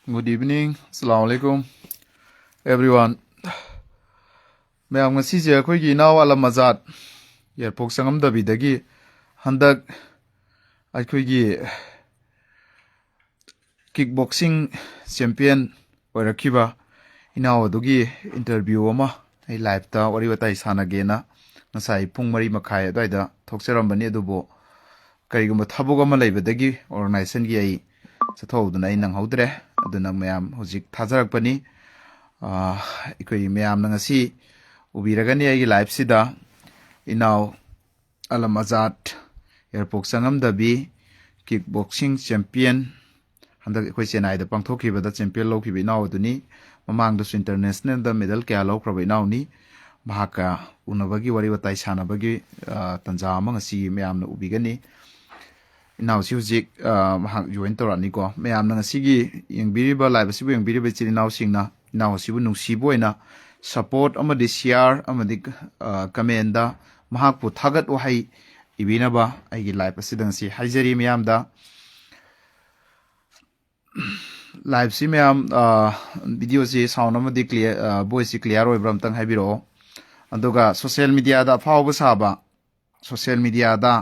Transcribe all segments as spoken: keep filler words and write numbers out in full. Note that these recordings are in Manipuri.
Good evening. Assalamu alaikum, everyone. ꯃꯌꯥꯝ, ꯉꯁꯤꯁꯦ ꯑꯩꯈꯣꯏꯒꯤ ꯏꯅꯥꯎ ꯑꯂꯝ ꯑꯖꯥꯗ ꯌꯥꯏꯔꯤꯄꯣꯛ ꯆꯪꯉꯝꯗꯕꯤꯗꯒꯤ ꯍꯟꯗꯛ ꯑꯩꯈꯣꯏꯒꯤ ꯀꯤꯛ ꯕꯣꯛꯁꯤꯡ ꯆꯦꯝꯄꯤꯌꯟ ꯑꯣꯏꯔꯛꯈꯤꯕ ꯏꯅꯥꯎ ꯑꯗꯨꯒꯤ ꯏꯟꯇꯔꯚ꯭ꯌꯨ ꯑꯃ ꯑꯩ ꯂꯥꯏꯞꯇ ꯋꯥꯔꯤ ꯋꯥꯇꯥꯏ ꯁꯥꯟꯅꯒꯦꯅ ꯉꯁꯥꯏ ꯄꯨꯡ ꯃꯔꯤ ꯃꯈꯥꯏ ꯑꯗꯨꯋꯥꯏꯗ ꯊꯣꯛꯆꯔꯝꯕꯅꯤ꯫ ꯑꯗꯨꯕꯨ ꯀꯔꯤꯒꯨꯝꯕ ꯊꯕꯛ ꯑꯃ ꯂꯩꯕꯗꯒꯤ ꯑꯣꯔꯒꯅꯥꯏꯖꯦꯁꯟꯒꯤ ꯑꯩ ꯆꯠꯊꯣꯛꯍꯧꯗꯅ ꯑꯩ ꯅꯪꯍꯧꯗ꯭ꯔꯦ꯫ ꯑꯗꯨꯅ ꯃꯌꯥꯝ ꯍꯧꯖꯤꯛ ꯊꯥꯖꯔꯛꯄꯅꯤ꯫ ꯑꯥ, ꯑꯩꯈꯣꯏ ꯃꯌꯥꯝꯅ ꯉꯁꯤ ꯎꯕꯤꯔꯒꯅꯤ ꯑꯩꯒꯤ ꯂꯥꯏꯞꯁꯤꯗ ꯏꯅꯥꯎ ꯑꯂꯝ ꯑꯖꯥꯗ, ꯌꯥꯏꯔꯤꯄꯣꯛ ꯆꯪꯉꯝꯗꯕꯤ, ꯀꯤꯛ ꯕꯣꯛꯁꯤꯡ ꯆꯦꯝꯄꯤꯌꯟ, ꯍꯟꯗꯛ ꯑꯩꯈꯣꯏ ꯆꯦꯟꯅꯥꯏꯗ ꯄꯥꯡꯊꯣꯛꯈꯤꯕꯗ ꯆꯦꯝꯄꯤꯌꯟ ꯂꯧꯈꯤꯕ ꯏꯅꯥꯎ ꯑꯗꯨꯅꯤ꯫ ꯃꯃꯥꯡꯗꯁꯨ ꯏꯟꯇꯔꯅꯦꯁꯅꯦꯜꯗ ꯃꯦꯗꯜ ꯀꯌꯥ ꯂꯧꯈ꯭ꯔꯕ ꯏꯅꯥꯎꯅꯤ꯫ ꯃꯍꯥꯛꯀ ꯎꯅꯕꯒꯤ, ꯋꯥꯔꯤ ꯋꯥꯇꯥꯏ ꯁꯥꯟꯅꯕꯒꯤ, ꯑ, ꯇꯥꯟꯖꯥ ꯑꯃ ꯉꯁꯤ ꯃꯌꯥꯝꯅ ꯎꯕꯤꯒꯅꯤ꯫ ꯏꯅꯥꯎꯁꯤ ꯍꯧꯖꯤꯛ, ꯑ, ꯃꯍꯥꯛ ꯖꯣꯏꯟ ꯇꯧꯔꯛꯑꯅꯤꯀꯣ꯫ ꯃꯌꯥꯝꯅ ꯉꯁꯤꯒꯤ ꯌꯦꯡꯕꯤꯔꯤꯕ, ꯂꯥꯏꯞ ꯑꯁꯤꯕꯨ ꯌꯦꯡꯕꯤꯔꯤꯕ ꯏꯆꯤꯜ ꯏꯅꯥꯎꯁꯤꯡꯅ ꯏꯅꯥꯎ ꯑꯁꯤꯕꯨ ꯅꯨꯡꯁꯤꯕ ꯑꯣꯏꯅ ꯁꯄꯣꯔꯠ ꯑꯃꯗꯤ ꯁꯤꯌꯥꯔ ꯑꯃꯗꯤ, ꯑ, ꯀꯃꯦꯟꯗ ꯃꯍꯥꯛꯄꯨ ꯊꯥꯒꯠ ꯋꯥꯍꯩ ꯏꯕꯤꯅꯕ ꯑꯩꯒꯤ ꯂꯥꯏꯞ ꯑꯁꯤꯗ ꯉꯁꯤ ꯍꯥꯏꯖꯔꯤ ꯃꯌꯥꯝꯗ꯫ ꯂꯥꯏꯞꯁꯤ ꯃꯌꯥꯝ, ꯑ, ꯚꯤꯗꯤꯑꯣꯁꯤ ꯁꯥꯎꯟ ꯑꯃꯗꯤ ꯀ꯭ꯂꯤꯌꯥꯔ, ꯑ, ꯚꯣꯏꯁꯁꯤ ꯀ꯭ꯂꯤꯌꯥꯔ ꯑꯣꯏꯕ꯭ꯔꯥ ꯑꯝꯇꯪ ꯍꯥꯏꯕꯤꯔꯛꯑꯣ꯫ ꯑꯗꯨꯒ ꯁꯣꯁꯤꯌꯦꯜ ꯃꯤꯗꯤꯌꯥꯗ ꯑꯐꯥꯎꯕ ꯁꯥꯕ, ꯁꯣꯁꯤꯌꯦꯜ ꯃꯤꯗꯤꯌꯥꯗ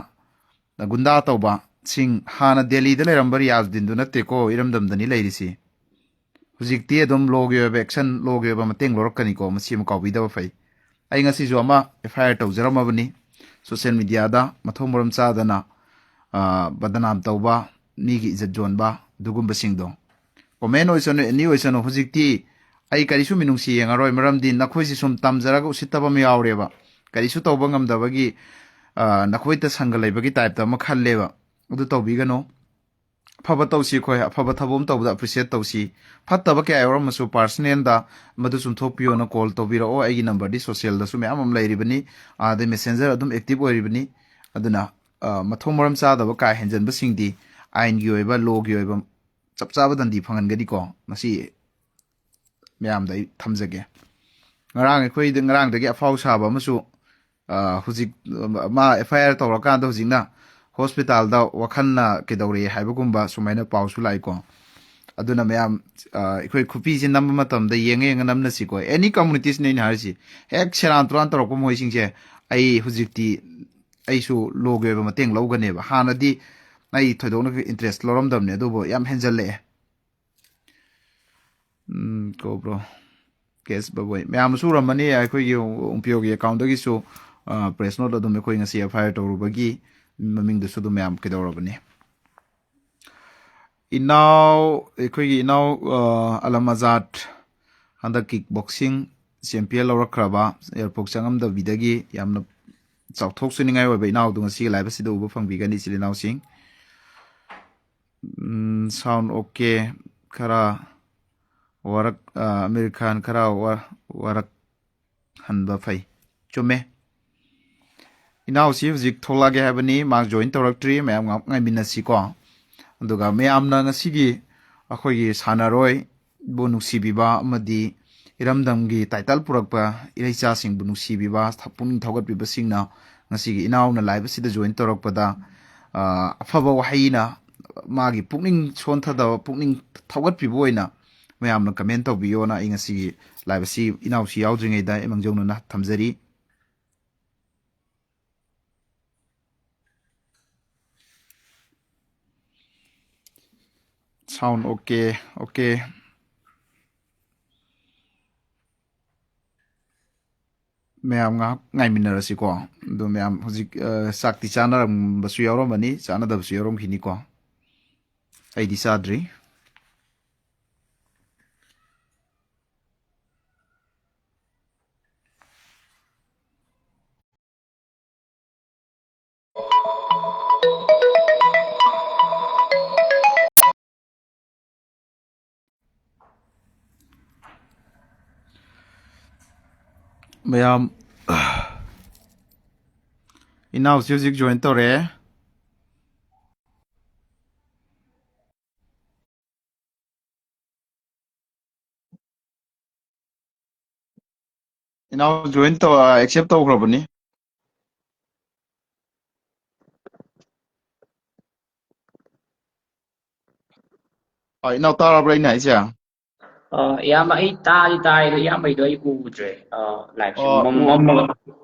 ꯒꯨꯟꯗꯥ ꯇꯧꯕꯁꯤꯡ, ꯍꯥꯟꯅ ꯗꯦꯜꯂꯤꯗ ꯂꯩꯔꯝꯕ ꯔꯤꯌꯥꯖꯨꯗꯤꯟꯗꯨ ꯅꯠꯇꯦꯀꯣ, ꯏꯔꯝꯗꯝꯗꯅꯤ ꯂꯩꯔꯤꯁꯤ꯫ ꯍꯧꯖꯤꯛꯇꯤ ꯑꯗꯨꯝ ꯂꯣꯒꯤ ꯑꯣꯏꯕ ꯑꯦꯛꯁꯟ, ꯂꯣꯒꯤ ꯑꯣꯏꯕ ꯃꯇꯦꯡ ꯂꯧꯔꯛꯀꯅꯤꯀꯣ, ꯃꯁꯤ ꯑꯃ ꯀꯥꯎꯕꯤꯗꯕ ꯐꯩ꯫ ꯑꯩ ꯉꯁꯤꯁꯨ ꯑꯃ ꯑꯦꯐ ꯑꯥꯏ ꯑꯥꯔ ꯇꯧꯖꯔꯝꯃꯕꯅꯤ꯫ ꯁꯣꯁꯤꯌꯦꯜ ꯃꯤꯗꯤꯌꯥꯗ ꯃꯊꯧ ꯃꯔꯝ ꯆꯥꯗꯅ, ꯑ, ꯕꯗꯅꯥꯝ ꯇꯧꯕ, ꯃꯤꯒꯤ ꯏꯖꯠ ꯌꯣꯟꯕ, ꯑꯗꯨꯒꯨꯝꯕꯁꯤꯡꯗꯣ꯫ ꯀꯣꯃꯦꯟ ꯑꯣꯏꯁꯅꯨ, ꯑꯦꯅꯤ ꯑꯣꯏꯁꯅꯨ, ꯍꯧꯖꯤꯛꯇꯤ ꯑꯩ ꯀꯔꯤꯁꯨ ꯃꯤꯅꯨꯡꯁꯤ ꯌꯦꯡꯉꯔꯣꯏ꯫ ꯃꯔꯝꯗꯤ ꯅꯈꯣꯏꯁꯤ ꯁꯨꯝ ꯇꯝꯖꯔꯒ ꯎꯁꯤꯠꯇꯕ ꯑꯃ ꯌꯥꯎꯔꯦꯕ꯫ ꯀꯔꯤꯁꯨ ꯇꯧꯕ ꯉꯝꯗꯕꯒꯤ, ꯑ, ꯅꯈꯣꯏꯗ ꯁꯪꯒ ꯂꯩꯕꯒꯤ ꯇꯥꯏꯞꯇ ꯑꯃ ꯈꯜꯂꯦꯕ꯫ ꯑꯗꯨ ꯇꯧꯕꯤꯒꯅꯨ꯫ ꯑꯐꯕ ꯇꯧꯁꯤ ꯑꯩꯈꯣꯏ, ꯑꯐꯕ ꯊꯕꯛ ꯑꯃ ꯇꯧꯕꯗ ꯑꯦꯄ꯭ꯔꯤꯁꯤꯌꯦꯠ ꯇꯧꯁꯤ꯫ ꯐꯠꯇꯕ ꯀꯌꯥ ꯌꯥꯎꯔꯝꯃꯁꯨ ꯄꯥꯔꯁꯅꯦꯜꯗ ꯃꯗꯨ ꯆꯨꯝꯊꯣꯛꯄꯤꯌꯣꯅ ꯀꯣꯜ ꯇꯧꯕꯤꯔꯛꯑꯣ꯫ ꯑꯩꯒꯤ ꯅꯝꯕꯔꯗꯤ ꯁꯣꯁꯤꯌꯦꯜꯗꯁꯨ ꯃꯌꯥꯝ ꯑꯃ ꯂꯩꯔꯤꯕꯅꯤ, ꯑꯗꯩ ꯃꯦꯁꯦꯟꯖꯔ ꯑꯗꯨꯝ ꯑꯦꯛꯇꯤꯚ ꯑꯣꯏꯔꯤꯕꯅꯤ꯫ ꯑꯗꯨꯅ, ꯑ, ꯃꯊꯣꯡ ꯃꯔꯝ ꯆꯥꯗꯕ ꯀꯥ ꯍꯦꯟꯖꯟꯕꯁꯤꯡꯗꯤ ꯑꯥꯏꯟꯒꯤ ꯑꯣꯏꯕ, ꯂꯣꯒꯤ ꯑꯣꯏꯕ ꯆꯞ ꯆꯥꯕ ꯗꯟꯗꯤ ꯐꯪꯍꯟꯒꯅꯤꯀꯣ꯫ ꯃꯁꯤ ꯃꯌꯥꯝꯗ ꯑꯩ ꯊꯝꯖꯒꯦ꯫ ꯉꯔꯥꯡ ꯑꯩꯈꯣꯏꯗ, ꯉꯔꯥꯡꯗꯒꯤ ꯑꯐꯥꯎ ꯁꯥꯕ ꯑꯃꯁꯨ, ꯑ, ꯍꯧꯖꯤꯛ, ꯑ, ꯃꯥ ꯑꯦꯐ ꯑꯥꯏ ꯑꯥꯔ ꯇꯧꯔꯀꯥꯟꯗ ꯍꯧꯖꯤꯛꯅ ꯍꯣꯁꯄꯤꯇꯥꯜꯗ ꯋꯥꯈꯜꯅ ꯀꯩꯗꯧꯔꯦ ꯍꯥꯏꯕꯒꯨꯝꯕ ꯁꯨꯃꯥꯏꯅ ꯄꯥꯎꯁꯨ ꯂꯥꯛꯏꯀꯣ꯫ ꯑꯗꯨꯅ ꯃꯌꯥꯝ, ꯑ, ꯑꯩꯈꯣꯏ ꯈꯨꯄꯤꯁꯦ ꯅꯝꯕ ꯃꯇꯝꯗ ꯌꯦꯡꯉ ꯌꯦꯡꯉ ꯅꯝꯅꯁꯤꯀꯣ꯫ Any communityꯁꯤꯅ ꯑꯩꯅ ꯍꯥꯏꯔꯤꯁꯤ, ꯍꯦꯛ ꯁꯦꯔꯥꯟ ꯇꯨꯔꯥꯟ ꯇꯧꯔꯛꯄ ꯃꯈꯣꯏꯁꯤꯡꯁꯦ, ꯑꯩ ꯍꯧꯖꯤꯛꯇꯤ ꯑꯩꯁꯨ ꯂꯣꯒꯤ ꯑꯣꯏꯕ ꯃꯇꯦꯡ ꯂꯧꯒꯅꯦꯕ꯫ ꯍꯥꯟꯅꯗꯤ ꯑꯩ ꯊꯣꯏꯗꯣꯛꯅ ꯏꯟꯇꯔꯦꯁ ꯂꯧꯔꯝꯗꯕꯅꯦ, ꯑꯗꯨꯕꯨ ꯌꯥꯝ ꯍꯦꯟꯖꯜꯂꯛꯑꯦ꯫ ꯎꯝ, ꯀꯣ ꯕ꯭ꯔꯣ꯫ ꯀꯦꯁ ꯕꯕꯣꯏ꯫ ꯃꯌꯥꯝꯅꯁꯨ ꯎꯔꯝꯃꯅꯤ, ꯑꯩꯈꯣꯏꯒꯤ ꯎꯝꯄꯤꯌꯣꯒꯤ ꯑꯦꯀꯥꯎꯟꯗꯒꯤꯁꯨ, ꯑ, ꯄ꯭ꯔꯦꯁ ꯅꯣꯠ ꯑꯗꯨꯝ ꯑꯩꯈꯣꯏ ꯉꯁꯤ ꯑꯦꯐ ꯑꯥꯏ ꯑꯥꯔ ꯇꯧꯔꯨꯕꯒꯤ ꯃꯃꯤꯡꯗꯨꯁꯨ ꯑꯗꯨꯝ ꯃꯌꯥꯝ ꯀꯩꯗꯧꯔꯕꯅꯤ꯫ ꯏꯅꯥꯎ, ꯑꯩꯈꯣꯏꯒꯤ ꯏꯅꯥꯎ, ꯑ, ꯑꯂꯝ ꯑꯖꯥꯗ ꯍꯟꯗꯛ ꯀꯤꯛ ꯕꯣꯛꯁꯤꯡ ꯆꯦꯝꯄꯤꯌꯟ ꯂꯧꯔꯛꯈ꯭ꯔꯕ, ꯑꯦꯌꯥꯔꯄꯣꯔꯠ ꯆꯪꯉꯝꯗꯕꯤꯗꯒꯤ ꯌꯥꯝꯅ ꯆꯥꯎꯊꯣꯛꯆꯅꯤꯡꯉꯥꯏ ꯑꯣꯏꯕ ꯏꯅꯥꯎꯗꯨ ꯉꯁꯤꯒꯤ ꯂꯥꯏꯚ ꯑꯁꯤꯗ ꯎꯕ ꯐꯪꯕꯤꯒꯅꯤ, ꯏꯆꯤꯜ ꯏꯅꯥꯎꯁꯤꯡ꯫ ꯎꯝ, sound okay꯫ ꯈꯔ ꯋꯥꯔꯛ-, ꯑ, ꯑꯃꯤꯔ ꯈꯥꯟ ꯈꯔ ꯋꯥ-, ꯋꯥꯔꯛ ꯍꯟꯕ ꯐꯩ꯫ ꯆꯨꯝꯃꯦ꯫ ꯏꯅꯥꯎꯁꯤ ꯍꯧꯖꯤꯛ ꯊꯣꯛꯂꯛꯑꯒꯦ ꯍꯥꯏꯕꯅꯤ, ꯃꯥ ꯖꯣꯏꯟ ꯇꯧꯔꯛꯇ꯭ꯔꯤ, ꯃꯌꯥꯝ ꯉꯥꯏꯍꯥꯛ ꯉꯥꯏꯃꯤꯟꯅꯁꯤꯀꯣ꯫ ꯑꯗꯨꯒ ꯃꯌꯥꯝꯅ ꯉꯁꯤꯒꯤ ꯑꯩꯈꯣꯏꯒꯤ ꯁꯥꯟꯅꯔꯣꯏꯕꯨ ꯅꯨꯡꯁꯤꯕꯤꯕ ꯑꯃꯗꯤ ꯏꯔꯝꯗꯝꯒꯤ ꯇꯥꯏꯇꯜ ꯄꯨꯔꯛꯄ ꯏꯔꯩꯆꯥꯁꯤꯡꯕꯨ ꯅꯨꯡꯁꯤꯕꯤꯕ, ꯊ-, ꯄꯨꯛꯅꯤꯡ ꯊꯧꯒꯠꯄꯤꯕꯁꯤꯡꯅ ꯉꯁꯤꯒꯤ ꯏꯅꯥꯎꯅ ꯂꯥꯏꯚ ꯑꯁꯤꯗ ꯖꯣꯏꯟ ꯇꯧꯔꯛꯄꯗ, ꯑ, ꯑꯐꯕ ꯋꯥꯍꯩꯅ ꯃꯥꯒꯤ ꯄꯨꯛꯅꯤꯡ ꯁꯣꯟꯊꯗꯕ, ꯄꯨꯛꯅꯤꯡ ꯊꯧꯒꯠꯄꯤꯕ ꯑꯣꯏꯅ ꯃꯌꯥꯝꯅ ꯀꯃꯦꯟ ꯇꯧꯕꯤꯌꯣꯅ ꯑꯩ ꯉꯁꯤꯒꯤ ꯂꯥꯏꯚ ꯑꯁꯤ ꯏꯅꯥꯎꯁꯤ ꯌꯥꯎꯗ꯭ꯔꯤꯉꯩꯗ ꯑꯩ ꯃꯥꯡꯖꯧꯅꯅ ꯊꯝꯖꯔꯤ꯫ Sound okay, okay꯫ ꯃꯌꯥꯝ ꯉꯥꯏꯍꯥꯛ ꯉꯥꯏꯃꯤꯟꯅꯔꯁꯤꯀꯣ꯫ ꯑꯗꯣ ꯃꯌꯥꯝ ꯍꯧꯖꯤꯛ, ꯑ, ꯆꯥꯛꯇꯤ ꯆꯥꯅꯔꯝꯕꯁꯨ ꯌꯥꯎꯔꯝꯃꯅꯤ, ꯆꯥꯅꯗꯕꯁꯨ ꯌꯥꯎꯔꯝꯈꯤꯅꯤꯀꯣ꯫ ꯑꯩꯗꯤ ꯆꯥꯗ꯭ꯔꯤ꯫ ꯃꯌꯥꯝ, ꯏꯅꯥꯎꯁꯤ ꯍꯧꯖꯤꯛ ꯖꯣꯏꯟ ꯇꯧꯔꯛꯑꯦ꯫ ꯏꯅꯥꯎ ꯖꯣꯏꯟ ꯇꯧ, ꯑꯦꯛꯁꯦꯞ ꯇꯧꯈ꯭ꯔꯕꯅꯤ꯫ ꯑ, ꯏꯅꯥꯎ, ꯇꯥꯔꯕ꯭ꯔꯥ ꯑꯩꯅ ꯍꯥꯏꯁꯦ? ꯑ, ꯏꯌꯥꯝꯕ, ꯑꯩ ꯇꯥꯗꯤ ꯇꯥꯏ, ꯑꯗꯣ ꯏꯌꯥꯝꯕꯩꯗꯣ ꯑꯩ ꯎꯗ꯭ꯔꯦ, ꯑ, live ꯁꯦ ꯑ, ꯃꯝ- ꯎ- ꯃꯝꯃꯒ꯫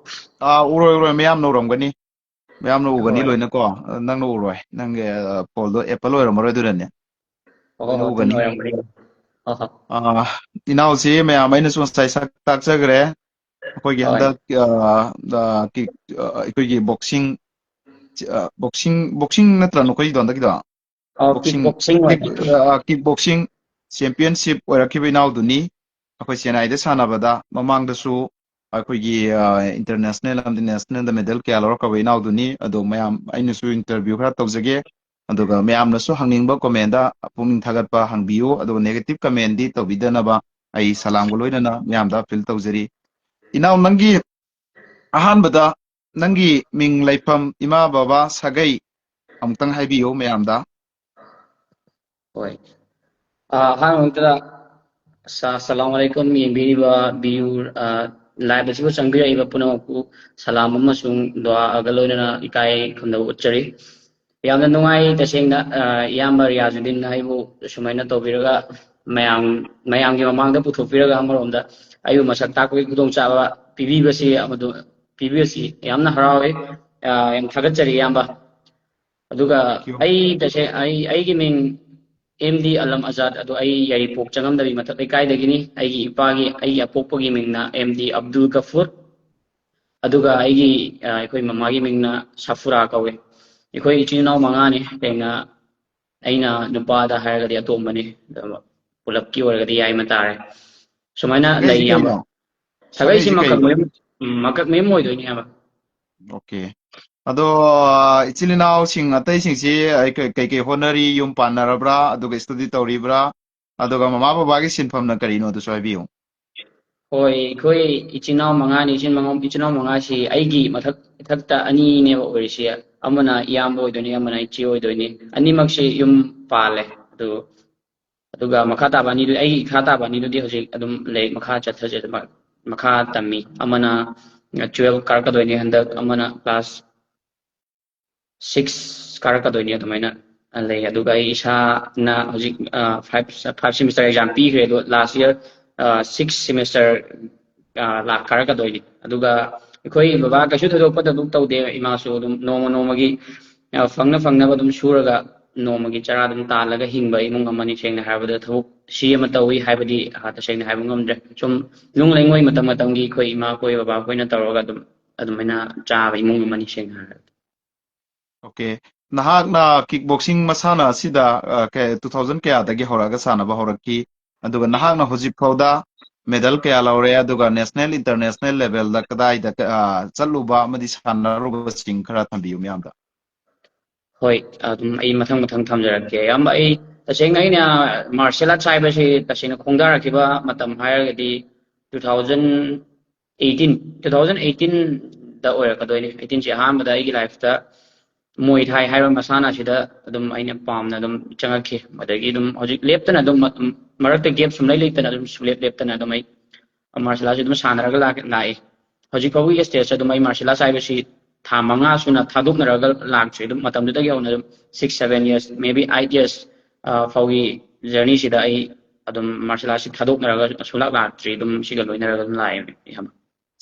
ꯑ, ꯎꯔꯣꯏ, ꯎꯔꯣꯏ, ꯃꯌꯥꯝꯅ ꯎꯔꯝꯒꯅꯤ, ꯃꯌꯥꯝꯅ ꯎꯒꯅꯤ ꯍꯣꯏ꯫ ꯂꯣꯏꯅꯀꯣ꯫ ꯑ, ꯅꯪꯅ ꯎꯔꯣꯏ, ꯅꯪꯒꯤ, ꯑ, phone ꯗꯣ Apple ꯑꯣꯏꯔꯝꯃꯔꯣꯏ, ꯑꯗꯨꯅꯅꯦ꯫ ꯑꯣ, ꯂꯣꯏꯅ ꯑꯗꯨꯅ ꯎꯒꯅꯤ꯫ ꯑꯣꯏꯔꯝꯒꯅꯤ꯫ ꯑꯣ, ꯍꯣ꯫ ꯑ, ꯏꯅꯥꯎꯁꯤ ꯃꯌꯥꯝ ꯑꯩꯅꯁꯨ ꯉꯁꯥꯏ ꯁꯛ ꯇꯥꯛꯆꯈ꯭ꯔꯦ꯫ ꯑꯩꯈꯣꯏꯒꯤ ꯍꯣꯏ꯫ ꯍꯟꯗꯛ, ꯑ, ꯑ, kick-, ꯑ, ꯑꯩꯈꯣꯏꯒꯤ boxing, ꯑ, boxing, boxing ꯅꯠꯇ꯭ꯔꯥ ꯅꯈꯣꯏꯒꯤꯗꯣ ꯍꯟꯗꯛꯀꯤꯗꯣ? ꯑꯣ, Boxing, kickboxing ꯑꯣꯏ꯫ kick, ꯑ, kickboxing championship ꯑꯣꯏꯔꯛꯈꯤꯕ ꯏꯅꯥꯎꯗꯨꯅꯤ꯫ ꯑꯩꯈꯣꯏ ꯆꯦꯟꯅꯥꯏꯗ ꯁꯥꯟꯅꯕꯗ ꯃꯃꯥꯡꯗꯁꯨ ꯑꯩꯈꯣꯏꯒꯤ, ꯑ, international ꯑꯃꯗꯤ national ꯗ medal ꯀꯌꯥ ꯂꯧꯔꯛꯈ꯭ꯔꯕ ꯏꯅꯥꯎꯗꯨꯅꯤ꯫ ꯑꯗꯣ ꯃꯌꯥꯝ, ꯑꯩꯅꯁꯨ interview ꯈꯔ ꯇꯧꯖꯒꯦ, ꯑꯗꯨꯒ ꯃꯌꯥꯝꯅꯁꯨ ꯍꯪꯅꯤꯡꯕ comment ꯄꯨꯛꯅꯤꯡ ꯊꯥꯒꯠꯄ ꯍꯪꯕꯤꯌꯨ, ꯑꯗꯨꯒ negative comment ꯗꯤ ꯇꯧꯕꯤꯗꯅꯕ ꯑꯩ ꯁꯂꯥꯝꯒ ꯂꯣꯏꯅꯅ ꯃꯌꯥꯝꯗ appeal ꯇꯧꯖꯔꯤ꯫ ꯏꯅꯥꯎ, ꯅꯪꯒꯤ ꯑꯍꯥꯟꯕꯗ ꯅꯪꯒꯤ ꯃꯤꯡ, ꯂꯩꯐꯝ, ꯏꯃꯥ ꯕꯕꯥ, ꯁꯥꯒꯩ ꯑꯃꯨꯛꯇꯪ ꯍꯥꯏꯕꯤꯌꯨ ꯃꯌꯥꯝꯗ꯫ ꯍꯣꯏ꯫ ꯑ, ꯑꯍꯥꯟꯕ ꯃꯛꯇꯗ, ꯑꯁ-, ꯑꯁꯂꯥꯃꯨ ꯑꯂꯥꯏꯀꯨꯝ, ꯌꯦꯡꯕꯤꯔꯤꯕ view, ꯑ, live ꯑꯁꯤꯕꯨ ꯆꯪꯕꯤꯔꯛꯏꯕ ꯄꯨꯝꯅꯃꯛꯄꯨ ꯁꯂꯥꯝ ꯑꯃꯁꯨꯡ ꯗꯨꯋꯥꯒ ꯂꯣꯏꯅꯅ ꯏꯀꯥꯏ ꯈꯨꯝꯅꯕ ꯎꯠꯆꯔꯤ꯫ ꯌꯥꯝꯅ ꯅꯨꯡꯉꯥꯏ ꯇꯁꯦꯡꯅ, ꯑ, ꯏꯌꯥꯝꯕ ꯔꯤꯌꯥꯖꯨꯗꯤꯟ ꯑꯩꯕꯨ ꯁꯨꯃꯥꯏꯅ ꯇꯧꯕꯤꯔꯒ ꯃꯌꯥꯝ, ꯃꯌꯥꯝꯒꯤ ꯃꯃꯥꯡꯗ ꯄꯨꯊꯣꯛꯄꯤꯔꯒ ꯑꯃꯔꯣꯝꯗ ꯑꯩꯕꯨ ꯃꯁꯛ ꯇꯥꯛꯄꯒꯤ ꯈꯨꯗꯣꯡꯆꯥꯕ ꯄꯤꯕꯤꯕꯁꯤ ꯑꯃꯗꯨ, ꯄꯤꯕꯤꯕꯁꯤ ꯌꯥꯝꯅ ꯍꯔꯥꯎꯏ꯫ ꯑ, ꯌꯥꯝ ꯊꯥꯒꯠꯆꯔꯤ ꯏꯌꯥꯝꯕ꯫ ꯑꯗꯨꯒ Thank you. ꯑꯩ ꯇꯁꯦꯡ-, ꯑꯩ, ꯑꯩꯒꯤ ꯃꯤꯡ ꯑꯦꯝ ꯗꯤ ꯑꯂꯝ ꯑꯖꯥꯗ, ꯑꯗꯣ ꯑꯩ ꯌꯥꯏꯔꯤꯄꯣꯛ ꯆꯪꯉꯝꯗꯕꯤ ꯃꯊꯛ ꯂꯩꯀꯥꯏꯗꯒꯤꯅꯤ꯫ ꯑꯩꯒꯤ ꯏꯄꯥꯒꯤ, ꯑꯩꯒꯤ ꯑꯄꯣꯛꯄꯒꯤ ꯃꯤꯡꯅ ꯑꯦꯝ ꯗꯤ ꯑꯕꯗꯨꯜ ꯒꯐꯨꯔ, ꯑꯗꯨꯒ ꯑꯩꯒꯤ, ꯑ, ꯑꯩꯈꯣꯏ ꯃꯃꯥꯒꯤ ꯃꯤꯡꯅ ꯁꯐꯨꯔꯥ ꯀꯧꯋꯦ꯫ ꯑꯩꯈꯣꯏ ꯏꯆꯤꯟ ꯏꯅꯥꯎ ꯃꯉꯥꯅꯤ꯫ ꯇꯁꯦꯡꯅ ꯑꯩꯅ ꯅꯨꯄꯥꯗ ꯍꯥꯏꯔꯒꯗꯤ ꯑꯇꯣꯝꯕꯅꯤ, ꯑꯗꯨꯒ ꯄꯨꯂꯞꯀꯤ ꯑꯣꯏꯔꯒꯗꯤ ꯌꯥꯏꯃ ꯇꯥꯔꯦ꯫ ꯁꯨꯃꯥꯏꯅ ꯂꯩ ꯁꯥꯒꯩꯁꯤ ꯏꯌꯥꯝꯕ꯫ ꯀꯩꯅꯣ? ꯁꯥꯒꯩꯁꯤ ꯁꯥꯒꯩꯁꯤ ꯀꯩ? ꯃꯀꯛꯃꯌꯨꯝ, ꯎꯝ, ꯃꯀꯛꯃꯌꯨꯝ ꯑꯣꯏꯗꯣꯏꯅꯦ ꯏꯌꯥꯝꯕ꯫ Okay꯫ ꯑꯗꯣ, ꯑ, ꯏꯆꯤꯜ ꯏꯅꯥꯎꯁꯤꯡ ꯑꯇꯩꯁꯤꯡꯁꯤ ꯑꯩ ꯀꯩ-, ꯀꯩꯀꯩ ꯍꯣꯠꯅꯔꯤ? ꯌꯨꯝ ꯄꯥꯟꯅꯔꯕ꯭ꯔꯥ? ꯑꯗꯨꯒ study ꯇꯧꯔꯤꯕ꯭ꯔꯥ? ꯑꯗꯨꯒ ꯃꯃꯥ ꯕꯕꯥꯒꯤ ꯁꯤꯟꯐꯝꯅ ꯀꯔꯤꯅꯣ, ꯑꯗꯨꯁꯨ ꯍꯥꯏꯕꯤꯌꯨ꯫ ꯍꯣꯏ, ꯑꯩꯈꯣꯏ ꯏꯆꯤꯟ ꯏꯅꯥꯎ ꯃꯉꯥꯅꯤ꯫ ꯏꯆꯤꯟ ꯃꯉꯥ-, ꯏꯆꯤꯟ ꯏꯅꯥꯎ ꯃꯉꯥꯁꯤ ꯑꯩꯒꯤ ꯃꯊꯛ, ꯏꯊꯛꯇ ꯑꯅꯤꯅꯦꯕ ꯑꯣꯏꯔꯤꯁꯤ꯫ ꯑꯃꯅ ꯏꯌꯥꯝꯕ ꯑꯣꯏꯗꯣꯏꯅꯤ, ꯑꯃꯅ ꯏꯆꯦ ꯑꯣꯏꯗꯣꯏꯅꯤ꯫ ꯑꯅꯤꯃꯛꯁꯤ ꯌꯨꯝ ꯄꯥꯜꯂꯦ꯫ ꯑꯗꯨ, ꯑꯗꯨꯒ ꯃꯈꯥ ꯇꯥꯕ ꯑꯅꯤꯗꯨ, ꯑꯩꯒꯤ ꯏꯈꯥ ꯇꯥꯕ ꯑꯅꯤꯗꯨꯗꯤ ꯍꯧꯖꯤꯛ ꯑꯗꯨꯝ ꯂꯥꯏꯔꯤꯛ ꯃꯈꯥ ꯆꯠꯊꯖ-, ꯃꯈꯥ ꯇꯝꯃꯤ꯫ ꯑꯃꯅ twelve ꯀꯥꯔꯛꯀꯗꯣꯏꯅꯤ ꯍꯟꯗꯛ, ꯑꯃꯅ class six ꯀꯥꯔꯛꯀꯗꯣꯏꯅꯤ ꯑꯗꯨꯃꯥꯏꯅ꯫ ꯑ, ꯂꯩ꯫ ꯑꯗꯨꯒ ꯑꯩ ꯏꯁꯥꯅ ꯍꯧꯖꯤꯛ, ꯑ, five, five semester exam ꯄꯤꯈ꯭ꯔꯦ꯫ ꯑꯗꯣ last year, ꯑ, six semester, ꯑ, ꯂꯥꯛ ꯀꯥꯔꯛꯀꯗꯣꯏꯅꯤ꯫ ꯑꯗꯨꯒ ꯑꯩꯈꯣꯏ ꯕꯕꯥ ꯀꯩꯁꯨ ꯊꯣꯏꯗꯣꯛꯄ ꯊꯕꯛ ꯇꯧꯗꯦ꯫ ꯏꯃꯥꯁꯨ ꯑꯗꯨꯝ ꯅꯣꯡꯃ ꯅꯣꯡꯃꯒꯤ, ꯑ, ꯐꯪꯅ ꯐꯪꯅꯕ ꯑꯗꯨꯝ ꯁꯨꯔꯒ ꯅꯣꯡꯃꯒꯤ ꯆꯔꯥ ꯑꯗꯨꯝ ꯇꯥꯜꯂꯒ ꯍꯤꯡꯕ ꯏꯃꯨꯡ ꯑꯃꯅꯤ꯫ ꯁꯦꯡꯅ ꯍꯥꯏꯔꯕꯗ ꯊꯕꯛ ꯁꯤ ꯑꯃ ꯇꯧꯏ ꯍꯥꯏꯕꯗꯤ, ꯑ, ꯇꯁꯦꯡꯅ ꯍꯥꯏꯕ ꯉꯝꯗ꯭ꯔꯦ꯫ ꯁꯨꯝ ꯅꯨꯡ ꯂꯩꯉꯣꯏ ꯃꯇꯝ ꯃꯇꯝꯒꯤ ꯑꯩꯈꯣꯏ ꯏꯃꯥ ꯑꯩꯈꯣꯏ ꯕꯕꯥ ꯑꯩꯈꯣꯏꯅ ꯇꯧꯔꯒ ꯑꯗꯨꯝ ꯑꯗꯨꯃꯥꯏꯅ ꯆꯥꯕ ꯏꯃꯨꯡ ꯑꯃꯅꯤ, ꯁꯦꯡꯅ ꯍꯥꯏꯔꯕꯗ꯫ Okay꯫ ꯅꯍꯥꯛꯅ kickboxing ꯃꯁꯥꯟꯅ ꯑꯁꯤꯗ, ꯑ, ꯀ-, two thousand ꯀꯌꯥꯗꯒꯤ ꯍꯧꯔꯛꯑꯒ ꯁꯥꯟꯅꯕ ꯍꯧꯔꯛꯈꯤ? ꯑꯗꯨꯒ ꯅꯍꯥꯛꯅ ꯍꯧꯖꯤꯛ ꯐꯥꯎꯗ medal ꯀꯌꯥ ꯂꯧꯔꯦ? ꯑꯗꯨꯒ national, international levelꯗ ꯀꯗꯥꯏꯗ, ꯑ, ꯆꯠꯂꯨꯕ ꯑꯃꯗꯤ ꯁꯥꯟꯅꯔꯨꯕꯁꯤꯡ ꯈꯔ ꯊꯝꯕꯤꯌꯨ ꯃꯌꯥꯝꯗ꯫ ꯍꯣꯏ, ꯑꯗꯨꯝ ꯑꯩ ꯃꯊꯪ ꯃꯊꯪ ꯊꯝꯖꯔꯛꯀꯦ꯫ ꯑꯌꯥꯝꯕ ꯑꯩ ꯇꯁꯦꯡꯅ ꯑꯩꯅ martial arts ꯍꯥꯏꯕꯁꯤ ꯇꯁꯦꯡꯅ ꯈꯣꯡꯗꯥꯔꯛꯈꯤꯕ ꯃꯇꯝ ꯍꯥꯏꯔꯒꯗꯤ two thousand eighteen, two thousand eighteenꯗ ꯑꯣꯏꯔꯛꯀꯗꯣꯏꯅꯤ꯫ Eighteenꯁꯦ ꯑꯍꯥꯟꯕꯗ ꯑꯩꯒꯤ lifeꯇ Muay Thai ꯍꯥꯏꯕ ꯃꯁꯥꯟꯅ ꯑꯁꯤꯗ ꯑꯗꯨꯝ ꯑꯩꯅ ꯄꯥꯝꯅ ꯑꯗꯨꯝ ꯆꯪꯉꯛꯈꯤ꯫ ꯑꯗꯒꯤ ꯑꯗꯨꯝ ꯍꯧꯖꯤꯛ ꯂꯦꯞꯇꯅ ꯑꯗꯨꯝ ꯃꯇꯝ, ꯃꯔꯛꯇ gap ꯁꯨꯡꯂꯩ ꯂꯩꯇꯅ ꯑꯗꯨꯝ ꯁꯨꯡꯂꯦꯞ ꯂꯦꯞꯇꯅ ꯑꯗꯨꯝ ꯑꯩ martial arts ꯑꯗꯨꯝ ꯁꯥꯟꯅꯔꯒ ꯂꯥꯛ-, ꯂꯥꯛꯏ꯫ ꯍꯧꯖꯤꯛ ꯐꯥꯎꯒꯤ stageꯇ ꯑꯗꯨꯝ ꯑꯩ martial arts ꯍꯥꯏꯕꯁꯤ ꯊꯥ ꯃꯉꯥ ꯁꯨꯅ ꯊꯥꯗꯣꯛꯅꯔꯒ ꯂꯥꯛꯇ꯭ꯔꯤ꯫ ꯑꯗꯨꯝ ꯃꯇꯝꯗꯨꯗꯒꯤ ꯍꯧꯅ ꯑꯗꯨꯝ six, seven years, maybe eight years, ꯑ, ꯐꯥꯎꯒꯤ journeyꯁꯤꯗ ꯑꯩ ꯑꯗꯨꯝ martial artsꯁꯤ ꯊꯥꯗꯣꯛꯅꯔꯒ ꯁꯨꯡꯂꯥꯛ ꯂꯥꯛꯇ꯭ꯔꯤ꯫ ꯑꯗꯨꯝ ꯁꯤꯒ ꯂꯣꯏꯅꯔꯒ ꯑꯗꯨꯝ ꯂꯥꯛꯑꯦ, ꯏꯌꯥꯝꯕ꯫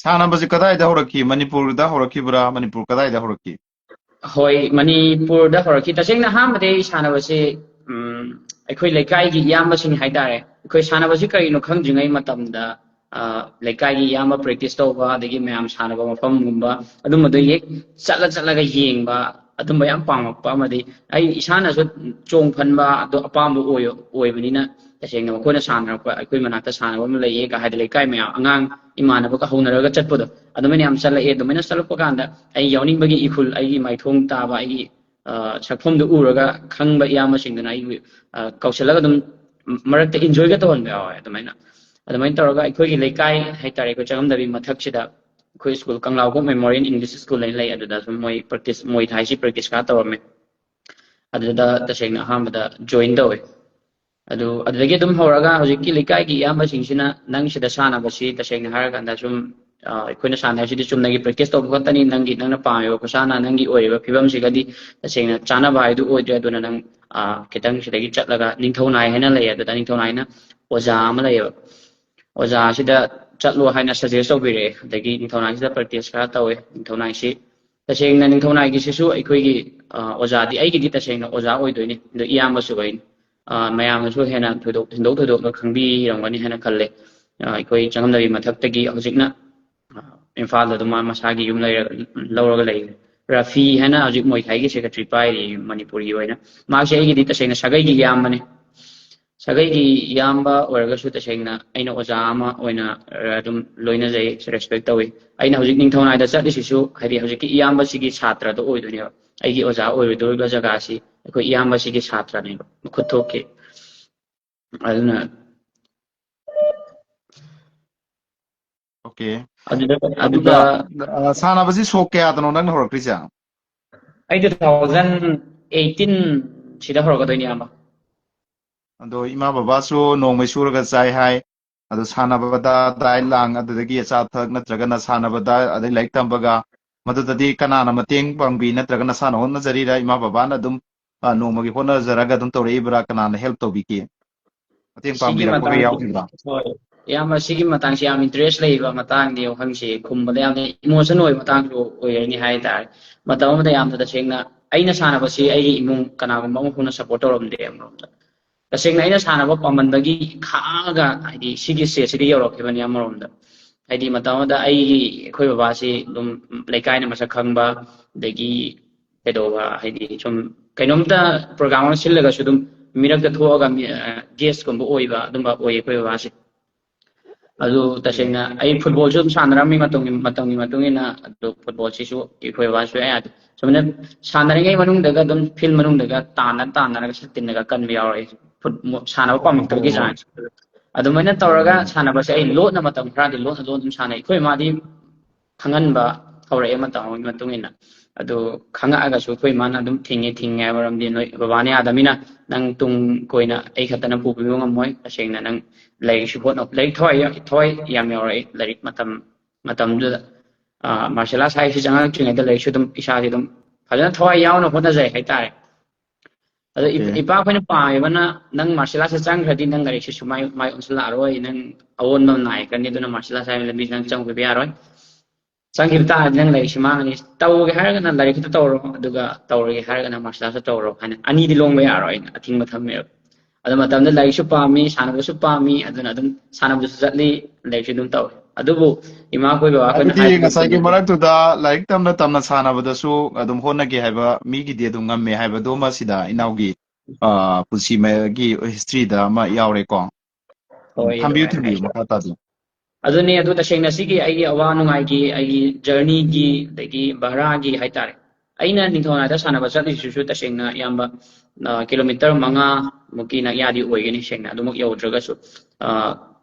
ꯁꯥꯟꯅꯕꯁꯤ ꯀꯗꯥꯏꯗ ꯍꯧꯔꯛꯈꯤ? ꯃꯅꯤꯄꯨꯔꯗ ꯍꯧꯔꯛꯈꯤꯕ꯭ꯔꯥ? ꯃꯅꯤꯄꯨꯔ ꯀꯗꯥꯏꯗ ꯍꯧꯔꯛꯈꯤ? ꯍꯣꯏ, ꯃꯅꯤꯄꯨꯔꯗ ꯍꯧꯔꯛꯈꯤ꯫ ꯇꯁꯦꯡꯅ ꯑꯍꯥꯟꯕꯗꯤ ꯑꯩ ꯁꯥꯟꯅꯕꯁꯤ, ꯎꯝ, ꯑꯩꯈꯣꯏ ꯂꯩꯀꯥꯏꯒꯤ ꯏꯌꯥꯝꯕꯁꯤꯡ ꯍꯥꯏꯇꯥꯔꯦ, ꯑꯩꯈꯣꯏ ꯁꯥꯟꯅꯕꯁꯤ ꯀꯔꯤꯅꯣ ꯈꯪꯗ꯭ꯔꯤꯉꯩ ꯃꯇꯝꯗ, ꯑ, ꯂꯩꯀꯥꯏꯒꯤ ꯏꯌꯥꯝꯕ practice ꯇꯧꯕ, ꯑꯗꯒꯤ ꯃꯌꯥꯝ ꯁꯥꯟꯅꯕ ꯃꯐꯝꯒꯨꯝꯕ ꯑꯗꯨꯝꯕꯗꯣ ꯍꯦꯛ ꯆꯠꯂ ꯆꯠꯂꯒ ꯌꯦꯡꯕ, ꯑꯗꯨꯝꯕ ꯌꯥꯝ ꯄꯥꯝꯃꯛꯄ ꯑꯃꯗꯤ ꯑꯩ ꯏꯁꯥꯅꯁꯨ ꯆꯣꯡ ꯐꯟꯕ ꯑꯗꯣ ꯑꯄꯥꯝꯕ ꯑꯣꯏ-, ꯑꯣꯏꯕꯅꯤꯅ ꯇꯁꯦꯡꯅ ꯃꯈꯣꯏꯅ ꯁꯥꯟꯅꯔꯛꯄ, ꯑꯩꯈꯣꯏ ꯃꯅꯥꯛꯇ ꯁꯥꯟꯅꯕ ꯑꯃ ꯂꯩꯌꯦ ꯀ ꯍꯥꯏꯗꯤ ꯂꯩꯀꯥꯏ ꯃꯌꯥꯝ ꯑꯉꯥꯡ ꯏꯃꯥꯟꯅꯕꯒ ꯍꯧꯅꯔꯒ ꯆꯠꯄꯗꯣ ꯑꯗꯨꯃꯥꯏꯅ ꯌꯥꯝ ꯆꯠꯂꯛꯑꯦ꯫ ꯑꯗꯨꯃꯥꯏꯅ ꯆꯠꯂꯛꯄ ꯀꯥꯟꯗ ꯑꯩ ꯌꯥꯎꯅꯤꯡꯕꯒꯤ ꯏꯍꯨꯜ, ꯑꯩꯒꯤ ꯃꯥꯏꯊꯣꯡ ꯇꯥꯕ, ꯑꯩꯒꯤ, ꯑ, ꯁꯛꯐꯝꯗꯨ ꯎꯔꯒ ꯈꯪꯕ ꯏꯌꯥꯝꯕꯁꯤꯡꯗꯨꯅ ꯑꯩꯕꯨ, ꯑ, ꯀꯧꯁꯤꯜꯂꯒ ꯑꯗꯨꯝ ꯃꯔꯛꯇ enjoyꯒ ꯇꯧꯍꯟꯕ ꯌꯥꯎꯋꯦ꯫ ꯑꯗꯨꯃꯥꯏꯅ, ꯑꯗꯨꯃꯥꯏꯅ ꯇꯧꯔꯒ ꯑꯩꯈꯣꯏꯒꯤ ꯂꯩꯀꯥꯏ ꯍꯥꯏꯇꯥꯔꯦ, ꯑꯩꯈꯣꯏ ꯆꯉꯝꯗꯕꯤ ꯃꯊꯛꯁꯤꯗ ꯑꯩꯈꯣꯏ ꯁ꯭ꯀꯨꯜ ꯀꯪꯂꯥꯎꯈꯣꯛ Memorial English School ꯍꯥꯏꯅ ꯂꯩ, ꯑꯗꯨꯗ ꯁꯨꯝ ꯃꯣꯏ practice, Muay Thaiꯁꯤ practice ꯈꯔ ꯇꯧꯔꯝꯃꯦ꯫ ꯑꯗꯨꯗ ꯇꯁꯦꯡꯅ ꯑꯍꯥꯟꯕꯗ join ꯇꯧꯋꯦ꯫ ꯑꯗꯨ, ꯑꯗꯨꯗꯒꯤ ꯑꯗꯨꯝ ꯍꯧꯔꯒ ꯍꯧꯖꯤꯛꯀꯤ ꯂꯩꯀꯥꯏꯒꯤ ꯏꯌꯥꯝꯕꯁꯤꯡꯁꯤꯅ ꯅꯪ ꯁꯤꯗ ꯁꯥꯟꯅꯕꯁꯤ ꯇꯁꯦꯡꯅ ꯍꯥꯏꯔꯀꯥꯟꯗ ꯁꯨꯝ ꯑꯩꯈꯣꯏꯅ ꯁꯥꯟꯅꯔꯤꯁꯤꯗꯤ ꯆꯨꯝꯅꯒꯤ ꯄ꯭ꯔꯦꯛꯇꯤꯁ ꯇꯧꯕ ꯈꯛꯇꯅꯤ꯫ ꯅꯪꯒꯤ, ꯅꯪꯅ ꯄꯥꯝꯃꯤꯕ ꯈꯨꯁꯥꯟꯅ, ꯅꯪꯒꯤ ꯑꯣꯏꯔꯤꯕ ꯐꯤꯕꯝꯁꯤꯒꯗꯤ ꯇꯁꯦꯡꯅ ꯆꯥꯟꯅꯕ ꯍꯥꯏꯗꯨ ꯑꯣꯏꯗ꯭ꯔꯦ꯫ ꯑꯗꯨꯅ ꯅꯪ ꯈꯤꯇꯪ ꯁꯤꯗꯒꯤ ꯆꯠꯂꯒ, ꯅꯤꯡꯊꯧ ꯅꯥꯏ ꯍꯥꯏꯅ ꯂꯩꯌꯦ, ꯑꯗꯨꯗ ꯅꯤꯡꯊꯧ ꯅꯥꯏꯅ ꯑꯣꯖꯥ ꯑꯃ ꯂꯩꯌꯦꯕ, ꯑꯣꯖꯥꯁꯤꯗ ꯆꯠꯂꯣ ꯍꯥꯏꯅ ꯁꯖꯦꯁ ꯇꯧꯕꯤꯔꯛꯑꯦ꯫ ꯑꯗꯒꯤ ꯅꯤꯡꯊꯧꯅꯥꯏꯁꯤꯗ ꯄ꯭ꯔꯦꯛꯇꯤꯁ ꯈꯔ ꯇꯧꯋꯦ꯫ ꯅꯤꯡꯊꯧꯅꯥꯏꯁꯤ, ꯇꯁꯦꯡꯅ ꯅꯤꯡꯊꯧꯅꯥꯏꯒꯤꯁꯤꯁꯨ ꯑꯩꯈꯣꯏꯒꯤ ꯑꯣꯖꯥꯗꯤ, ꯑꯩꯒꯤꯗꯤ ꯇꯁꯦꯡꯅ ꯑꯣꯖꯥ ꯑꯣꯏꯗꯣꯏꯅꯤ, ꯑꯗꯣ ꯏꯌꯥꯝꯕꯁꯨ ꯑꯩꯅꯤ꯫ ꯃꯌꯥꯝꯅꯁꯨ ꯍꯦꯟꯅ ꯊꯣꯏꯗꯣꯛ ꯍꯦꯟꯗꯣꯛ ꯊꯣꯏꯗꯣꯛꯅ ꯈꯪꯕꯤꯔꯝꯒꯅꯤ ꯍꯥꯏꯅ ꯈꯜꯂꯦ꯫ ꯑꯩꯈꯣꯏ ꯆꯪꯉꯝꯗꯕꯤ ꯃꯊꯛꯇꯒꯤ ꯍꯧꯖꯤꯛꯅ ꯏꯝꯐꯥꯜꯗ ꯑꯗꯨꯝ ꯃꯥ ꯃꯁꯥꯒꯤ ꯌꯨꯝ ꯂꯩꯔ-, ꯂꯧꯔꯒ ꯂꯩ꯫ ꯔꯥꯐꯤ ꯍꯥꯏꯅ ꯍꯧꯖꯤꯛ ꯃꯣꯏ ꯊꯥꯏꯒꯤ ꯁꯦꯀ꯭ꯔꯦꯇꯔꯤ ꯄꯥꯏꯔꯤ ꯃꯅꯤꯄꯨꯔꯒꯤ ꯑꯣꯏꯅ꯫ ꯃꯥꯁꯦ ꯑꯩꯒꯤꯗꯤ ꯇꯁꯦꯡꯅ ꯁꯥꯒꯩꯒꯤ ꯏꯌꯥꯝꯕꯅꯤ꯫ ꯁꯥꯒꯩꯒꯤ ꯏꯌꯥꯝꯕ ꯑꯣꯏꯔꯒꯁꯨ ꯇꯁꯦꯡꯅ ꯑꯩꯅ ꯑꯣꯖꯥ ꯑꯃ ꯑꯣꯏꯅ ꯑꯗꯨꯝ ꯂꯣꯏꯅꯖꯩ, ꯔꯦꯁꯄꯦꯛ ꯇꯧꯏ꯫ ꯑꯩꯅ ꯍꯧꯖꯤꯛ ꯅꯤꯡꯊꯧꯅꯥꯏꯗ ꯆꯠꯂꯤꯁꯤꯁꯨ ꯍꯥꯏꯗꯤ ꯍꯧꯖꯤꯛꯀꯤ ꯏꯌꯥꯝꯕꯁꯤꯒꯤ ꯁꯥꯇ꯭ꯔꯗꯣ ꯑꯣꯏꯗꯣꯏꯅꯦꯕ꯫ ꯑꯩꯒꯤ ꯑꯣꯖꯥ ꯑꯣꯏꯔꯨꯗꯧꯔꯤꯕ ꯖꯒꯥꯁꯤ ꯑꯩꯈꯣꯏ ꯏꯌꯥꯝꯕꯁꯤꯒꯤ ꯁꯥꯇ꯭ꯔꯅꯦꯕ, ꯃꯈꯨꯠ ꯊꯣꯛꯀꯤ꯫ ꯑꯗꯨꯅ ꯑꯣꯀꯦ꯫ ꯑꯗꯨꯗ ꯑꯗꯨꯒ ꯑꯗꯨꯗ ꯑ, ꯁꯥꯟꯅꯕꯁꯤ ꯁꯣꯛ ꯀꯌꯥꯗꯅꯣ ꯅꯪꯅ ꯍꯧꯔꯛꯈ꯭ꯔꯤꯁꯦ? ꯑꯩ two thousand eighteen ꯁꯤꯗ ꯍꯧꯔꯛꯀꯗꯣꯏꯅꯦ, ꯏꯌꯥꯝꯕ꯫ ꯑꯗꯣ ꯏꯃꯥ ꯕꯕꯥꯁꯨ ꯅꯣꯡꯃꯩ ꯁꯨꯔꯒ ꯆꯥꯏ ꯍꯥꯏ꯫ ꯑꯗꯣ ꯁꯥꯟꯅꯕꯗ ꯗꯥꯏꯠ ꯂꯥꯡ, ꯑꯗꯨꯗꯒꯤ ꯑꯆꯥ ꯑꯊꯛ, ꯅꯠꯇ꯭ꯔꯒꯅ ꯁꯥꯟꯅꯕꯗ, ꯑꯗꯩ ꯂꯥꯏꯔꯤꯛ ꯇꯝꯕꯒ, ꯃꯗꯨꯗꯗꯤ ꯀꯅꯥꯅ ꯃꯇꯦꯡ ꯄꯥꯡꯕꯤ, ꯅꯠꯇ꯭ꯔꯒ ꯅꯁꯥꯅ ꯍꯣꯠꯅꯖꯔꯤꯔ, ꯏꯃꯥ ꯕꯕꯥꯅ ꯑꯗꯨꯝ ꯑ, ꯅꯣꯡꯃꯒꯤ ꯍꯣꯠꯅꯖꯔꯒ ꯑꯗꯨꯝ ꯇꯧꯔꯛꯏꯕ꯭ꯔꯥ? ꯀꯅꯥꯅ ꯍꯦꯜꯞ ꯇꯧꯕꯤꯒꯦ? ꯃꯇꯦꯡ ꯁꯤꯒꯤ ꯄꯥꯡꯕꯤꯔꯛꯄꯒ ꯃꯇꯥꯡꯁꯤ, ꯌꯥꯎꯈꯤꯕ꯭ꯔꯥ? ꯍꯣꯏ, ꯏꯌꯥꯝꯕ, ꯁꯤꯒꯤ ꯃꯇꯥꯡꯁꯤ ꯌꯥꯝ ꯏꯟꯇꯔꯦꯁ ꯂꯩꯕ ꯃꯇꯥꯡꯅꯤ, ꯋꯥꯍꯪꯁꯤ ꯈꯨꯝꯕꯗ ꯌꯥꯝꯅ ꯏꯃꯣꯁꯟ ꯑꯣꯏꯕ ꯃꯇꯥꯡꯁꯨ ꯑꯣꯏꯔꯅꯤ ꯍꯥꯏ ꯇꯥꯔꯦ꯫ ꯃꯇꯝ ꯑꯃꯗ ꯌꯥꯝꯅ ꯇꯁꯦꯡꯅ ꯑꯩꯅ ꯁꯥꯟꯅꯕꯁꯤ ꯑꯩꯒꯤ ꯏꯃꯨꯡ ꯀꯅꯥꯒꯨꯝꯕ ꯑꯃ ꯐꯥꯎꯅ ꯁꯞꯄꯣꯔꯠ ꯇꯧꯔꯝꯗꯦ ꯑꯃꯔꯣꯝꯗ꯫ ꯇꯁꯦꯡꯅ ꯑꯩꯅ ꯁꯥꯟꯅꯕ ꯄꯥꯝꯃꯟꯕꯒꯤ ꯈꯥꯡꯉꯒ ꯍꯥꯏꯗꯤ ꯁꯤꯒꯤ ꯁ꯭ꯇꯦꯖꯁꯤꯗ ꯌꯧꯔꯛꯈꯤꯕꯅꯤ ꯑꯃꯔꯣꯝꯗ꯫ ꯍꯥꯏꯗꯤ ꯃꯇꯝ ꯑꯃꯗ ꯑꯩꯒꯤ, ꯑꯩꯈꯣꯏ ꯕꯕꯥꯁꯤ ꯑꯗꯨꯝ ꯂꯩꯀꯥꯏꯅ ꯃꯁꯛ ꯈꯪꯕ, ꯑꯗꯒꯤ ꯀꯩꯗꯧꯕ, ꯍꯥꯏꯗꯤ ꯁꯨꯝ ꯀꯩꯅꯣꯝꯇ ꯄ꯭ꯔꯣꯒ꯭ꯔꯥꯝ ꯑꯃ ꯁꯤꯜꯂꯒꯁꯨ ꯑꯗꯨꯝ ꯃꯤꯔꯛꯇ ꯊꯣꯛꯑꯒ ꯃꯤ-, ꯑ, ꯒꯦꯁꯀꯨꯝꯕ ꯑꯣꯏꯕ ꯑꯗꯨꯝꯕ ꯑꯣꯏꯌꯦ ꯑꯩꯈꯣꯏ ꯕꯕꯥꯁꯦ꯫ ꯑꯗꯨ ꯇꯁꯦꯡꯅ ꯑꯩ ꯐꯨꯠꯕꯣꯜꯁꯨ ꯑꯗꯨꯝ ꯁꯥꯟꯅꯔꯝꯃꯤ ꯃꯇꯝꯒꯤ, ꯃꯇꯝꯒꯤ ꯃꯇꯨꯡ ꯏꯟꯅ, ꯑꯗꯨ ꯐꯨꯠꯕꯣꯜꯁꯤꯁꯨ ꯑꯩꯈꯣꯏ ꯕꯕꯥꯁꯨ ꯌꯥꯗꯦ꯫ ꯁꯨꯃꯥꯏꯅ ꯁꯥꯟꯅꯔꯤꯉꯩ ꯃꯅꯨꯡꯗꯒ ꯑꯗꯨꯝ ꯐꯤꯜ ꯃꯅꯨꯡꯗꯒ ꯇꯥꯟꯅ ꯇꯥꯟꯅꯔꯒ ꯁꯠ ꯇꯤꯟꯅꯒ ꯀꯟꯕ ꯌꯥꯎꯔꯛꯑꯦ꯫ ꯐꯨꯠ-, ꯁꯥꯟꯅꯕ ꯄꯥꯝꯃꯛꯇꯕꯒꯤ ꯆꯥꯡꯁꯦ꯫ ꯑꯗꯨꯃꯥꯏꯅ ꯇꯧꯔꯒ ꯁꯥꯟꯅꯕꯁꯦ ꯑꯩ ꯂꯣꯟꯅ ꯃꯇꯝ ꯈꯔꯗꯤ ꯂꯣꯟꯅ ꯂꯣꯟꯅ ꯑꯗꯨꯝ ꯁꯥꯟꯅꯩ꯫ ꯑꯩꯈꯣꯏ ꯃꯥꯗꯤ ꯈꯪꯍꯟꯕ ꯍꯧꯔꯛꯑꯦ ꯃꯇꯝ ꯑꯃꯒꯤ ꯃꯇꯨꯡ ꯏꯟꯅ꯫ ꯑꯗꯨ ꯈꯪꯉꯛꯑꯒꯁꯨ ꯑꯩꯈꯣꯏ ꯃꯥꯅ ꯑꯗꯨꯝ ꯊꯤꯡꯉꯦ, ꯊꯤꯡꯉꯦ ꯍꯥꯏꯕ ꯃꯔꯝꯗꯤ ꯅꯣꯏ ꯕꯕꯥꯅ ꯌꯥꯗꯕꯅꯤꯅ ꯅꯪ ꯇꯨꯡ ꯀꯣꯏꯅ ꯑꯩ ꯈꯛꯇꯅ ꯄꯨꯕꯤꯕ ꯉꯝꯃꯣꯏ꯫ ꯇꯁꯦꯡꯅ ꯅꯪ ꯂꯥꯏꯔꯤꯛꯁꯨ ꯍꯣꯠꯅꯧ꯫ ꯂꯥꯏꯔꯤꯛ ꯊꯋꯥꯏ, ꯊꯋꯥꯏ ꯌꯥꯝ ꯌꯥꯎꯔꯛꯑꯦ ꯂꯥꯏꯔꯤꯛ ꯃꯇꯝ ꯃꯇꯝꯗꯨꯗ ꯃꯥꯔꯁꯦꯜ ꯑꯥꯔꯠꯁ ꯍꯥꯏꯁꯤ ꯆꯪꯉꯛꯇ꯭ꯔꯤꯉꯩꯗ ꯂꯥꯏꯔꯤꯛꯁꯨ ꯑꯗꯨꯝ ꯏꯁꯥꯁꯦ ꯑꯗꯨꯝ ꯐꯖꯅ ꯊꯋꯥꯏ ꯌꯥꯎꯅ ꯍꯣꯠꯅꯖꯩ ꯍꯥꯏꯇꯥꯔꯦ꯫ ꯑꯗꯣ ꯏꯄꯥ ꯑꯩꯈꯣꯏꯅ ꯄꯥꯝꯃꯤꯕꯅ, ꯅꯪ ꯃꯥꯔꯁꯦꯜ ꯑꯥꯔꯠꯁꯇ ꯆꯪꯈ꯭ꯔꯗꯤ ꯅꯪ ꯂꯥꯏꯔꯤꯛꯁꯦ ꯁꯨꯃꯥꯏ ꯃꯥꯏ ꯑꯣꯟꯁꯤꯜꯂꯛꯑꯔꯣꯏ, ꯅꯪ ꯑꯑꯣꯟꯕ ꯑꯃ ꯅꯥꯏꯔꯛꯀꯅꯤ, ꯑꯗꯨꯅ ꯃꯥꯔꯁꯦꯜ ꯑꯥꯔꯠꯁ ꯍꯥꯏꯕ ꯂꯝꯕꯤꯁꯤ ꯅꯪ ꯆꯪꯕꯤꯕ ꯌꯥꯔꯣꯏ꯫ ꯆꯪꯈꯤꯕ ꯇꯥꯔꯗꯤ ꯅꯪ ꯂꯥꯏꯔꯤꯛꯁꯤ ꯃꯥꯡꯉꯅꯤ꯫ ꯇꯧꯒꯦ ꯍꯥꯏꯔꯒꯅ ꯂꯥꯏꯔꯤꯛ ꯈꯛꯇ ꯇꯧꯔꯣ, ꯑꯗꯨꯒ ꯇꯧꯔꯒꯦ ꯍꯥꯏꯔꯒꯅ ꯃꯥꯔꯁꯦꯜ ꯑꯥꯔꯠꯁꯇ ꯇꯧꯔꯣ ꯍꯥꯏꯅ ꯑꯅꯤꯗꯤ ꯂꯣꯡꯕ ꯌꯥꯔꯣꯏ ꯍꯥꯏꯅ ꯑꯊꯤꯡꯕ ꯊꯝꯃꯦꯕ꯫ ꯑꯗꯨ ꯃꯇꯝꯗ ꯂꯥꯏꯔꯤꯛꯁꯨ ꯄꯥꯝꯃꯤ, ꯁꯥꯟꯅꯕꯁꯨ ꯄꯥꯝꯃꯤ, ꯑꯗꯨꯅ ꯑꯗꯨꯝ ꯁꯥꯟꯅꯕꯁꯨ ꯆꯠꯂꯤ, ꯂꯥꯏꯔꯤꯛꯁꯨ ꯑꯗꯨꯝ ꯇꯧꯏ꯫ ꯑꯗꯨꯕꯨ ꯏꯃꯥ ꯑꯩꯈꯣꯏ ꯕꯕꯥ ꯑꯩꯈꯣꯏꯅ ꯍꯥꯏꯕ ꯃꯇꯝꯗ ꯃꯔꯛꯇꯨꯗ ꯂꯥꯏꯔꯤꯛ ꯇꯝꯅ ꯇꯝꯅ ꯁꯥꯟꯅꯕꯗꯁꯨ ꯑꯗꯨꯝ ꯍꯣꯠꯅꯒꯦ ꯍꯥꯏꯕ ꯃꯤꯒꯤꯗꯤ ꯑꯗꯨꯝ ꯉꯝꯃꯦ ꯍꯥꯏꯕꯗꯣꯃ ꯁꯤꯗ ꯏꯅꯥꯎꯒꯤ ꯄꯨꯟꯁꯤꯒꯤ ꯍꯤꯁꯇ꯭ꯔꯤꯗ ꯑꯃ ꯌꯥꯎꯔꯦꯀꯣ꯫ ꯎꯝ, ꯍꯣꯏ, ꯊꯝꯕꯤꯌꯨ ꯑꯗꯨꯃꯥꯏꯅ ꯊꯝꯕꯤꯌꯨ ꯍꯥꯏꯁꯦ꯫ ꯃꯈꯥ ꯇꯥꯕꯤꯌꯨ꯫ ꯑꯗꯨꯅꯦ, ꯑꯗꯨ ꯇꯁꯦꯡꯅ ꯁꯤꯒꯤ ꯑꯩꯒꯤ ꯑꯋꯥ ꯅꯨꯡꯉꯥꯏꯒꯤ, ꯑꯩꯒꯤ ꯖꯔꯅꯤꯒꯤ, ꯑꯗꯒꯤ ꯚꯔꯥꯒꯤ ꯍꯥꯏꯇꯥꯔꯦ, ꯑꯩꯅ ꯅꯤꯡꯊꯧꯅꯥꯗ ꯁꯥꯟꯅꯕ ꯆꯠꯂꯤꯁꯤꯁꯨ ꯇꯁꯦꯡꯅ ꯏꯌꯥꯝꯕ, ꯀꯤꯂꯣꯃꯤꯇꯔ ꯃꯉꯥ ꯃꯨꯛꯀꯤ ꯅꯛꯌꯥꯗꯤ ꯑꯣꯏꯒꯅꯤ꯫ ꯁꯦꯡꯅ ꯑꯗꯨꯃꯛ ꯌꯧꯗ꯭ꯔꯒꯁꯨ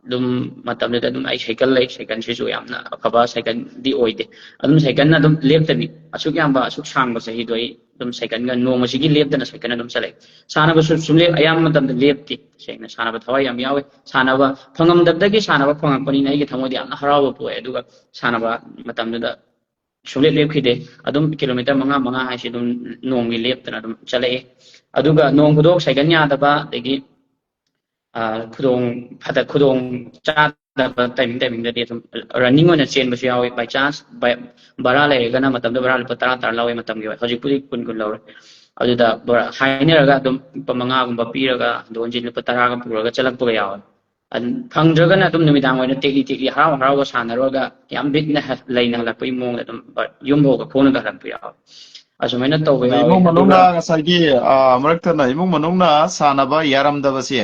ꯑꯗꯨꯝ ꯃꯇꯝꯗꯨꯗ ꯑꯗꯨꯝ ꯑꯩ ꯁꯥꯏꯀꯜ ꯂꯩ, ꯁꯥꯏꯀꯜꯁꯤꯁꯨ ꯌꯥꯝꯅ ꯑꯐꯕ ꯁꯥꯏꯀꯜꯗꯤ ꯑꯣꯏꯗꯦ꯫ ꯑꯗꯨꯝ ꯁꯥꯏꯀꯜꯅ ꯑꯗꯨꯝ ꯂꯦꯞꯇꯕꯤ, ꯑꯁꯨꯛ ꯌꯥꯝꯕ ꯑꯁꯨꯛ ꯁꯥꯡꯕ ꯆꯍꯤꯗꯣ ꯑꯩ ꯑꯗꯨꯝ ꯁꯥꯏꯀꯜꯒ ꯅꯣꯡꯃꯁꯤꯒꯤ ꯂꯦꯞꯇꯅ ꯁꯥꯏꯀꯜ ꯑꯗꯨꯝ ꯆꯠꯂꯛꯏ꯫ ꯁꯥꯟꯅꯕꯁꯨ ꯁꯨꯡꯂꯦꯞ, ꯑꯌꯥꯝꯕ ꯃꯇꯝꯗ ꯂꯦꯞꯇꯦ꯫ ꯁꯦꯡꯅ ꯁꯥꯟꯅꯕ ꯊꯋꯥꯏ ꯌꯥꯝ ꯌꯥꯎꯋꯤ꯫ ꯁꯥꯟꯅꯕ ꯐꯪꯉꯝꯗꯕꯗꯒꯤ ꯁꯥꯟꯅꯕ ꯐꯪꯉꯛꯄꯅꯤꯅ ꯑꯩꯒꯤ ꯊꯃꯣꯏꯗ ꯌꯥꯝꯅ ꯍꯔꯥꯎꯕ ꯄꯣꯛꯑꯦ꯫ ꯑꯗꯨꯒ ꯁꯥꯟꯅꯕ ꯃꯇꯝꯗꯨꯗ ꯁꯨꯡꯂꯦꯞ ꯂꯦꯞꯈꯤꯗꯦ꯫ ꯑꯗꯨꯝ ꯀꯤꯂꯣꯃꯤꯇꯔ ꯃꯉꯥ ꯃꯉꯥ ꯍꯥꯏꯁꯤ ꯑꯗꯨꯝ ꯅꯣꯡꯃꯒꯤ ꯂꯦꯞꯇꯅ ꯑꯗꯨꯝ ꯆꯠꯂꯛꯏ꯫ ꯑꯗꯨꯒ ꯅꯣꯡ ꯐꯥꯗꯣꯛ ꯁꯥꯏꯀꯜ ꯌꯥꯗꯕ, ꯑꯗꯒꯤ ꯈꯨꯗꯣꯡ ꯈꯨꯗꯣꯡ ꯆꯥꯗꯕ ꯇꯥꯏꯃꯤꯡ ꯇꯥꯏꯃꯤꯡꯗꯗꯤ ꯑꯗꯨꯝ ꯔꯟꯅꯤꯡ ꯑꯣꯏꯅ ꯆꯦꯟꯕꯁꯨ ꯌꯥꯎꯋꯤ꯫ By chance ꯚꯔꯥ ꯂꯩꯔꯒꯅ, ꯃꯇꯝꯗꯨꯗ ꯚꯔꯥ ꯂꯨꯄꯥ ꯇꯔꯥ ꯇꯔꯥ ꯂꯧꯋꯤ ꯃꯇꯝꯒꯤ ꯑꯣꯏ꯫ ꯍꯧꯖꯤꯛꯄꯨꯗꯤ ꯀꯨꯟ ꯀꯨꯟ ꯂꯧꯔꯦ꯫ ꯑꯗꯨꯗ ꯍꯥꯏꯅꯔꯒ ꯑꯗꯨꯝ ꯂꯨꯄꯥ ꯃꯉꯥꯒꯨꯝꯕ ꯄꯤꯔꯒ ꯍꯟꯗꯣꯛ ꯍꯟꯖꯤꯟ ꯂꯨꯄꯥ ꯇꯔꯥꯒ ꯄꯨꯔꯒ ꯆꯠꯂꯛꯄꯒ ꯌꯥꯎꯋꯦ꯫ ꯐꯪꯗ꯭ꯔꯒꯅ ꯑꯗꯨꯝ ꯅꯨꯃꯤꯗꯥꯡ ꯑꯣꯏꯅ ꯇꯦꯛꯂꯤ ꯇꯦꯛꯂꯤ ꯍꯔꯥꯎ ꯍꯔꯥꯎꯒ ꯁꯥꯟꯅꯔꯨꯔꯒ ꯌꯥꯝ ꯕꯤꯠ ꯂꯩꯅ ꯍꯜꯂꯛꯄꯒꯤ ꯃꯑꯣꯡꯗ ꯑꯗꯨꯝ ꯌꯨꯝ ꯐꯥꯎꯕ ꯈꯣꯡꯅꯒ ꯍꯜꯂꯛꯄ ꯌꯥꯎꯋꯦ꯫ ꯑꯁꯨꯃꯥꯏꯅ ꯇꯧꯕ ꯑꯗ ꯌꯥꯎꯋꯤ꯫ ꯏꯃꯨꯡ ꯑꯗꯨꯒ ꯃꯅꯨꯡꯅ ꯉꯁꯥꯏꯒꯤ ꯑ, ꯃꯔꯛ ꯊꯠꯅ ꯏꯃꯨꯡ ꯃꯅꯨꯡꯅ ꯁꯥꯟꯅꯕ ꯌꯥꯔꯝꯗꯕꯁꯦ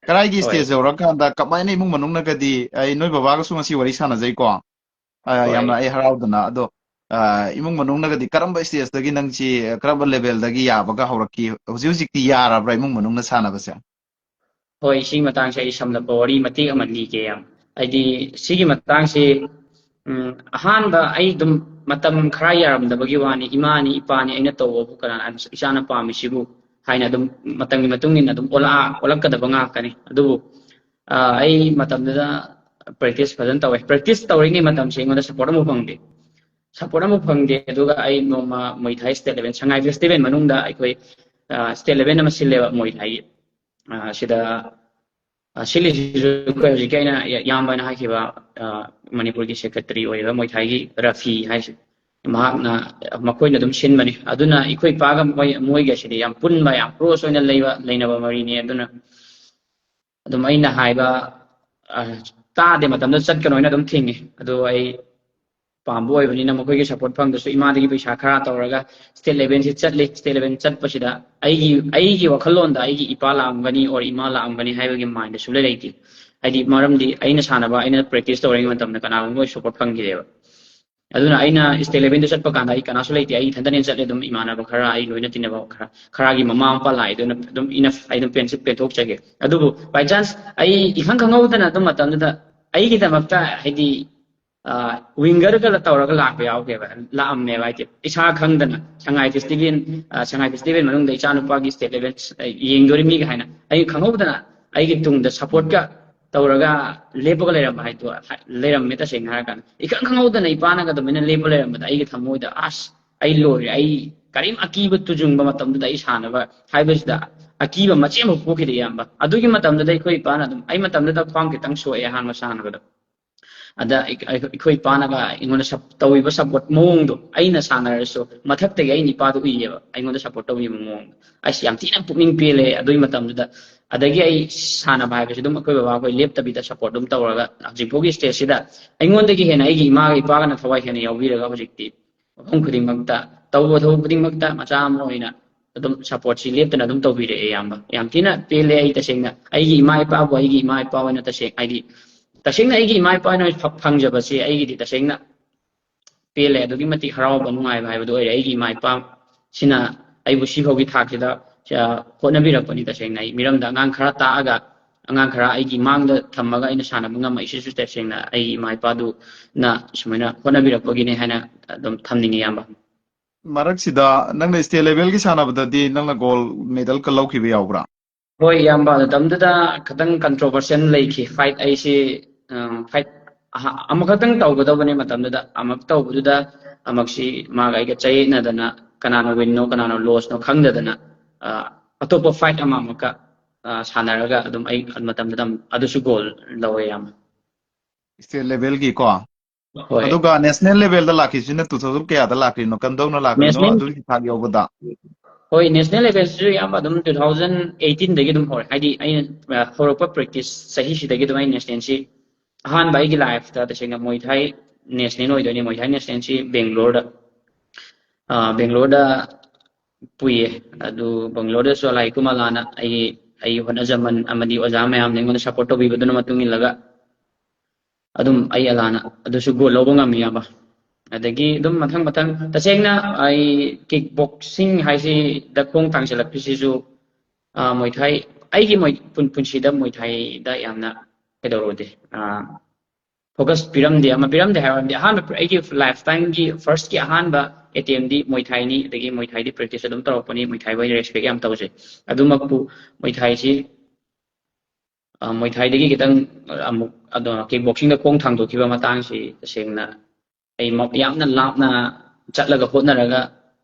ꯀꯗꯥꯏꯒꯤ ꯍꯣꯏ꯫ ꯁ꯭ꯇꯦꯖ ꯌꯧꯔꯀꯥꯟꯗ ꯀꯃꯥꯏꯅ ꯏꯃꯨꯡ ꯃꯅꯨꯡꯅꯒꯗꯤ, ꯑꯩ ꯅꯣꯏ ꯕꯕꯥꯒꯁꯨ ꯉꯁꯤ ꯋꯥꯔꯤ ꯁꯥꯟꯅꯖꯩꯀꯣ꯫ ꯑ, ꯍꯣꯏ꯫ ꯌꯥꯝꯅ ꯑꯩ ꯍꯔꯥꯎꯗꯅ꯫ ꯑꯗꯣ ꯑ, ꯏꯃꯨꯡ ꯃꯅꯨꯡꯅꯒꯗꯤ ꯀꯔꯝꯕ ꯁ꯭ꯇꯦꯖꯇꯒꯤ ꯅꯪꯁꯤ ꯀꯔꯝꯕ ꯂꯦꯚꯦꯜꯗꯒꯤ ꯌꯥꯕꯒ ꯍꯧꯔꯛꯈꯤ? ꯍꯧꯖꯤꯛ ꯍꯧꯖꯤꯛꯇꯤ ꯌꯥꯔꯕ꯭ꯔꯥ ꯏꯃꯨꯡ ꯃꯅꯨꯡꯅ ꯁꯥꯟꯅꯕꯁꯦ? ꯍꯣꯏ, ꯁꯤꯒꯤ ꯃꯇꯥꯡꯁꯦ ꯑꯩ ꯁꯝꯂꯞꯄ ꯋꯥꯔꯤ ꯃꯇꯦꯛ ꯑꯃ ꯂꯤꯒꯦ ꯌꯥꯝ꯫ ꯍꯥꯏꯗꯤ ꯁꯤꯒꯤ ꯃꯇꯥꯡꯁꯤ, ꯎꯝ, ꯑꯍꯥꯟꯕ ꯑꯩ ꯑꯗꯨꯝ ꯃꯇꯝ ꯈꯔ ꯌꯥꯔꯝꯗꯕꯒꯤ ꯋꯥꯅꯤ, ꯏꯃꯥꯅꯤ ꯏꯄꯥꯅꯤ ꯑꯩꯅ ꯇꯧꯕꯕꯨ ꯀꯅꯥꯅ ꯏꯆꯥꯅ ꯄꯥꯝꯃꯤꯁꯤꯕꯨ ꯍꯥꯏꯅ ꯑꯗꯨꯝ ꯃꯇꯝꯒꯤ ꯃꯇꯨꯡ ꯏꯟꯅ ꯑꯗꯨꯝ ꯑꯣꯜꯂꯛ-, ꯑꯣꯜꯂꯛꯀꯗꯕ ꯉꯥꯛꯇꯅꯤ꯫ ꯑꯗꯨꯕꯨ ꯑ, ꯑꯩ ꯃꯇꯝꯗꯨꯗ ꯄ꯭ꯔꯦꯛꯇꯤꯁ ꯐꯖꯅ ꯇꯧꯋꯦ꯫ ꯄ꯭ꯔꯦꯛꯇꯤꯁ ꯇꯧꯔꯤꯉꯩ ꯃꯇꯝꯁꯦ ꯑꯩꯉꯣꯟꯗ ꯁꯞꯄꯣꯔꯠ ꯑꯃꯐꯥꯎ ꯐꯪꯗꯦ, ꯁꯞꯄꯣꯔꯠ ꯑꯃꯐꯥꯎ ꯐꯪꯗꯦ꯫ ꯑꯗꯨꯒ ꯑꯩ ꯅꯣꯡꯃ ꯃꯨꯏ ꯊꯥꯏ ꯁ꯭ꯇꯦꯠ ꯂꯦꯚꯦꯜ, ꯁꯉꯥꯏ ꯐꯦꯁꯇꯤꯚꯦꯜ ꯃꯅꯨꯡꯗ ꯑꯩꯈꯣꯏ ꯁ꯭ꯇꯦꯠ ꯂꯦꯚꯦꯜ ꯑꯃ ꯁꯤꯜꯂꯦꯕ ꯃꯨꯏ ꯊꯥꯏꯒꯤ꯫ ꯑ, ꯁꯤꯗ ꯑ, ꯁꯤꯜꯂꯤꯁꯤꯁꯨ ꯑꯩꯈꯣꯏ ꯍꯧꯖꯤꯛꯀꯤ ꯑꯩꯅ ꯏꯌꯥꯝꯕꯅ ꯍꯥꯏꯈꯤꯕ, ꯑ, ꯃꯅꯤꯄꯨꯔꯒꯤ ꯁꯦꯀ꯭ꯔꯦꯇꯔꯤ ꯑꯣꯏꯔꯤꯕ ꯃꯨꯏ ꯊꯥꯏꯒꯤ ꯔꯐꯤ ꯍꯥꯏꯁꯦ, ꯃꯍꯥꯛꯅ, ꯃꯈꯣꯏꯅ ꯑꯗꯨꯝ ꯁꯤꯟꯕꯅꯤ꯫ ꯑꯗꯨꯅ ꯑꯩꯈꯣꯏ ꯏꯄꯥꯒ ꯃꯣꯏ, ꯃꯣꯏꯒꯁꯤꯗꯤ ꯌꯥꯝ ꯄꯨꯟꯕ, ꯌꯥꯝ ꯀ꯭ꯂꯣꯁ ꯑꯣꯏꯅ ꯂꯩꯕ, ꯂꯩꯅꯕ ꯃꯔꯤꯅꯤ꯫ ꯑꯗꯨꯅ ꯑꯗꯨꯝ ꯑꯩꯅ ꯍꯥꯏꯕ, ꯑ, ꯇꯥꯗꯦ ꯃꯇꯝꯗ ꯆꯠꯀꯅꯣ ꯍꯥꯏꯅ ꯑꯗꯨꯝ ꯊꯤꯡꯉꯤ꯫ ꯑꯗꯣ ꯑꯩ ꯄꯥꯝꯕ ꯑꯣꯏꯕꯅꯤꯅ ꯃꯈꯣꯏꯒꯤ ꯁꯞꯄꯣꯔꯠ ꯐꯪꯗ꯭ꯔꯁꯨ ꯏꯃꯥꯗꯒꯤ ꯄꯩꯁꯥ ꯈꯔ ꯇꯧꯔꯒ ꯁ꯭ꯇꯦꯠ ꯂꯦꯚꯦꯜꯁꯤ ꯆꯠꯂꯤ꯫ ꯁ꯭ꯇꯦꯠ ꯂꯦꯚꯦꯜ ꯆꯠꯄꯁꯤꯗ ꯑꯩꯒꯤ, ꯑꯩꯒꯤ ꯋꯥꯈꯜꯂꯣꯟꯗ ꯑꯩꯒꯤ ꯏꯄꯥ ꯂꯥꯛꯑꯝꯒꯅꯤ or ꯏꯃꯥ ꯂꯥꯛꯑꯝꯒꯅꯤ ꯍꯥꯏꯕꯒꯤ ꯃꯥꯏꯟꯗ ꯁꯨꯡꯂꯩ ꯂꯩꯇꯦ꯫ ꯍꯥꯏꯗꯤ ꯃꯔꯝꯗꯤ ꯑꯩꯅ ꯁꯥꯟꯅꯕ, ꯑꯩꯅ ꯄ꯭ꯔꯦꯛꯇꯤꯁ ꯇꯧꯔꯤꯉꯩ ꯃꯇꯝꯗ ꯀꯅꯥꯒꯨꯝꯕ ꯁꯞꯄꯣꯔꯠ ꯐꯪꯈꯤꯗꯦꯕ꯫ ꯑꯗꯨꯅ ꯑꯩꯅ ꯁ꯭ꯇꯦꯠ ꯂꯦꯚꯦꯜꯗ ꯆꯠꯄ ꯀꯥꯟꯗ ꯑꯩ ꯀꯅꯥꯁꯨ ꯂꯩꯇꯦ, ꯑꯩ ꯏꯊꯟꯇꯅꯦ ꯆꯠꯂꯦ꯫ ꯑꯗꯨꯝ ꯏꯃꯥꯟꯅꯕ ꯈꯔ, ꯑꯩ ꯂꯣꯏꯅ ꯇꯤꯟꯅꯕ ꯈꯔ, ꯈꯔꯒꯤ ꯃꯃꯥ ꯃꯄꯥ ꯂꯥꯛꯑꯦ, ꯑꯗꯨꯅ ꯑꯗꯨꯝ ꯏꯅꯐ, ꯑꯩ ꯑꯗꯨꯝ ꯄꯦꯟꯁꯤ ꯄꯦꯟꯊꯣꯛꯆꯒꯦ꯫ ꯑꯗꯨꯕꯨ by chance ꯑꯩ ꯏꯈꯪ ꯈꯪꯍꯧꯗꯅ ꯑꯗꯨꯝ ꯃꯇꯝꯗꯨꯗ ꯑꯩꯒꯤꯗꯃꯛꯇ ꯍꯥꯏꯗꯤ ꯋꯤꯡꯒꯔꯒ ꯇꯧꯔꯒ ꯂꯥꯛꯄ ꯌꯥꯎꯈ꯭ꯔꯦꯕ, ꯂꯥꯛꯑꯝꯃꯦꯕ꯫ ꯍꯥꯏꯗꯤ ꯏꯁꯥ ꯈꯪꯗꯅ ꯁꯉꯥꯏ ꯐꯦꯁꯇꯤꯚꯦꯜ, ꯁꯉꯥꯏ ꯐꯦꯁꯇꯤꯚꯦꯜ ꯃꯅꯨꯡꯗ ꯏꯆꯥꯅꯨꯄꯥꯒꯤ ꯁ꯭ꯇꯦꯠ ꯂꯦꯚꯦꯜ ꯌꯦꯡꯗꯣꯔꯤ ꯃꯤꯒ ꯍꯥꯏꯅ ꯑꯩ ꯈꯪꯍꯧꯗꯅ ꯑꯩꯒꯤ ꯇꯨꯡꯗ ꯁꯞꯄꯣꯔꯠꯀ ꯇꯧꯔꯒ ꯂꯦꯞꯄꯒ ꯂꯩꯔꯝꯕ ꯍꯥꯏꯗꯣ ꯂꯩꯔꯝꯃꯦ꯫ ꯇꯁꯦꯡꯅ ꯍꯥꯏꯔꯀꯥꯟꯗ ꯏꯈꯪ ꯈꯪꯍꯧꯗꯅ ꯏꯄꯥꯅꯒ ꯑꯗꯨꯃꯥꯏꯅ ꯂꯦꯞꯄ ꯂꯩꯔꯝꯕꯗ ꯑꯩꯒꯤ ꯊꯃꯣꯏꯗ ꯑꯁ, ꯑꯩ ꯂꯣꯏꯔꯦ, ꯑꯩ ꯀꯔꯤꯝ ꯑꯀꯤꯕ ꯇꯨꯖꯨꯡꯕ ꯃꯇꯝꯗꯨꯗ ꯑꯩ ꯁꯥꯟꯅꯕ ꯍꯥꯏꯕꯁꯤꯗ ꯑꯀꯤꯕ ꯃꯆꯦꯠ ꯑꯃ ꯄꯣꯛꯈꯤꯗꯦ ꯏꯌꯥꯝꯕ꯫ ꯑꯗꯨꯒꯤ ꯃꯇꯝꯗꯨꯗ ꯑꯩꯈꯣꯏ ꯏꯄꯥꯅ ꯑꯗꯨꯝ, ꯑꯩ ꯃꯇꯝꯗꯨꯗ ꯈ꯭ꯋꯥꯡ ꯈꯤꯇꯪ ꯁꯣꯛꯑꯦ ꯑꯍꯥꯟꯕ ꯁꯥꯟꯅꯕꯗ꯫ ꯑꯗ ꯑꯩ-, ꯑꯩ-, ꯑꯩꯈꯣꯏ ꯏꯄꯥꯅꯒ ꯑꯩꯉꯣꯟꯗ ꯁꯞ-, ꯇꯧꯕꯤꯕ ꯁꯞꯄꯣꯔꯠ ꯃꯑꯣꯡꯗꯣ, ꯑꯩꯅ ꯁꯥꯟꯅꯔꯁꯨ ꯃꯊꯛꯇꯒꯤ ꯑꯩꯅ ꯏꯄꯥꯗꯣ ꯎꯏꯌꯦꯕ, ꯑꯩꯉꯣꯟꯗ ꯁꯞꯄꯣꯔꯠ ꯇꯧꯕꯤꯕ ꯃꯑꯣꯡꯗꯣ꯫ ꯑꯁ, ꯌꯥꯝ ꯊꯤꯅ ꯄꯨꯛꯅꯤꯡ ꯄꯦꯜꯂꯦ ꯑꯗꯨꯒꯤ ꯃꯇꯝꯗꯨꯗ꯫ ꯑꯗꯒꯤ ꯑꯩ ꯁꯥꯟꯅꯕ ꯍꯥꯏꯕꯁꯤ ꯑꯗꯨꯝ ꯑꯩꯈꯣꯏ ꯕꯕꯥ ꯑꯩꯈꯣꯏ ꯂꯦꯞꯇꯕꯤꯗ ꯁꯞꯄꯣꯔꯠ ꯑꯗꯨꯝ ꯇꯧꯔꯒ ꯍꯧꯖꯤꯛ ꯐꯥꯎꯒꯤ ꯁ꯭ꯇꯦꯖꯁꯤꯗ ꯑꯩꯉꯣꯟꯗꯒꯤ ꯍꯦꯟꯅ ꯑꯩꯒꯤ ꯏꯃꯥꯒ ꯏꯄꯥꯒꯅ ꯊꯋꯥꯏ ꯍꯦꯟꯅ ꯌꯥꯎꯕꯤꯔꯒ ꯍꯧꯖꯤꯛꯇꯤ ꯃꯐꯝ ꯈꯨꯗꯤꯡꯃꯛꯇ, ꯇꯧꯕ ꯊꯕꯛ ꯈꯨꯗꯤꯡꯃꯛꯇ ꯃꯆꯥ ꯑꯃ ꯑꯣꯏꯅ ꯑꯗꯨꯝ ꯁꯞꯄꯣꯔꯠꯁꯤ ꯂꯦꯞꯇꯅ ꯑꯗꯨꯝ ꯇꯧꯕꯤꯔꯛꯑꯦ ꯏꯌꯥꯝꯕ꯫ ꯌꯥꯝ ꯊꯤꯅ ꯄꯦꯜꯂꯦ ꯑꯩ ꯇꯁꯦꯡꯅ꯫ ꯑꯩꯒꯤ ꯏꯃꯥ ꯏꯄꯥꯕꯨ ꯑꯩꯒꯤ ꯏꯃꯥ ꯏꯄꯥ ꯑꯣꯏꯅ ꯇꯁꯦꯡ-, ꯍꯥꯏꯗꯤ ꯇꯁꯦꯡꯅ ꯑꯩꯒꯤ ꯏꯃꯥ ꯏꯄꯥ ꯑꯣꯏꯅ ꯐ-, ꯐꯪꯖꯕꯁꯦ ꯑꯩꯒꯤꯗꯤ ꯇꯁꯦꯡꯅ ꯄꯦꯜꯂꯦ꯫ ꯑꯗꯨꯛꯀꯤ ꯃꯇꯤꯛ ꯍꯔꯥꯎꯕ, ꯅꯨꯡꯉꯥꯏꯕ ꯍꯥꯏꯕꯗꯨ ꯑꯣꯏꯔꯦ꯫ ꯑꯩꯒꯤ ꯏꯃꯥ ꯏꯄꯥ ꯁꯤꯅ ꯑꯩꯕꯨ ꯁꯤ ꯐꯥꯎꯒꯤ ꯊꯥꯛꯁꯤꯗ, ꯑ, ꯍꯣꯠꯅꯕꯤꯔꯛꯄꯅꯤ꯫ ꯇꯁꯦꯡꯅ ꯑꯩ ꯃꯤꯔꯝꯗ ꯑꯉꯥꯡ ꯈꯔ ꯇꯥꯛꯑꯒ, ꯑꯉꯥꯡ ꯈꯔ ꯑꯩꯒꯤ ꯃꯥꯡꯗ ꯊꯝꯃꯒ ꯑꯩꯅ ꯁꯥꯟꯅꯕ ꯉꯝꯃꯛꯏꯁꯤꯁꯨ ꯇꯁꯦꯡꯅ ꯑꯩꯒꯤ ꯏꯃꯥ ꯏꯄꯥꯗꯨꯅ ꯁꯨꯃꯥꯏꯅ ꯍꯣꯠꯅꯕꯤꯔꯛꯄꯒꯤꯅꯦ ꯍꯥꯏꯅ ꯑꯗꯨꯝ ꯊꯝꯅꯤꯡꯉꯤ, ꯏꯌꯥꯝꯕ꯫ ꯃꯔꯛꯁꯤꯗ ꯅꯪꯅ ꯁ꯭ꯇꯦꯠ ꯂꯦꯚꯦꯜꯒꯤ ꯁꯥꯟꯅꯕꯗꯗꯤ ꯅꯪꯅ ꯒꯣꯜ ꯃꯦꯗꯜꯒ ꯂꯧꯈꯤꯕ ꯌꯥꯎꯕ꯭ꯔꯥ? ꯍꯣꯏ, ꯏꯌꯥꯝꯕ, ꯃꯇꯝꯗꯨꯗ ꯈꯤꯇꯪ ꯀꯟꯇ꯭ꯔꯣꯚꯔꯁꯤꯌꯦꯜ ꯂꯩꯈꯤ꯫ ꯐꯥꯏꯠ ꯑꯩꯁꯤ ꯐꯥꯏꯠ ꯑꯃꯈꯛꯇꯪ ꯇꯧꯒꯗꯧꯕꯅꯦ꯫ ꯃꯇꯝꯗꯨꯗ ꯑꯃꯨꯛ ꯇꯧꯕꯗꯨꯗ ꯑꯃꯨꯛꯁꯤ ꯃꯥꯒ ꯑꯩꯒ ꯆꯌꯦꯠꯅꯗꯅ, ꯀꯅꯥꯅ ꯋꯤꯟꯅꯣ ꯀꯅꯥꯅ ꯂꯣꯁꯅꯣ ꯈꯪꯗꯗꯅ, ꯑ, ꯑꯇꯣꯞꯄ ꯐꯥꯏꯠ ꯑꯃ ꯑꯃꯨꯛꯀ, ꯑ, ꯁꯥꯟꯅꯔꯒ ꯑꯗꯨꯝ ꯑꯩ ꯃꯇꯝꯗꯨꯗ ꯑꯃꯨꯛ ꯑꯗꯨꯁꯨ ꯒꯣꯜ ꯂꯧꯋꯦ, ꯏꯌꯥꯝꯕ꯫ ꯁ꯭ꯇꯦꯠ ꯂꯦꯚꯦꯜꯒꯤꯀꯣ? ꯍꯣꯏ꯫ ꯑꯗꯨꯒ ꯅꯦꯁꯅꯦꯜ ꯂꯦꯚꯦꯜꯗ ꯂꯥꯛꯈꯤꯕꯁꯤꯅ ꯇꯨ ꯊꯥꯎꯖꯟ ꯀꯌꯥꯗ ꯂꯥꯛꯈ꯭ꯔꯤꯅꯣ, ꯀꯝꯗꯧꯅ ꯂꯥꯛꯈ꯭ꯔꯤꯅꯣ, ꯅꯦꯁꯅꯦꯜ ꯑꯗꯨꯒꯤ ꯊꯥꯛ ꯌꯧꯕꯗ? ꯍꯣꯏ, ꯅꯦꯁꯅꯦꯜ ꯂꯦꯚꯦꯜꯁꯤꯁꯨ, ꯏꯌꯥꯝꯕ, ꯑꯗꯨꯝ ꯇꯨ ꯊꯥꯎꯖꯟ ꯑꯩꯠꯇꯤꯟꯗꯒꯤ ꯑꯗꯨꯝ ꯍꯧꯔꯦ꯫ ꯍꯥꯏꯗꯤ ꯑꯩꯅ, ꯑ, ꯍꯧꯔꯛꯄ ꯄ꯭ꯔꯦꯛꯇꯤꯁ ꯆꯍꯤꯁꯤꯗꯒꯤ ꯑꯗꯨꯝ ꯑꯩ ꯅꯦꯁꯅꯦꯜꯁꯤ ꯑꯍꯥꯟꯕ ꯑꯩꯒꯤ ꯂꯥꯏꯐꯇ ꯇꯁꯦꯡꯅ ꯃꯣꯏ ꯊꯥꯏ ꯅꯦꯁꯅꯦꯜ ꯑꯣꯏꯗꯣꯏꯅꯤ꯫ ꯃꯣꯏ ꯊꯥꯏ ꯅꯦꯁꯅꯦꯜꯁꯤ ꯕꯦꯡꯒ꯭ꯂꯣꯔꯗ, ꯑ, ꯕꯦꯡꯒ꯭ꯂꯣꯔꯗ ꯄꯨꯏꯌꯦ꯫ ꯑꯗꯨ ꯕꯦꯡꯒ꯭ꯂꯣꯔꯗꯁꯨ ꯑꯂꯥꯏ ꯀꯨꯃꯥꯂꯥꯅ ꯑꯩ, ꯑꯩ ꯍꯣꯠꯅꯖꯃꯟ ꯑꯃꯗꯤ ꯑꯣꯖꯥ ꯃꯌꯥꯝꯅ ꯑꯩꯉꯣꯟꯗ ꯁꯞꯄꯣꯔꯠ ꯇꯧꯕꯤꯕꯗꯨꯅ ꯃꯇꯨꯡ ꯏꯜꯂꯒ ꯑꯗꯨꯝ ꯑꯩ ꯑꯂꯥꯅ ꯑꯗꯨꯁꯨ ꯒꯣꯜ ꯂꯧꯕ ꯉꯝꯃꯤ, ꯏꯌꯥꯝꯕ꯫ ꯑꯗꯒꯤ ꯑꯗꯨꯝ ꯃꯊꯪ ꯃꯊꯪ, ꯇꯁꯦꯡꯅ ꯑꯩ ꯀꯤꯛ ꯕꯣꯛꯁꯤꯡ ꯍꯥꯏꯁꯤꯗ ꯈꯣꯡ ꯊꯥꯡꯖꯜꯂꯛꯄꯁꯤꯁꯨ, ꯑ, ꯃꯣꯏ ꯊꯥꯏ, ꯑꯩꯒꯤ ꯃꯣꯏ ꯄꯨꯟ-, ꯄꯨꯟꯁꯤꯗ ꯃꯣꯏ ꯊꯥꯏꯗ ꯌꯥꯝꯅ ꯀꯩꯗꯧꯔꯨꯗꯦ, ꯑ, ꯐꯣꯀꯁ ꯄꯤꯔꯝꯗꯦ꯫ ꯑꯃ ꯄꯤꯔꯝꯗꯦ ꯍꯥꯏꯕꯗꯤ, ꯑꯍꯥꯟꯕ ꯑꯩꯒꯤ ꯂꯥꯏꯐ ꯇꯥꯏꯝꯒꯤ ꯐꯥꯔꯁꯀꯤ ꯑꯍꯥꯟꯕ ꯑꯦꯇꯦꯝꯗꯤ ꯃꯣꯏ ꯊꯥꯏꯅꯤ, ꯑꯗꯒꯤ ꯃꯣꯏ ꯊꯥꯏꯗꯤ ꯄ꯭ꯔꯦꯛꯇꯤꯁ ꯑꯗꯨꯝ ꯇꯧꯔꯛꯄꯅꯤ, ꯃꯣꯏ ꯊꯥꯏꯕꯨ ꯑꯩ ꯔꯦꯁꯄꯦꯛ ꯌꯥꯝ ꯇꯧꯖꯩ꯫ ꯑꯗꯨꯃꯛꯄꯨ ꯃꯣꯏ ꯊꯥꯏꯁꯤ, ꯑ, ꯃꯣꯏ ꯊꯥꯏꯗꯒꯤ ꯈꯤꯇꯪ ꯑꯃꯨꯛ ꯑꯗꯣ ꯀꯤꯛ ꯕꯣꯛꯁꯤꯡꯗ ꯈꯣꯡ ꯊꯥꯡꯗꯣꯛꯈꯤꯕ ꯃꯇꯥꯡꯁꯤ ꯇꯁꯦꯡꯅ ꯑꯩ ꯃ-, ꯌꯥꯝꯅ ꯂꯥꯞꯅ ꯆꯠꯂꯒ ꯍꯣꯠꯅꯔꯒ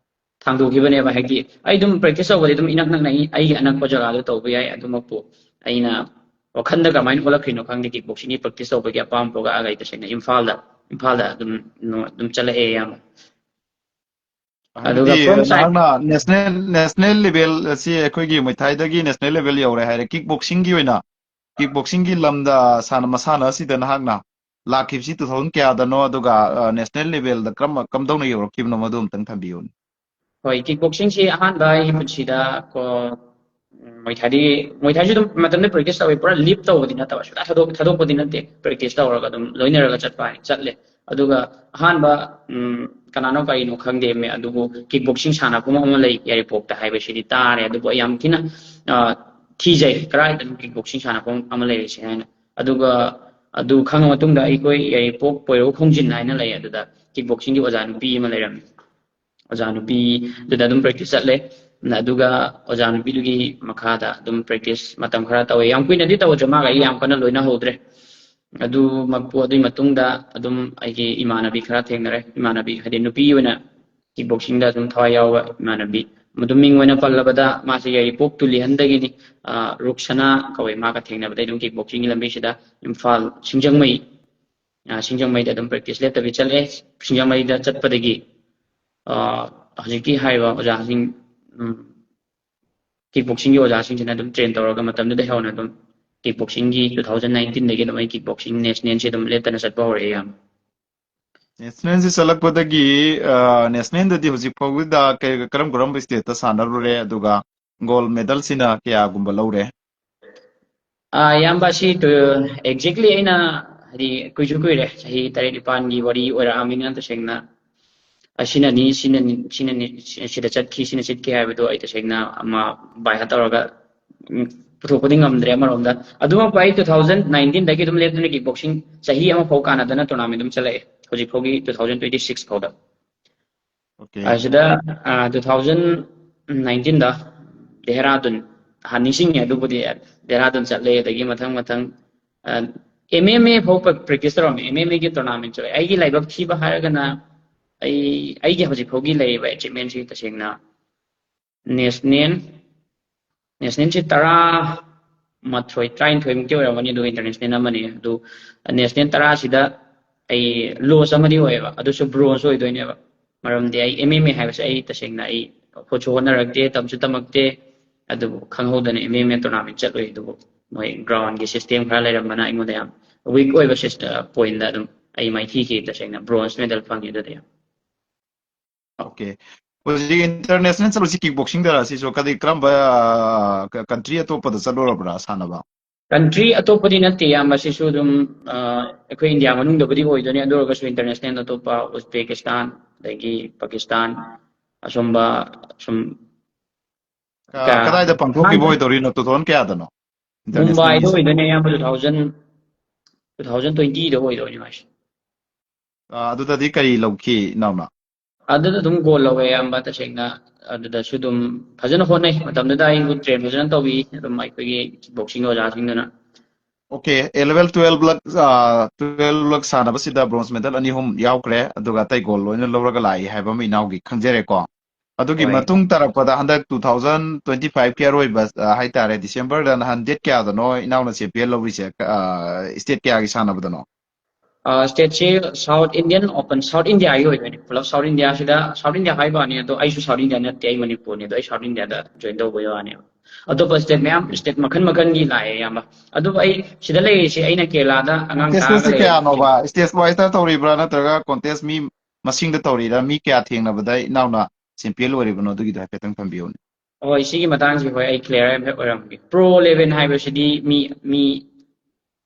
ꯊꯥꯡꯗꯣꯛꯈꯤꯕꯅꯦꯕ꯫ ꯍꯥꯏꯗꯤ ꯑꯩ ꯑꯗꯨꯝ ꯄ꯭ꯔꯦꯛꯇꯤꯁ ꯇꯧꯕꯗꯤ ꯑꯗꯨꯝ ꯏꯅꯛ ꯅꯛꯅ ꯑꯩ, ꯑꯩꯒꯤ ꯑꯅꯛꯄ ꯖꯒꯥꯗ ꯇꯧꯕ ꯌꯥꯏ꯫ ꯑꯗꯨꯃꯛꯄꯨ ꯑꯩꯅ ꯋꯥꯈꯟꯗ ꯀꯃꯥꯏꯅ ꯑꯣꯜꯂꯛꯈ꯭ꯔꯤꯅꯣ ꯈꯪꯗꯦ, ꯀꯤꯛ ꯕꯣꯛꯁꯤꯡꯒꯤ ꯄ꯭ꯔꯦꯛꯇꯤꯁ ꯇꯧꯕꯒꯤ ꯑꯄꯥꯝꯕꯒ ꯑꯩ ꯇꯁꯦꯡꯅ ꯏꯝꯐꯥꯜꯗ, ꯏꯝꯐꯥꯜꯗ ꯑꯗꯨꯝ, ꯑꯗꯨꯝ ꯆꯠꯂꯛꯑꯦ, ꯏꯌꯥꯝꯕ꯫ ꯑꯗꯨꯒ ꯍꯥꯏꯕꯗꯤ from side ꯅꯍꯥꯛꯅ ꯅꯦꯁꯅꯦꯜ, ꯅꯦꯁꯅꯦꯜ ꯂꯦꯚꯦꯜ ꯑꯁꯤ ꯑꯩꯈꯣꯏꯒꯤ ꯃꯨꯏ ꯊꯥꯏꯗꯒꯤ ꯅꯦꯁꯅꯦꯜ ꯂꯦꯚꯦꯜ ꯌꯧꯔꯦ ꯍꯥꯏꯔꯦ꯫ ꯀꯤꯛ ꯕꯣꯛꯁꯤꯡꯒꯤ ꯑꯣꯏꯅ, ꯀꯤꯛ ꯕꯣꯛꯁꯤꯡꯒꯤ ꯂꯝꯗ ꯁꯥꯟꯅ-, ꯃꯁꯥꯟꯅ ꯑꯁꯤꯗ ꯅꯍꯥꯛꯅ ꯂꯥꯛꯈꯤꯕꯁꯤ ꯇꯨ ꯊꯥꯎꯖꯟ ꯀꯌꯥꯗꯅꯣ, ꯑꯗꯨꯒ, ꯑ, ꯅꯦꯁꯅꯦꯜ ꯂꯦꯚꯦꯜꯗ ꯀꯔꯝꯕ, ꯀꯝꯗꯧꯅ ꯌꯧꯔꯛꯈꯤꯕꯅꯣ, ꯃꯗꯨ ꯑꯝꯇꯪ ꯊꯝꯕꯤꯌꯨꯅꯦ꯫ ꯍꯣꯏ, ꯀꯤꯛ ꯕꯣꯛꯁꯤꯡꯁꯤ ꯑꯍꯥꯟꯕ ꯑꯩꯒꯤ ꯄꯨꯟꯁꯤꯗ ꯀꯣ-, ꯎꯝ, ꯃꯣꯏ ꯊꯥꯏꯗꯤ, ꯃꯣꯏ ꯊꯥꯏꯁꯨ ꯑꯗꯨꯝ ꯃꯇꯝꯗ ꯄ꯭ꯔꯦꯛꯇꯤꯁ ꯇꯧꯋꯤ, ꯄꯨꯔꯥ ꯂꯤꯞ ꯇꯧꯕꯗꯤ ꯅꯠꯇꯕ, ꯁꯨꯡꯊꯥ ꯊꯥꯗꯣꯛ-, ꯊꯥꯗꯣꯛꯄꯗꯤ ꯅꯠꯇꯦ꯫ ꯄ꯭ꯔꯦꯛꯇꯤꯁ ꯇꯧꯔꯒ ꯑꯗꯨꯝ ꯂꯣꯏꯅꯔꯒ ꯆꯠꯄ ꯍꯥꯏ, ꯆꯠꯂꯦ꯫ ꯑꯗꯨꯒ ꯑꯍꯥꯟꯕ, ꯎꯝ, ꯀꯅꯥꯅꯣ ꯀꯔꯤꯅꯣ ꯈꯪꯗꯦꯃꯦ, ꯑꯗꯨꯕꯨ ꯀꯤꯛ ꯕꯣꯛꯁꯤꯡ ꯁꯥꯟꯅꯐꯝ ꯑꯃ ꯂꯩ ꯌꯥꯏꯔꯤꯄꯣꯛꯇ ꯍꯥꯏꯕꯁꯤꯗꯤ ꯇꯥꯔꯦ, ꯑꯗꯨꯕꯨ ꯑꯩ ꯌꯥꯝ ꯊꯤꯅ, ꯑ, ꯊꯤꯖꯩ, ꯀꯗꯥꯏꯗꯅꯣ ꯀꯤꯛ ꯕꯣꯛꯁꯤꯡ ꯁꯥꯟꯅꯐꯝ ꯑꯃ ꯂꯩꯔꯤꯁꯦ ꯍꯥꯏꯅ꯫ ꯑꯗꯨꯒ ꯑꯗꯨ ꯈꯪꯉ ꯃꯇꯨꯡꯗ ꯑꯩꯈꯣꯏ ꯌꯥꯏꯔꯤꯄꯣꯛ ꯄꯣꯏꯔꯧ ꯈꯣꯡꯖꯤꯟ ꯍꯥꯏꯅ ꯂꯩ, ꯑꯗꯨꯗ ꯀꯤꯛ ꯕꯣꯛꯁꯤꯡꯒꯤ ꯑꯣꯖꯥ ꯅꯨꯄꯤ ꯑꯃ ꯂꯩꯔꯝꯃꯤ꯫ ꯑꯣꯖꯥ ꯅꯨꯄꯤꯗꯨꯗ ꯑꯗꯨꯝ ꯄ꯭ꯔꯦꯛꯇꯤꯁ ꯆꯠꯂꯦ꯫ ꯑꯗꯨꯒ ꯑꯣꯖꯥ ꯅꯨꯄꯤꯗꯨꯒꯤ ꯃꯈꯥꯗ ꯑꯗꯨꯝ ꯄ꯭ꯔꯦꯛꯇꯤꯁ ꯃꯇꯝ ꯈꯔ ꯇꯧꯋꯦ꯫ ꯌꯥꯝ ꯀꯨꯏꯅꯗꯤ ꯇꯧꯗ꯭ꯔꯦ, ꯃꯥꯒ ꯑꯩ ꯌꯥꯝ ꯀꯟꯅ ꯂꯣꯏꯅꯍꯧꯗ꯭ꯔꯦ꯫ ꯑꯗꯨꯃꯛꯄꯨ, ꯑꯗꯨꯒꯤ ꯃꯇꯨꯡꯗ ꯑꯗꯨꯝ ꯑꯩꯒꯤ ꯏꯃꯥꯟꯅꯕꯤ ꯈꯔ ꯊꯦꯡꯅꯔꯦ꯫ ꯏꯃꯥꯟꯅꯕꯤ ꯍꯥꯏꯗꯤ ꯅꯨꯄꯤ ꯑꯣꯏꯅ ꯀꯤꯛ ꯕꯣꯛꯁꯤꯡꯗ ꯑꯗꯨꯝ ꯊꯋꯥꯏ ꯌꯥꯎꯕ ꯏꯃꯥꯟꯅꯕꯤ, ꯃꯗꯨ ꯃꯤꯡ ꯑꯣꯏꯅ ꯄꯜꯂꯕꯗ ꯃꯥꯁꯦ ꯌꯥꯏꯔꯤꯄꯣꯛ ꯇꯨꯂꯤꯍꯟꯗꯒꯤꯅꯤ꯫ ꯑ, ꯔꯨꯛꯁꯅꯥ ꯀꯧꯋꯦ꯫ ꯃꯥꯒ ꯊꯦꯡꯅꯕꯗ ꯑꯗꯨꯝ ꯀꯤꯛ ꯕꯣꯛꯁꯤꯡꯒꯤ ꯂꯝꯕꯤꯁꯤꯗ ꯏꯝꯐꯥꯜ ꯁꯤꯡꯖꯃꯩ, ꯑ, ꯁꯤꯡꯖꯃꯩꯗ ꯑꯗꯨꯝ ꯄ꯭ꯔꯦꯛꯇꯤꯁ ꯂꯦꯞꯇꯕꯤ ꯆꯠꯂꯦ꯫ ꯁꯤꯡꯖꯃꯩꯗ ꯆꯠꯄꯗꯒꯤ, ꯑ, ꯍꯧꯖꯤꯛꯀꯤ ꯍꯥꯏꯔꯤꯕ ꯑꯣꯖꯥꯁꯤꯡ, ꯎꯝ, ꯀꯤꯛ ꯕꯣꯛꯁꯤꯡꯒꯤ ꯑꯣꯖꯥꯁꯤꯡꯁꯤꯅ ꯑꯗꯨꯝ ꯇ꯭ꯔꯦꯟ ꯇꯧꯔꯒ ꯃꯇꯝꯗꯨꯗ ꯍꯧꯅ ꯑꯗꯨꯝ ꯀꯤꯛ ꯕꯣꯛꯁꯤꯡꯒꯤ two thousand nineteenꯗꯒꯤ ꯑꯗꯨꯝ ꯑꯩ ꯀꯤꯛ ꯕꯣꯛꯁꯤꯡ ꯅꯦꯁꯅꯦꯜꯁꯤ ꯑꯗꯨꯝ ꯂꯦꯞꯇꯅ ꯆꯠꯄ ꯍꯧꯔꯛꯑꯦ, ꯏꯌꯥꯝꯕ꯫ ꯅꯦꯁꯅꯦꯜꯁꯤ ꯆꯠꯂꯛꯄꯗꯒꯤ, ꯑ, ꯅꯦꯁꯅꯦꯜꯗꯗꯤ ꯍꯧꯖꯤꯛ ꯐꯥꯎꯕꯗ ꯀꯩ, ꯀꯔꯝ ꯀꯔꯝꯕ ꯁ꯭ꯇꯦꯠꯇ ꯁꯥꯟꯅꯔꯨꯔꯦ? ꯑꯗꯨꯒ ꯒꯣꯜ ꯃꯦꯗꯜꯁꯤꯅ ꯀꯌꯥꯒꯨꯝꯕ ꯂꯧꯔꯦ? ꯑ, ꯏꯌꯥꯝꯕ, ꯑꯁꯤ ꯇꯨ-, exactly ꯑꯩꯅ, ꯍꯥꯏꯗꯤ, ꯀꯨꯏꯁꯨ ꯀꯨꯏꯔꯦ, ꯆꯍꯤ ꯇꯔꯦꯠ ꯅꯤꯄꯥꯟꯒꯤ ꯋꯥꯔꯤ ꯑꯣꯏꯔꯛꯑꯕꯅꯤꯅ, ꯇꯁꯦꯡꯅ꯫ ꯑꯁꯤꯅꯅꯤ, ꯁꯤꯅꯅꯤ, ꯁꯤꯅꯅꯤ, ꯁꯤꯗ ꯆꯠꯈꯤ, ꯁꯤꯅ ꯆꯠꯈꯤ ꯍꯥꯏꯕꯗꯣ ꯑꯩ ꯇꯁꯦꯡꯅ ꯑꯃ by heart ꯇꯧꯔꯒ, ꯎꯝ, ꯄꯨꯊꯣꯛꯄꯗꯤ ꯉꯝꯗ꯭ꯔꯦ ꯑꯃꯔꯣꯝꯗ꯫ ꯑꯗꯨꯃꯛꯄꯨ ꯑꯩ two thousand nineteenꯗꯒꯤ ꯑꯗꯨꯝ ꯂꯦꯞꯇꯅ ꯀꯤꯛ ꯕꯣꯛꯁꯤꯡ ꯆꯍꯤ ꯑꯃ ꯐꯥꯎ ꯀꯥꯟꯅꯗꯅ tournament ꯑꯗꯨꯝ ꯆꯠꯂꯛꯑꯦ, ꯍꯧꯖꯤꯛ ꯐꯥꯎꯒꯤ two thousand twenty six ꯐꯥꯎꯗ꯫ ꯑꯣꯀꯦ꯫ ꯑꯁꯤꯗ, ꯑ, two thousand nineteenꯗ ꯗꯦꯍꯔꯥꯗꯨꯟ, ꯑꯍꯥꯟ ꯅꯤꯡꯁꯤꯡꯉꯦ ꯑꯗꯨꯕꯨꯗꯤ, ꯗꯦꯍꯔꯥꯗꯨꯟ ꯆꯠꯂꯦ, ꯑꯗꯒꯤ ꯃꯊꯪ ꯃꯊꯪ, ꯑ, MMA ꯐꯥꯎ ꯄ꯭ꯔ-, practice ꯇꯧꯔꯝꯃꯦ꯫ MMAꯒꯤ tournament ꯆꯠꯂꯦ꯫ ꯑꯩꯒꯤ ꯂꯥꯏꯕꯛ ꯊꯤꯕ ꯍꯥꯏꯔꯒꯅ ꯑꯩ, ꯑꯩꯒꯤ ꯍꯧꯖꯤꯛ ꯐꯥꯎꯒꯤ ꯂꯩꯔꯤꯕ achievementꯁꯤ ꯇꯁꯦꯡꯅ national, nationalꯁꯤ ꯇꯔꯥꯃꯥꯊꯣꯏ, ꯇꯔꯥꯅꯤꯊꯣꯏꯃꯨꯛꯇꯤ ꯑꯣꯏꯔꯝꯒꯅꯤ, ꯑꯗꯨꯒ international ꯑꯃꯅꯤ꯫ ꯑꯗꯨ national ꯇꯔꯥꯁꯤꯗ ꯑꯩ loss ꯑꯃꯗꯤ ꯑꯣꯏꯌꯦꯕ, ꯑꯗꯨꯁꯨ bronze ꯑꯣꯏꯗꯣꯏꯅꯦꯕ꯫ ꯃꯔꯝꯗꯤ ꯑꯩ MMA ꯍꯥꯏꯕꯁꯦ ꯑꯩ ꯇꯁꯦꯡꯅ ꯑꯩ ꯍꯣꯠꯁꯨ ꯍꯣꯠꯅꯔꯛꯇꯦ, ꯇꯝꯁꯨ ꯇꯝꯃꯛꯇꯦ, ꯑꯗꯨꯕꯨ ꯈꯪꯍꯧꯗꯅ MMA tournament ꯆꯠꯂꯨꯏ꯫ ꯑꯗꯨꯕꯨ ꯃꯣꯏ groundꯒꯤ system ꯈꯔ ꯂꯩꯔꯝꯕꯅ ꯑꯩꯉꯣꯟꯗ ꯌꯥꯝ weak ꯑꯣꯏꯕ ꯁꯤꯁ-, ꯑ, pointꯗ ꯑꯗꯨꯝ ꯑꯩ ꯃꯥꯏꯊꯤꯈꯤ꯫ ꯇꯁꯦꯡꯅ bronze medal ꯐꯪꯉꯤ ꯑꯗꯨꯗ ꯌꯥꯝ꯫ ꯑꯣꯀꯦ꯫ ꯍꯧꯖꯤꯛ international ꯆꯠꯂꯨꯁꯤ ꯀꯤꯛ ꯕꯣꯛꯁꯤꯡꯗ, ꯁꯤꯁꯨ ꯀꯔꯤ, ꯀꯔꯝꯕ, ꯑ, ꯀ-, country ꯑꯇꯣꯞꯄꯗ ꯆꯠꯂꯨꯔꯕ꯭ꯔꯥ ꯁꯥꯟꯅꯕ? Country ꯑꯇꯣꯞꯄꯗꯤ ꯅꯠꯇꯦ, ꯏꯌꯥꯝꯕ꯫ ꯁꯤꯁꯨ ꯑꯗꯨꯝ, ꯑ, ꯑꯩꯈꯣꯏ ꯏꯟꯗꯤꯌꯥ ꯃꯅꯨꯡꯗꯕꯨꯗꯤ ꯑꯣꯏꯗꯣꯏꯅꯦ, ꯑꯗꯨ ꯑꯣꯏꯔꯒꯁꯨ international ꯑꯇꯣꯞꯄ, ꯎꯖꯕꯦꯀꯤꯁꯇꯥꯟ, ꯑꯗꯒꯤ ꯄꯥꯀꯤꯁꯇꯥꯟ, ꯑꯁꯣꯝꯕ ꯁꯨꯝ ꯀ-, ꯀ-, ꯀꯗꯥꯏꯗ ꯄꯥꯡꯊꯣꯛꯈꯤꯕ ꯑꯣꯏꯗꯣꯏꯅꯣ? Two thousand ꯀꯌꯥꯗꯅꯣ? International ꯃꯨꯝꯕꯥꯏꯗ ꯆꯠꯄ? ꯑꯣꯏꯗꯣꯏꯅꯦ, ꯑꯌꯥꯝꯕ two thousand, two thousand twentyꯗ ꯑꯣꯏꯗꯣꯏꯅꯦ ꯃꯥꯁꯦ꯫ ꯑ, ꯑꯗꯨꯗꯗꯤ ꯀꯔꯤ ꯂꯧꯈꯤ, ꯏꯅꯥꯎꯅ? ꯑꯗꯨꯗ ꯑꯗꯨꯝ gold ꯂꯧꯋꯦ, ꯑꯌꯥꯝꯕ, ꯇꯁꯦꯡꯅ꯫ ꯑꯗꯨꯗꯁꯨ ꯑꯗꯨꯝ ꯐꯖꯅ ꯍꯣꯠꯅꯩ꯫ ꯃꯇꯝꯗꯨꯗ ꯑꯩꯕꯨ train ꯐꯖꯅ ꯇꯧꯕꯤ, ꯑꯗꯨꯝ ꯑꯩꯈꯣꯏꯒꯤ boxing ꯑꯣꯖꯥꯁꯤꯡꯗꯨꯅ꯫ Okay, A level twelve ꯂꯛ, ꯑ, ꯇꯨꯋꯦꯜꯕ ꯂꯛ ꯁꯥꯟꯅꯕꯁꯤꯗ ꯕ꯭ꯔꯣꯟꯖ ꯃꯦꯗꯜ ꯑꯅꯤ ꯑꯍꯨꯝ ꯌꯥꯎꯈ꯭ꯔꯦ, ꯑꯗꯨꯒ ꯑꯇꯩ ꯒꯣꯜ ꯂꯣꯏꯅ ꯂꯧꯔꯒ ꯂꯥꯛꯏ ꯍꯥꯏꯕ ꯑꯃ ꯏꯅꯥꯎꯒꯤ ꯈꯪꯖꯔꯦꯀꯣ꯫ ꯑꯗꯨꯒꯤ ꯍꯣꯏ꯫ ꯃꯇꯨꯡ ꯇꯥꯔꯛꯄꯗ ꯍꯟꯗꯛ ꯇꯨ ꯊꯥꯎꯖꯟ ꯇ꯭ꯋꯦꯟꯇꯤ ꯐꯥꯏꯚꯀꯤ ꯑꯔꯣꯏꯕ, ꯑ, ꯍꯥꯏꯇꯥꯔꯦ, ꯗꯤꯁꯦꯝꯕꯔꯗ ꯅꯍꯥꯟ ꯗꯦꯠ ꯀꯌꯥꯗꯅꯣ ꯏꯅꯥꯎꯅ ꯆꯦꯝꯄꯤꯌꯟ ꯂꯧꯔꯤꯁꯦ? ꯑ, ꯁ꯭ꯇꯦꯠ ꯀꯌꯥꯒꯤ ꯁꯥꯟꯅꯕꯗꯅꯣ? ꯑ, ꯁ꯭ꯇꯦꯠꯁꯤ ꯁꯥꯎꯠ ꯏꯟꯗꯤꯌꯟ ꯑꯣꯄꯟ, ꯁꯥꯎꯠ ꯏꯟꯗꯤꯌꯥꯒꯤ ꯑꯣꯏꯗꯣꯏꯅꯦ꯫ ꯄꯨꯂꯞ ꯁꯥꯎꯠ ꯏꯟꯗꯤꯌꯥꯁꯤꯗ, ꯁꯥꯎꯠ ꯏꯟꯗꯤꯌꯥ ꯍꯥꯏꯕ ꯋꯥꯅꯤ, ꯑꯗꯣ ꯑꯩꯁꯨ ꯁꯥꯎꯠ ꯏꯟꯗꯤꯌꯥ ꯅꯠꯇꯦ, ꯑꯩ ꯃꯅꯤꯄꯨꯔꯅꯤ, ꯑꯗꯣ ꯑꯩ ꯁꯥꯎꯠ ꯏꯟꯗꯤꯌꯥꯗ ꯖꯣꯏꯟ ꯇꯧꯕꯒꯤ ꯋꯥꯅꯦꯕ꯫ ꯑꯇꯣꯞꯄ ꯁ꯭ꯇꯦꯠ ꯃꯌꯥꯝ, ꯁ꯭ꯇꯦꯠ ꯃꯈꯜ ꯃꯈꯜꯒꯤ ꯂꯥꯛꯑꯦ ꯑꯌꯥꯝꯕ꯫ ꯑꯗꯨꯕꯨ ꯑꯩ ꯁꯤꯗ ꯂꯩꯔꯤꯁꯦ, ꯑꯩꯅ ꯀꯦꯔꯂꯥꯗ ꯑꯉꯥꯡ ꯇꯥꯛꯑꯒ ꯀꯣꯟꯇꯦꯁꯁꯦ ꯂꯩꯔꯤꯁꯦ꯫ ꯀꯌꯥꯅꯣꯕ? ꯁ꯭ꯇꯦꯠ ꯋꯥꯏꯁꯇ ꯇꯧꯔꯤꯕ꯭ꯔꯥ, ꯅꯠꯇ꯭ꯔꯒ ꯀꯣꯟꯇꯦꯁ ꯃꯤ ꯃꯁꯤꯡꯗ ꯇꯧꯔꯤꯔꯥ, ꯃꯤ ꯀꯌꯥ ꯊꯦꯡꯅꯕꯗ ꯏꯅꯥꯎꯅ ꯆꯦꯝꯄꯤꯌꯟ ꯑꯣꯏꯔꯤꯕꯅꯣ? ꯑꯗꯨꯒꯤꯗꯣ ꯍꯥꯏꯐꯦꯠꯇꯪ ꯊꯝꯕꯤꯌꯨꯅꯦ꯫ ꯍꯣꯏ, ꯁꯤꯒꯤ ꯃꯇꯥꯡꯁꯤ, ꯍꯣꯏ, ꯑꯩ ꯀ꯭ꯂꯤꯌꯥꯔ ꯍꯥꯏꯐꯦꯠ ꯑꯣꯏꯔꯝꯒꯦ꯫ ꯄ꯭ꯔꯣ ꯂꯦꯚꯦꯜ ꯍꯥꯏꯕꯁꯤꯗꯤ ꯃꯤ, ꯃꯤ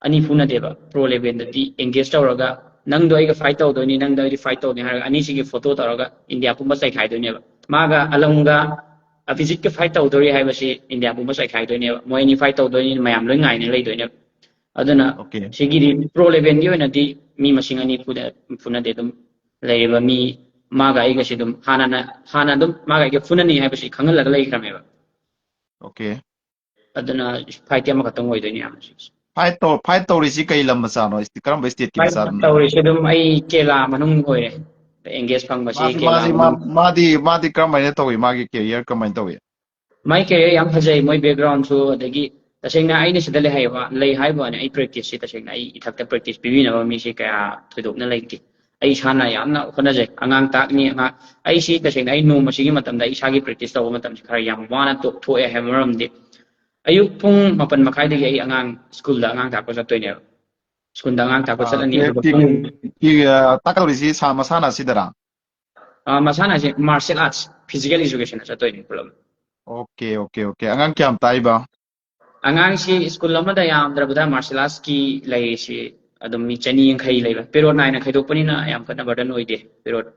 ꯑꯅꯤ ꯐꯨꯅꯗꯦꯕ꯫ ꯄ꯭ꯔꯣ ꯂꯦꯚꯦꯜꯗꯗꯤ ꯑꯦꯡꯒꯦꯖ ꯇꯧꯔꯒ, ꯅꯪꯗꯣ ꯑꯩꯒ ꯐꯥꯏꯠ ꯇꯧꯗꯣꯏꯅꯤ, ꯅꯪꯗꯣ ꯑꯩꯗꯤ ꯐꯥꯏꯠ ꯇꯧꯅꯤ ꯍꯥꯏꯔꯒ, ꯑꯅꯤꯁꯤꯒꯤ ꯐꯣꯇꯣ ꯇꯧꯔꯒ ꯏꯟꯗꯤꯌꯥ ꯄꯨꯝꯕ ꯆꯥꯏꯈꯥꯏꯗꯣꯏꯅꯦꯕ꯫ ꯃꯥꯒ ꯑꯂꯝꯒ ꯑꯚꯤꯖꯤꯠꯀ ꯐꯥꯏꯠ ꯇꯧꯗꯣꯔꯤ ꯍꯥꯏꯕꯁꯤ ꯏꯟꯗꯤꯌꯥ ꯄꯨꯝꯕ ꯆꯥꯏꯈꯥꯏꯗꯣꯏꯅꯦꯕ꯫ ꯃꯣꯏ ꯑꯅꯤ ꯐꯥꯏꯠ ꯇꯧꯗꯣꯏꯅꯤ, ꯃꯌꯥꯝ ꯂꯣꯏ ꯉꯥꯏꯅ ꯂꯩꯗꯣꯏꯅꯦꯕ꯫ ꯑꯗꯨꯅ ꯑꯣꯀꯦ꯫ ꯁꯤꯒꯤꯗꯤ ꯄ꯭ꯔꯣ ꯂꯦꯚꯦꯜꯒꯤ ꯑꯣꯏꯅꯗꯤ ꯃꯤ ꯃꯁꯤꯡ ꯑꯅꯤ ꯐꯨꯅ-, ꯐꯨꯅꯗꯦ꯫ ꯑꯗꯨꯝ ꯂꯩꯔꯤꯕ ꯃꯤ, ꯃꯥꯒ ꯑꯩꯒꯁꯤ ꯑꯗꯨꯝ ꯍꯥꯟꯅꯅ, ꯍꯥꯟꯅ ꯑꯗꯨꯝ ꯃꯥꯒ ꯑꯩꯒ ꯐꯨꯅꯅꯤ ꯍꯥꯏꯕꯁꯤ ꯈꯪꯍꯜꯂꯒ ꯂꯩꯈ꯭ꯔꯃꯦꯕ꯫ ꯑꯣꯀꯦ꯫ ꯑꯗꯨꯅ ꯐꯥꯏꯠꯇꯤ ꯑꯃꯈꯛꯇꯪ ꯑꯣꯏꯗꯣꯏꯅꯤ ꯌꯥꯝ꯫ ꯐꯥꯏꯠ ꯇꯧ-, ꯐꯥꯏꯠ ꯇꯧꯔꯤꯁꯤ ꯀꯩ ꯂꯝ ꯃꯆꯥꯅꯣ? ꯀꯔꯝꯕ ꯁ꯭ꯇꯦꯠꯀꯤ ꯐꯥꯏꯠ ꯃꯆꯥꯅꯣ? ꯇꯧꯔꯤꯁꯦ ꯑꯗꯨꯝ ꯑꯩ ꯀꯦꯔꯂꯥ ꯃꯅꯨꯡ ꯑꯣꯏꯔꯦ꯫ ꯑꯦꯡꯒꯦꯖ ꯐꯪꯕꯁꯤ ꯃꯥꯁꯤ, ꯀꯦꯔꯂꯥ ꯃꯥꯁꯤ, ꯃꯅꯨꯡ꯫ ꯃꯥ-, ꯃꯥꯗꯤ, ꯃꯥꯗꯤ ꯀꯔꯝꯍꯥꯏꯅ ꯇꯧꯏ? ꯃꯥꯒꯤ ꯀꯦꯔꯤꯌꯔ ꯀꯃꯥꯏꯅ ꯇꯧꯏ? ꯃꯥꯏ ꯀꯦꯔꯤꯌꯔ ꯌꯥꯝ ꯐꯖꯩ, ꯃꯣꯏ ꯕꯦꯛꯒ꯭ꯔꯥꯎꯟꯁꯨ, ꯑꯗꯒꯤ ꯇꯁꯦꯡꯅ ꯑꯩꯅ ꯁꯤꯗ ꯂꯩ ꯍꯥꯏꯕ, ꯂꯩ ꯍꯥꯏꯕ ꯋꯥꯅꯤ, ꯑꯩ ꯄ꯭ꯔꯦꯛꯇꯤꯁꯁꯤ ꯇꯁꯦꯡꯅ ꯑꯩ ꯏꯊꯛꯇ ꯄ꯭ꯔꯦꯛꯇꯤꯁ ꯄꯤꯕꯤꯅꯕ ꯃꯤꯁꯤ ꯀꯌꯥ ꯊꯣꯏꯗꯣꯛꯅ ꯂꯩꯇꯦ꯫ ꯑꯩ ꯏꯁꯥꯅ ꯌꯥꯝꯅ ꯍꯣꯠꯅꯖꯩ꯫ ꯑꯉꯥꯡ ꯇꯥꯛꯅꯤ, ꯑꯉꯥꯡ, ꯑꯩꯁꯤ ꯇꯁꯦꯡꯅ ꯑꯩ ꯅꯣꯡꯃꯁꯤꯒꯤ ꯃꯇꯝꯗ ꯑꯩ ꯏꯁꯥꯒꯤ ꯄ꯭ꯔꯦꯛꯇꯤꯁ ꯇꯧꯕ ꯃꯇꯝꯁꯤ ꯈꯔ ꯌꯥꯝ ꯋꯥꯅ ꯇꯣꯛ-, ꯊꯣꯛꯑꯦ ꯍꯥꯏꯕ ꯃꯔꯝꯗꯤ ꯑꯌꯨꯛ ꯄꯨꯡ ꯃꯥꯄꯟ ꯃꯈꯥꯏꯗꯒꯤ ꯑꯩ ꯑꯉꯥꯡ ꯁ꯭ꯀꯨꯜꯗ ꯑꯉꯥꯡ ꯇꯥꯛꯄ ꯆꯠꯇꯣꯏꯅꯦꯕ꯫ ꯁ꯭ꯀꯨꯜꯗ ꯑꯉꯥꯡ ꯇꯥꯛꯄ ꯑꯥ, ꯆꯠꯂꯅꯤ, ꯀꯦ-, ꯑꯗꯨꯒ ꯀꯦ-, ꯄꯨꯡ ꯀꯦ-, ꯑꯥ, ꯇꯥꯛꯀꯗꯧꯔꯤꯁꯤ ꯁꯥ-, ꯃꯁꯥꯟꯅ ꯑꯁꯤꯗꯔꯥ? ꯑ, ꯃꯁꯥꯟꯅꯁꯦ ꯃꯥꯔꯁꯤꯌꯦꯜ ꯑꯥꯔꯠꯁ, ꯐꯤꯖꯤꯀꯦꯜ ꯏꯖꯨꯀꯦꯁꯟꯗ ꯆꯠꯇꯣꯏꯅꯦ ꯄꯨꯂꯞ꯫ Okay, okay, okay. ꯑꯉꯥꯡ ꯀꯌꯥꯝ ꯇꯥꯛꯏꯕ? ꯑꯉꯥꯡꯁꯤ ꯁ꯭ꯀꯨꯜ ꯑꯃꯗ ꯌꯥꯝꯗ꯭ꯔꯕꯗ ꯃꯥꯔꯁꯤꯌꯦꯜ ꯑꯥꯔꯠꯁꯀꯤ ꯂꯩꯔꯤꯁꯤ ꯑꯗꯨꯝ ꯃꯤ ꯆꯅꯤ ꯌꯥꯡꯈꯩ ꯂꯩꯕ꯫ ꯄꯦꯔꯣꯠ ꯅꯥꯏꯅ ꯈꯥꯏꯗꯣꯛꯄꯅꯤꯅ ꯌꯥꯝ ꯀꯟꯅ ꯕꯔꯗꯟ ꯑꯣꯏꯗꯦ꯫ ꯄꯦꯔꯣꯠ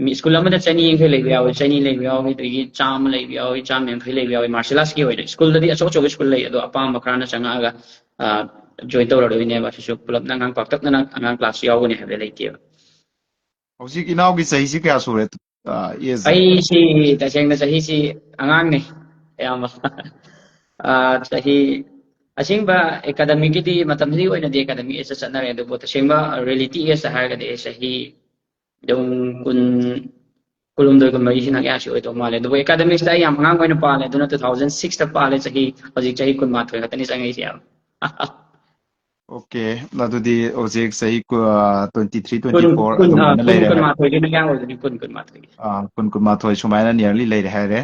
ꯃꯤ ꯁ꯭ꯀꯨꯜ ꯑꯃꯗ ꯆꯅꯤ ꯌꯥꯡꯈꯩ ꯂꯩꯕ ꯌꯥꯎꯏ, ꯆꯅꯤ ꯂꯩꯕ ꯌꯥꯎꯏ, ꯑꯗꯒꯤ ꯆꯥꯝꯃ ꯂꯩꯕ ꯌꯥꯎꯏ, ꯆꯥꯝꯃ ꯌꯥꯡꯈꯩ ꯂꯩꯕ ꯌꯥꯎꯏ꯫ ꯃꯥꯔꯁꯤꯌꯦꯜ ꯑꯥꯔꯠꯁꯀꯤ ꯑꯣꯏꯅ ꯁ꯭ꯀꯨꯜꯗꯗꯤ ꯑꯆꯧ ꯑꯆꯧꯕ ꯁ꯭ꯀꯨꯜ ꯂꯩ, ꯑꯗꯣ ꯑꯄꯥꯝꯕ ꯈꯔꯅ ꯆꯪꯉꯛꯑꯒ, ꯑ, ꯖꯣꯏꯟ ꯇꯧꯔꯗꯣꯏꯅꯦꯕ꯫ ꯁꯤꯁꯨ ꯄꯨꯂꯞꯅ ꯑꯉꯥꯡ ꯄꯥꯛꯇꯛꯅꯅ ꯑꯉꯥꯡ ꯀ꯭ꯂꯥꯁ ꯌꯥꯎꯒꯅꯤ ꯍꯥꯏꯕ ꯂꯩꯇꯦꯕ꯫ ꯍꯧꯖꯤꯛ ꯏꯅꯥꯎꯒꯤ ꯆꯍꯤꯁꯤ ꯀꯌꯥ ꯁꯨꯔꯦ? ꯑ, ꯑꯦꯖꯁꯦ? ꯑꯩꯁꯤ ꯇꯁꯦꯡꯅ ꯆꯍꯤꯁꯤ ꯑꯉꯥꯡꯅꯦ ꯑꯌꯥꯝꯕ꯫ ꯑ, ꯆꯍꯤ ꯑꯁꯦꯡꯕ ꯑꯦꯀꯥꯗꯃꯤꯛꯀꯤꯗꯤ ꯃꯇꯝꯁꯤꯒꯤ ꯑꯣꯏꯅꯗꯤ ꯑꯦꯀꯥꯗꯃꯤꯛ ꯑꯦꯖꯇ ꯆꯠꯅꯔꯦ, ꯑꯗꯨꯕꯨ ꯇꯁꯦꯡꯕ ꯔꯤꯌꯦꯂꯤꯇꯤ ꯑꯦꯖꯇ ꯍꯥꯏꯔꯒꯗꯤ ꯑꯩ ꯆꯍꯤ ꯑꯗꯨꯝ ꯀꯨꯟ, ꯀꯨꯟꯍꯨꯝꯗꯣꯏ, ꯀꯨꯟꯃꯔꯤꯁꯤ ꯅꯛꯌꯥꯁꯤ ꯑꯣꯏꯗꯧ ꯃꯥꯜꯂꯦ꯫ ꯑꯗꯨꯕꯨ ꯑꯦꯀꯥꯗꯃꯤꯛꯁꯇ ꯑꯩ ꯌꯥꯝ ꯑꯉꯥꯡ ꯑꯣꯏꯅ ꯄꯥꯜꯂꯦ, ꯑꯗꯨꯅ ꯇꯨ ꯊꯥꯎꯖꯟ ꯁꯤꯛꯁꯇ ꯄꯥꯜꯂꯦ, ꯆꯍꯤ ꯍꯧꯖꯤꯛ ꯆꯍꯤ ꯀꯨꯟꯃꯥꯊꯣꯏ ꯈꯛꯇꯅꯤ ꯆꯪꯉꯛꯏꯁꯦ꯫ ꯑꯣꯀꯦ, ꯑꯗꯨꯗꯤ ꯍꯧꯖꯤꯛ ꯆꯍꯤ ꯇ꯭ꯋꯦꯟꯇꯤ ꯊ꯭ꯔꯤ, ꯀꯨꯟ ꯇ꯭ꯋꯦꯟꯇꯤ ꯐꯣꯔ ꯀꯨꯟ ꯑ, ꯑꯗꯨꯃꯥꯏꯅ ꯀꯨꯟ ꯂꯩꯔꯦ ꯍꯥꯏ꯫ ꯀꯨꯟꯃꯥꯊꯣꯏꯒꯤ ꯃꯌꯥ ꯑꯣꯏꯗꯣꯏꯅꯤ, ꯀꯨꯟ ꯀꯨꯟꯃꯥꯊꯣꯏꯒꯤ꯫ ꯑꯥ, ꯀꯨꯟ, ꯀꯨꯟꯃꯥꯊꯣꯏ ꯁꯨꯃꯥꯏꯅ ꯅꯤꯌꯔꯂꯤ ꯂꯩꯔꯦ ꯍꯥꯏꯔꯦ꯫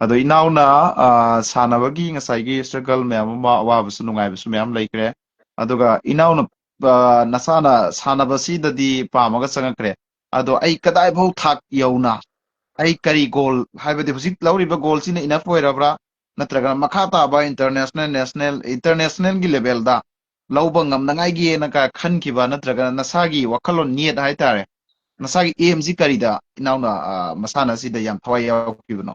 ꯑꯗꯣ ꯏꯅꯥꯎꯅ, ꯑꯥ, ꯁꯥꯟꯅꯕꯒꯤ ꯉꯁꯥꯏꯒꯤ ꯁ꯭ꯇ꯭ꯔꯒꯜ ꯃꯌꯥꯝ ꯑꯃ, ꯑꯋꯥꯕꯁꯨ ꯅꯨꯡꯉꯥꯏꯕꯁꯨ ꯃꯌꯥꯝ ꯂꯩꯈ꯭ꯔꯦ꯫ ꯑꯗꯨꯒ ꯏꯅꯥꯎꯅ, ꯑꯥ, ꯅꯁꯥꯅ ꯁꯥꯟꯅꯕꯁꯤꯗꯗꯤ ꯄꯥꯝꯃꯒ ꯆꯪꯉꯛꯈ꯭ꯔꯦ꯫ ꯑꯗꯣ ꯑꯩ ꯀꯗꯥꯏꯐꯥꯎ ꯊꯥꯛ ꯌꯧꯅ, ꯑꯩ ꯀꯔꯤ ꯒꯣꯜ, ꯍꯥꯏꯕꯗꯤ ꯍꯧꯖꯤꯛ ꯂꯧꯔꯤꯕ ꯒꯣꯜꯁꯤꯅ ꯏꯅꯐ ꯑꯣꯏꯔꯕ꯭ꯔꯥ? ꯅꯠꯇ꯭ꯔꯒꯅ ꯃꯈꯥ ꯇꯥꯕ ꯏꯟꯇꯔꯅꯦꯁꯅꯦꯜ, ꯅꯦꯁꯅꯦꯜ, ꯏꯟꯇꯔꯅꯦꯁꯅꯦꯜꯒꯤ ꯂꯦꯚꯦꯜꯗ ꯂꯧꯕ ꯉꯝꯅꯉꯥꯏꯒꯤꯅ ꯀꯥꯏ ꯈꯟꯈꯤꯕ, ꯅꯠꯇ꯭ꯔꯒꯅ ꯅꯁꯥꯒꯤ ꯋꯥꯈꯜꯂꯣꯟ, ꯅꯤꯌꯠ ꯍꯥꯏꯇꯥꯔꯦ, ꯅꯁꯥꯒꯤ ꯑꯦꯝꯁꯤ ꯀꯔꯤꯗ ꯏꯅꯥꯎꯅ, ꯑ, ꯃꯁꯥꯟꯅ ꯑꯁꯤꯗ ꯌꯥꯝ ꯊꯋꯥꯏ ꯌꯥꯎꯈꯤꯕꯅꯣ?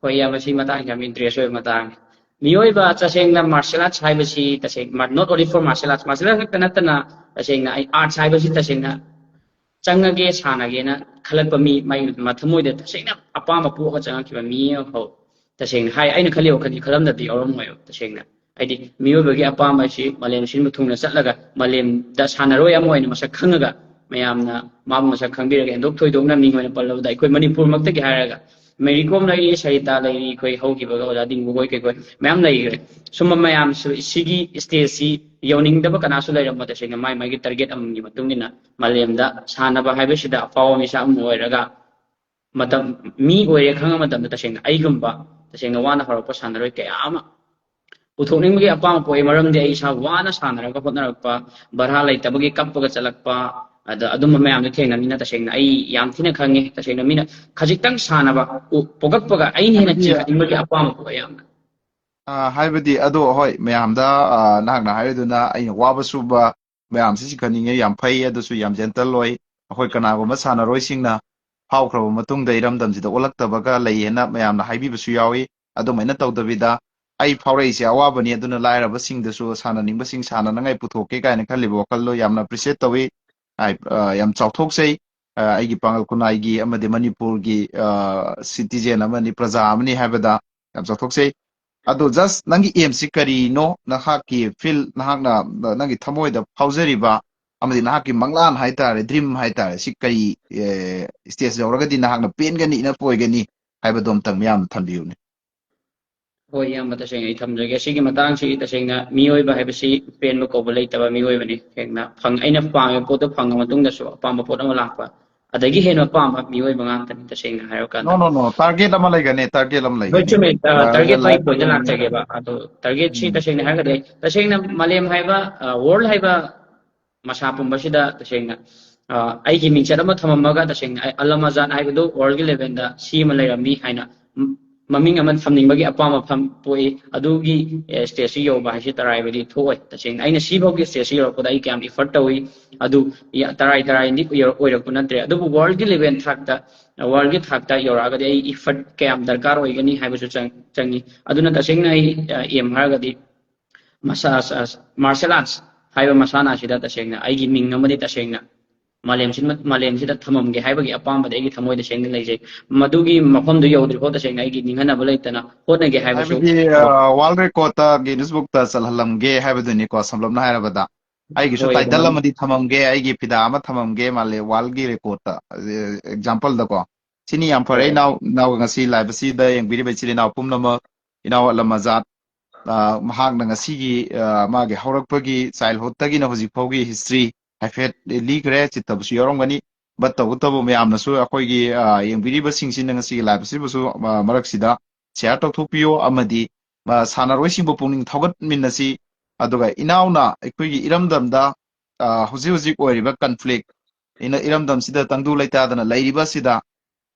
ꯍꯣꯏ, ꯏꯌꯥꯝꯕ, ꯁꯤ ꯃꯇꯥꯡꯁꯤ ꯌꯥꯝ ꯏꯟꯇꯔꯦꯁ ꯑꯣꯏꯕ ꯃꯇꯥꯡꯅꯤ꯫ ꯃꯤꯑꯣꯏꯕ ꯇꯁꯦꯡꯅ ꯃꯥꯔꯁꯦꯜ ꯑꯥꯔꯠꯁ ꯍꯥꯏꯕꯁꯤ ꯇꯁꯦꯡꯅ not only for martial arts, martial arts ꯈꯛꯇ ꯅꯠꯇꯅ ꯇꯁꯦꯡꯅ ꯑꯩ ꯑꯥꯔꯠꯁ ꯍꯥꯏꯕꯁꯤ ꯇꯁꯦꯡꯅ ꯆꯪꯉꯒꯦ, ꯁꯥꯟꯅꯒꯦꯅ ꯈꯜꯂꯛꯄ ꯃꯤ ꯃꯥꯏ ꯃꯊꯃꯣꯏꯗ ꯇꯁꯦꯡꯅ ꯑꯄꯥꯝꯕ ꯄꯣꯛꯑꯒ ꯆꯪꯉꯛꯈꯤꯕ ꯃꯤ ꯑꯃꯐꯥꯎ ꯇꯁꯦꯡꯅ ꯍꯥꯏ, ꯑꯩꯅ ꯈꯜꯂꯤ ꯋꯥꯈꯜꯁꯤ ꯈꯜꯂꯝꯗꯕꯗꯤ ꯌꯥꯎꯔꯝꯃꯣꯏꯕ꯫ ꯇꯁꯦꯡꯅ ꯍꯥꯏꯗꯤ ꯃꯤꯑꯣꯏꯕꯒꯤ ꯑꯄꯥꯝꯕ ꯑꯁꯤ ꯃꯥꯂꯦꯝ ꯁꯤꯟꯕ ꯊꯨꯡꯅ ꯆꯠꯂꯒ ꯃꯥꯂꯦꯝꯗ ꯁꯥꯟꯅꯔꯣꯏ ꯑꯃ ꯑꯣꯏꯅ ꯃꯁꯛ ꯈꯪꯉꯒ ꯃꯌꯥꯝꯅ ꯃꯥꯕꯨ ꯃꯁꯛ ꯈꯪꯕꯤꯔꯒ ꯍꯦꯟꯗꯣꯛ ꯊꯣꯏꯗꯣꯛꯅ ꯃꯤꯡ ꯑꯣꯏꯅ ꯄꯜꯂꯕꯗ ꯑꯩꯈꯣꯏ ꯃꯅꯤꯄꯨꯔꯃꯛꯇꯒꯤ ꯍꯥꯏꯔꯒ ꯃꯦꯔꯤ ꯀꯣꯝ ꯂꯩꯔꯤ, ꯁꯔꯤꯇꯥ ꯂꯩꯔꯤ, ꯑꯩꯈꯣꯏ ꯍꯧꯈꯤꯕꯒ ꯑꯣꯖꯥ ꯗꯤꯡꯒꯨ ꯍꯣꯏ ꯀꯩꯈꯣꯏ ꯃꯌꯥꯝ ꯂꯩꯈ꯭ꯔꯦ꯫ ꯁꯨꯝꯕ ꯃꯌꯥꯝꯁꯨ ꯁꯤꯒꯤ ꯁ꯭ꯇꯦꯖꯁꯤ ꯌꯧꯅꯤꯡꯗꯕ ꯀꯅꯥꯁꯨ ꯂꯩꯔꯝꯃꯣꯏ꯫ ꯇꯁꯦꯡꯅ ꯃꯥꯏ ꯃꯥꯏꯒꯤ ꯇꯥꯔꯒꯦꯠ ꯑꯃꯒꯤ ꯃꯇꯨꯡ ꯏꯟꯅ ꯃꯥꯂꯦꯝꯗ ꯁꯥꯟꯅꯕ ꯍꯥꯏꯕꯁꯤꯗ ꯑꯐꯥꯎꯕ ꯃꯤꯁꯛ ꯑꯃ ꯑꯣꯏꯔꯒ ꯃꯇꯝ ꯃꯤ ꯑꯣꯏꯔꯦ ꯈꯪꯉ ꯃꯇꯝꯗ ꯇꯁꯦꯡꯅ ꯑꯩꯒꯨꯝꯕ ꯇꯁꯦꯡꯅ ꯋꯥꯅ ꯍꯧꯔꯛꯄ ꯁꯥꯟꯅꯔꯣꯏ ꯀꯌꯥ ꯑꯃ ꯄꯨꯊꯣꯛꯅꯤꯡꯕꯒꯤ ꯑꯄꯥꯝꯕ ꯄꯣꯛꯏ꯫ ꯃꯔꯝꯗꯤ ꯑꯩ ꯏꯁꯥ ꯋꯥꯅ ꯁꯥꯟꯅꯔꯒ ꯍꯣꯠꯅꯔꯛꯄ, ꯚꯔꯥ ꯂꯩꯇꯕꯒꯤ ꯀꯞꯄꯒ ꯆꯠꯂꯛꯄ, ꯑꯗ ꯑꯗꯨꯝꯕ ꯃꯌꯥꯝꯗꯣ ꯊꯦꯡꯅꯕꯅꯤꯅ ꯇꯁꯦꯡꯅ ꯑꯩ ꯌꯥꯝ ꯊꯤꯅ ꯈꯪꯉꯦ꯫ ꯇꯁꯦꯡꯅ ꯃꯤꯅ ꯈꯖꯤꯛꯇꯪ ꯁꯥꯟꯅꯕ ꯎ-, ꯄꯣꯛꯂꯛꯄꯒ ꯑꯩꯅ ꯍꯦꯟꯅ ꯍꯥꯏꯕꯗꯤ, ꯆꯤꯡꯈꯠꯅꯤꯡꯕꯒꯤ ꯑꯄꯥꯝꯕ ꯄꯣꯛꯑꯦ ꯌꯥꯝꯅ꯫ ꯑ, ꯍꯥꯏꯕꯗꯤ, ꯑꯗꯣ ꯍꯣꯏ, ꯃꯌꯥꯝꯗ, ꯑ, ꯅꯍꯥꯛꯅ ꯍꯥꯏꯔꯤꯗꯨꯅ ꯑꯩꯅ ꯋꯥꯕ ꯁꯨꯕ ꯃꯌꯥꯝꯁꯤ ꯆꯤꯡꯈꯠꯅꯤꯡꯉꯦ, ꯌꯥꯝ ꯐꯩ, ꯑꯗꯨꯁꯨ ꯌꯥꯝ ꯖꯦꯟꯇꯜ ꯑꯣꯏ꯫ ꯑꯩꯈꯣꯏ ꯀꯅꯥꯒꯨꯝꯕ ꯁꯥꯟꯅꯔꯣꯏꯁꯤꯡꯅ ꯐꯥꯎꯈ꯭ꯔꯕ ꯃꯇꯨꯡꯗ ꯏꯔꯝꯗꯝꯁꯤꯗ ꯑꯣꯜꯂꯛꯇꯕꯒ ꯂꯩꯌꯦꯅ ꯃꯌꯥꯝꯅ ꯍꯥꯏꯕꯤꯕꯁꯨ ꯌꯥꯎꯏ꯫ ꯑꯗꯨꯃꯥꯏꯅ ꯇꯧꯗꯕꯤꯗ, "ꯑꯩ ꯐꯥꯎꯔꯛꯏꯁꯦ ꯑꯋꯥꯕꯅꯤ, ꯑꯗꯨꯅ ꯂꯥꯏꯔꯕꯁꯤꯡꯗꯁꯨ ꯁꯥꯟꯅꯅꯤꯡꯕꯁꯤꯡ ꯁꯥꯟꯅꯅꯉꯥꯏ ꯄꯨꯊꯣꯛꯀꯦ" ꯀꯥꯏꯅ ꯈꯜꯂꯤꯕ ꯋꯥꯈꯜꯗꯣ ꯌꯥꯝꯅ ꯑꯦꯄ꯭ꯔꯤꯁꯤꯌꯦꯠ ꯇꯧꯏ꯫ ꯑꯩ, ꯑ, ꯌꯥꯝ ꯆꯥꯎꯊꯣꯛꯆꯩ꯫ ꯑ, ꯑꯩꯒꯤ ꯄꯥꯡꯒꯜ ꯈꯨꯟꯅꯥꯏꯒꯤ ꯑꯃꯗꯤ ꯃꯅꯤꯄꯨꯔꯒꯤ, ꯑ, ꯁꯤꯇꯤꯖꯦꯟ ꯑꯃꯅꯤ, ꯄ꯭ꯔꯖꯥ ꯑꯃꯅꯤ ꯍꯥꯏꯕꯗ ꯌꯥꯝ ꯆꯥꯎꯊꯣꯛꯆꯩ꯫ ꯑꯗꯣ just ꯅꯪꯒꯤ aimꯁꯤ ꯀꯔꯤꯅꯣ? ꯅꯍꯥꯛꯀꯤ field, ꯅꯍꯥꯛꯅ, ꯅꯪꯒꯤ ꯊꯃꯣꯏꯗ ꯐꯥꯎꯖꯔꯤꯕ ꯑꯃꯗꯤ ꯅꯍꯥꯛꯀꯤ ꯃꯪꯂꯥꯟ ꯍꯥꯏꯇꯥꯔꯦ, dream ꯍꯥꯏꯇꯥꯔꯦ, ꯁꯤ ꯀꯔꯤ, ꯑꯦ, stage ꯌꯧꯔꯒꯗꯤ ꯅꯍꯥꯛꯅ ꯄꯦꯟꯒꯅꯤ, ꯏꯅꯞ ꯑꯣꯏꯒꯅꯤ ꯍꯥꯏꯕꯗꯣ ꯑꯝꯇꯪ ꯃꯤꯌꯥꯝꯗ ꯊꯝꯕꯤꯌꯨꯅꯦ꯫ ꯍꯣꯏ, ꯏꯌꯥꯝꯕ, ꯇꯁꯦꯡꯅ ꯑꯩ ꯊꯝꯖꯒꯦ꯫ ꯁꯤꯒꯤ ꯃꯇꯥꯡꯁꯤ, ꯇꯁꯦꯡꯅ ꯃꯤꯑꯣꯏꯕ ꯍꯥꯏꯕꯁꯤ ꯄꯦꯟꯕ ꯀꯧꯕ ꯂꯩꯇꯕ ꯃꯤꯑꯣꯏꯕꯅꯤ꯫ ꯁꯦꯡꯅ ꯐꯪ-, ꯑꯩꯅ ꯄꯥꯝꯃꯤꯕ ꯄꯣꯠꯇꯣ ꯐꯪꯉ ꯃꯇꯨꯡꯗꯁꯨ ꯑꯄꯥꯝꯕ ꯄꯣꯠ ꯑꯃ ꯂꯥꯛꯄ, ꯑꯗꯒꯤ ꯍꯦꯟꯅ ꯄꯥꯝꯕ ꯃꯤꯑꯣꯏꯕ ꯉꯥꯛꯇꯅꯤ, ꯇꯁꯦꯡꯅ ꯍꯥꯏꯔꯀꯥꯟꯗ꯫ No, no, no. Target ꯑꯃ ꯂꯩꯒꯅꯤ, target ꯑꯃ ꯍꯣꯏ, ꯂꯩꯒꯅꯤ꯫ ꯆꯨꯝꯃꯦ꯫ ꯑ, ꯑ, target real ꯃꯥꯏ life, pointꯇ real life. ꯂꯥꯛꯆꯒꯦꯕ꯫ ꯑꯗꯣ targetꯁꯤ ꯎꯝ꯫ ꯇꯁꯦꯡꯅ ꯍꯥꯏꯔꯒꯗꯤ, ꯇꯁꯦꯡꯅ ꯃꯥꯂꯦꯝ ꯍꯥꯏꯕ, ꯑ, world ꯍꯥꯏꯕ ꯃꯁꯥ ꯄꯨꯝꯕꯁꯤꯗ ꯇꯁꯦꯡꯅ, ꯑ, ꯑꯩꯒꯤ ꯃꯤꯡꯆꯠ ꯑꯃ ꯊꯝꯃꯝꯃꯒ, ꯇꯁꯦꯡꯅ ꯑꯩ ꯑꯜ ꯑꯃꯖꯥꯠ ꯍꯥꯏꯕꯗꯨ worldꯀꯤ levelꯗ ꯁꯤ ꯑꯃ ꯂꯩꯔꯝꯃꯤ ꯍꯥꯏꯅ ꯃ-, ꯃꯃꯤꯡ ꯑꯃ ꯊꯝꯅꯤꯡꯕꯒꯤ ꯑꯄꯥꯝꯕ ꯐꯝ ꯄꯣꯛꯏ꯫ ꯑꯗꯨꯒꯤ, ꯑꯦ, stageꯁꯤ ꯌꯧꯕ ꯍꯥꯏꯁꯤ ꯇꯔꯥꯏꯕꯗꯤ ꯊꯣꯛꯑꯣꯏ꯫ ꯇꯁꯦꯡꯅ ꯑꯩꯅ ꯁꯤꯐꯥꯎꯒꯤ stageꯁꯤ ꯌꯧꯔꯛꯄꯗ ꯑꯩ ꯀꯌꯥꯝ effort ꯇꯧꯏ, ꯑꯗꯨ ꯌꯥ-, ꯇꯔꯥꯏ ꯇꯔꯥꯏꯗꯤ ꯌꯧꯔꯛ-, ꯑꯣꯏꯔꯛꯄ ꯅꯠꯇ꯭ꯔꯦ꯫ ꯑꯗꯨꯕꯨ worldꯀꯤ level ꯊꯥꯛꯇ, worldꯀꯤ ꯊꯥꯛꯇ ꯌꯧꯔꯛꯑꯒꯗꯤ ꯑꯩ effort ꯀꯌꯥꯝ ꯗꯔꯀꯥꯔ ꯑꯣꯏꯒꯅꯤ ꯍꯥꯏꯕꯁꯨ ꯆꯪ-, ꯆꯪꯉꯤ꯫ ꯑꯗꯨꯅ ꯇꯁꯦꯡꯅ ꯑꯩ, ꯑ, aim ꯍꯥꯏꯔꯒꯗꯤ ꯃꯁꯥ-, ꯑꯁ-, ꯑꯁ-, martial arts ꯍꯥꯏꯕ ꯃꯁꯥꯟꯅ ꯑꯁꯤꯗ ꯇꯁꯦꯡꯅ ꯑꯩꯒꯤ ꯃꯤꯡ ꯑꯃꯗꯤ ꯇꯁꯦꯡꯅ ꯃꯥꯂꯦꯝꯁꯤꯟꯕ-, ꯃꯥꯂꯦꯝꯁꯤꯗ ꯊꯝꯃꯝꯒꯦ ꯍꯥꯏꯕꯒꯤ ꯑꯄꯥꯝꯕꯗꯤ ꯑꯩꯒꯤ ꯊꯃꯣꯏꯗ ꯁꯦꯡꯅ ꯂꯩꯖꯩ꯫ ꯃꯗꯨꯒꯤ ꯃꯐꯝꯗꯨ ꯌꯧꯗ꯭ꯔꯤꯐꯥꯎ ꯇꯁꯦꯡꯅ ꯑꯩꯒꯤ ꯅꯤꯡꯍꯟꯅꯕ ꯂꯩꯇꯅ ꯍꯣꯠꯅꯒꯦ ꯍꯥꯏꯕꯁꯨ ꯍꯥꯏꯕꯗꯤ, ꯑ, world recordꯇ, Guinness Bookꯇ ꯆꯜꯍꯜꯂꯝꯒꯦ ꯍꯥꯏꯕꯗꯨꯅꯤꯀꯣ, ꯁꯝꯂꯞꯅ ꯍꯥꯏꯔꯕꯗ꯫ ꯑꯩꯒꯤꯁꯨ ꯍꯣꯏ, title ꯑꯗꯨꯃꯥꯏꯅ꯫ ꯑꯃꯗꯤ ꯊꯝꯃꯝꯒꯦ, ꯑꯩꯒꯤ ꯐꯤꯗꯥ ꯑꯃ ꯊꯝꯃꯝꯒꯦ ꯃꯥꯂꯦ-, worldꯀꯤ recordꯇ, ꯑ, exampleꯗꯀꯣ꯫ ꯁꯤꯅꯤ ꯌꯥꯝ ꯐꯔꯦ, ꯍꯣꯏ꯫ ꯏꯅꯥꯎ, ꯏꯅꯥꯎ ꯉꯁꯤ live ꯑꯁꯤꯗ ꯌꯦꯡꯕꯤꯔꯤꯕ ꯏꯆꯤꯜ ꯏꯅꯥꯎ ꯄꯨꯝꯅꯃꯛ, ꯏꯅꯥꯎ ꯑꯂꯝ ꯑꯖꯥꯠ, ꯑ, ꯃꯍꯥꯛꯅ ꯉꯁꯤꯒꯤ, ꯑ, ꯃꯥꯒꯤ ꯍꯧꯔꯛꯄꯒꯤ childhoodꯇꯒꯤꯅ ꯍꯧꯖꯤꯛ ꯐꯥꯎꯒꯤ history ꯍꯥꯏꯐꯦꯠ ꯂꯤꯈ꯭ꯔꯦ, ꯆꯤꯠꯇꯕꯁꯨ ꯌꯥꯎꯔꯝꯒꯅꯤ꯫ But ꯇꯧꯕꯇꯕꯨ ꯃꯌꯥꯝꯅꯁꯨ ꯑꯩꯈꯣꯏꯒꯤ, ꯑ, ꯌꯦꯡꯕꯤꯔꯤꯕꯁꯤꯡꯁꯤꯅ ꯉꯁꯤꯒꯤ live ꯑꯁꯤꯕꯨꯁꯨ, ꯑ, ꯃꯔꯛꯁꯤꯗ share ꯇꯧꯊꯣꯛꯄꯤꯌꯨ ꯑꯃꯗꯤ, ꯑ, ꯁꯥꯟꯅꯔꯣꯏꯁꯤꯡꯕꯨ ꯄꯨꯛꯅꯤꯡ ꯊꯧꯒꯠꯃꯤꯟꯅꯁꯤ꯫ ꯑꯗꯨꯒ ꯏꯅꯥꯎꯅ ꯑꯩꯈꯣꯏꯒꯤ ꯏꯔꯝꯗꯝꯗ, ꯑ, ꯍꯧꯖꯤꯛ ꯍꯧꯖꯤꯛ ꯑꯣꯏꯔꯤꯕ conflict, ꯏꯅ-, ꯏꯔꯝꯗꯝꯁꯤꯗ ꯇꯪꯗꯨ ꯂꯩꯇꯥꯗꯅ ꯂꯩꯔꯤꯕ ꯑꯁꯤꯗ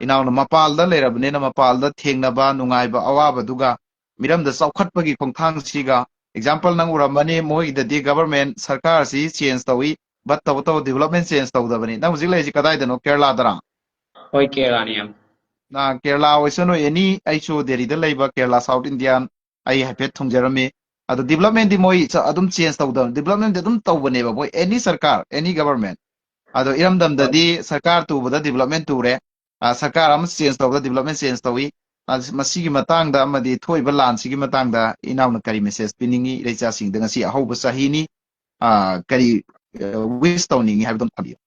ꯏꯅꯥꯎꯅ ꯃꯄꯥꯜꯗ ꯂꯩꯔꯕꯅꯤꯅ ꯃꯄꯥꯜꯗ ꯊꯦꯡꯅꯕ ꯅꯨꯡꯉꯥꯏꯕ ꯑꯋꯥꯕꯗꯨꯒ ꯃꯤꯔꯝꯗ ꯆꯥꯎꯈꯠꯄꯒꯤ ꯈꯣꯡꯊꯥꯡꯁꯤꯒ, example ꯅꯪ ꯎꯔꯝꯃꯅꯤ, ꯃꯣꯏꯒꯤꯗꯗꯤ government ꯁꯔꯀꯥꯔꯁꯤ change ꯇꯧꯏ, but ꯇꯧꯕꯇꯕꯨ development change ꯇꯧꯗꯕꯅꯤ꯫ ꯅꯪ ꯍꯧꯖꯤꯛ ꯂꯩꯔꯤꯁꯤ ꯀꯗꯥꯏꯗꯅꯣ? ꯀꯦꯔꯂꯥꯗꯔꯥ? ꯍꯣꯏ, ꯀꯦꯔꯂꯥꯅꯤ ꯌꯥꯝ꯫ ꯅ ꯀꯦꯔꯂꯥ ꯑꯣꯏꯁꯅꯨ, any, ꯑꯩꯁꯨ ꯗꯦꯜꯂꯤꯗ ꯂꯩꯕ ꯀꯦꯔꯂꯥ South Indian, ꯑꯩ ꯍꯥꯏꯐꯦꯠ ꯊꯨꯡꯖꯔꯝꯃꯤ꯫ ꯑꯗꯣ developmentꯗꯤ ꯃꯣꯏ ꯆ-, ꯑꯗꯨꯝ change ꯇꯧꯗꯕ, developmentꯗꯤ ꯑꯗꯨꯝ ꯇꯧꯕꯅꯦꯕ ꯃꯣꯏ any ꯁꯔꯀꯥꯔ, any government꯫ ꯑꯗꯣ ꯏꯔꯝꯗꯝꯗꯗꯤ ꯁꯔꯀꯥꯔ ꯇꯨꯕꯗ development ꯇꯨꯔꯦ, ꯑ, ꯁꯔꯀꯥꯔ ꯑꯃ change ꯇꯧꯕꯗ development change ꯇꯧꯏ꯫ ꯑ, ꯃꯁꯤꯒꯤ ꯃꯇꯥꯡꯗ ꯑꯃꯗꯤ ꯊꯣꯛꯏꯕ ꯂꯥꯟꯁꯤꯒꯤ ꯃꯇꯥꯡꯗ ꯏꯅꯥꯎꯅ ꯀꯔꯤ message ꯄꯤꯅꯤꯡꯉꯤ? ꯏꯔꯩꯆꯥꯁꯤꯡꯗ ꯉꯁꯤ ꯑꯍꯧꯕ ꯆꯍꯤꯅꯤ, ꯑ, ꯀꯔꯤ, ꯑ, wish ꯇꯧꯅꯤꯡꯉꯤ ꯍꯥꯏꯕꯗꯣ ꯊꯝꯕꯤꯌꯨ꯫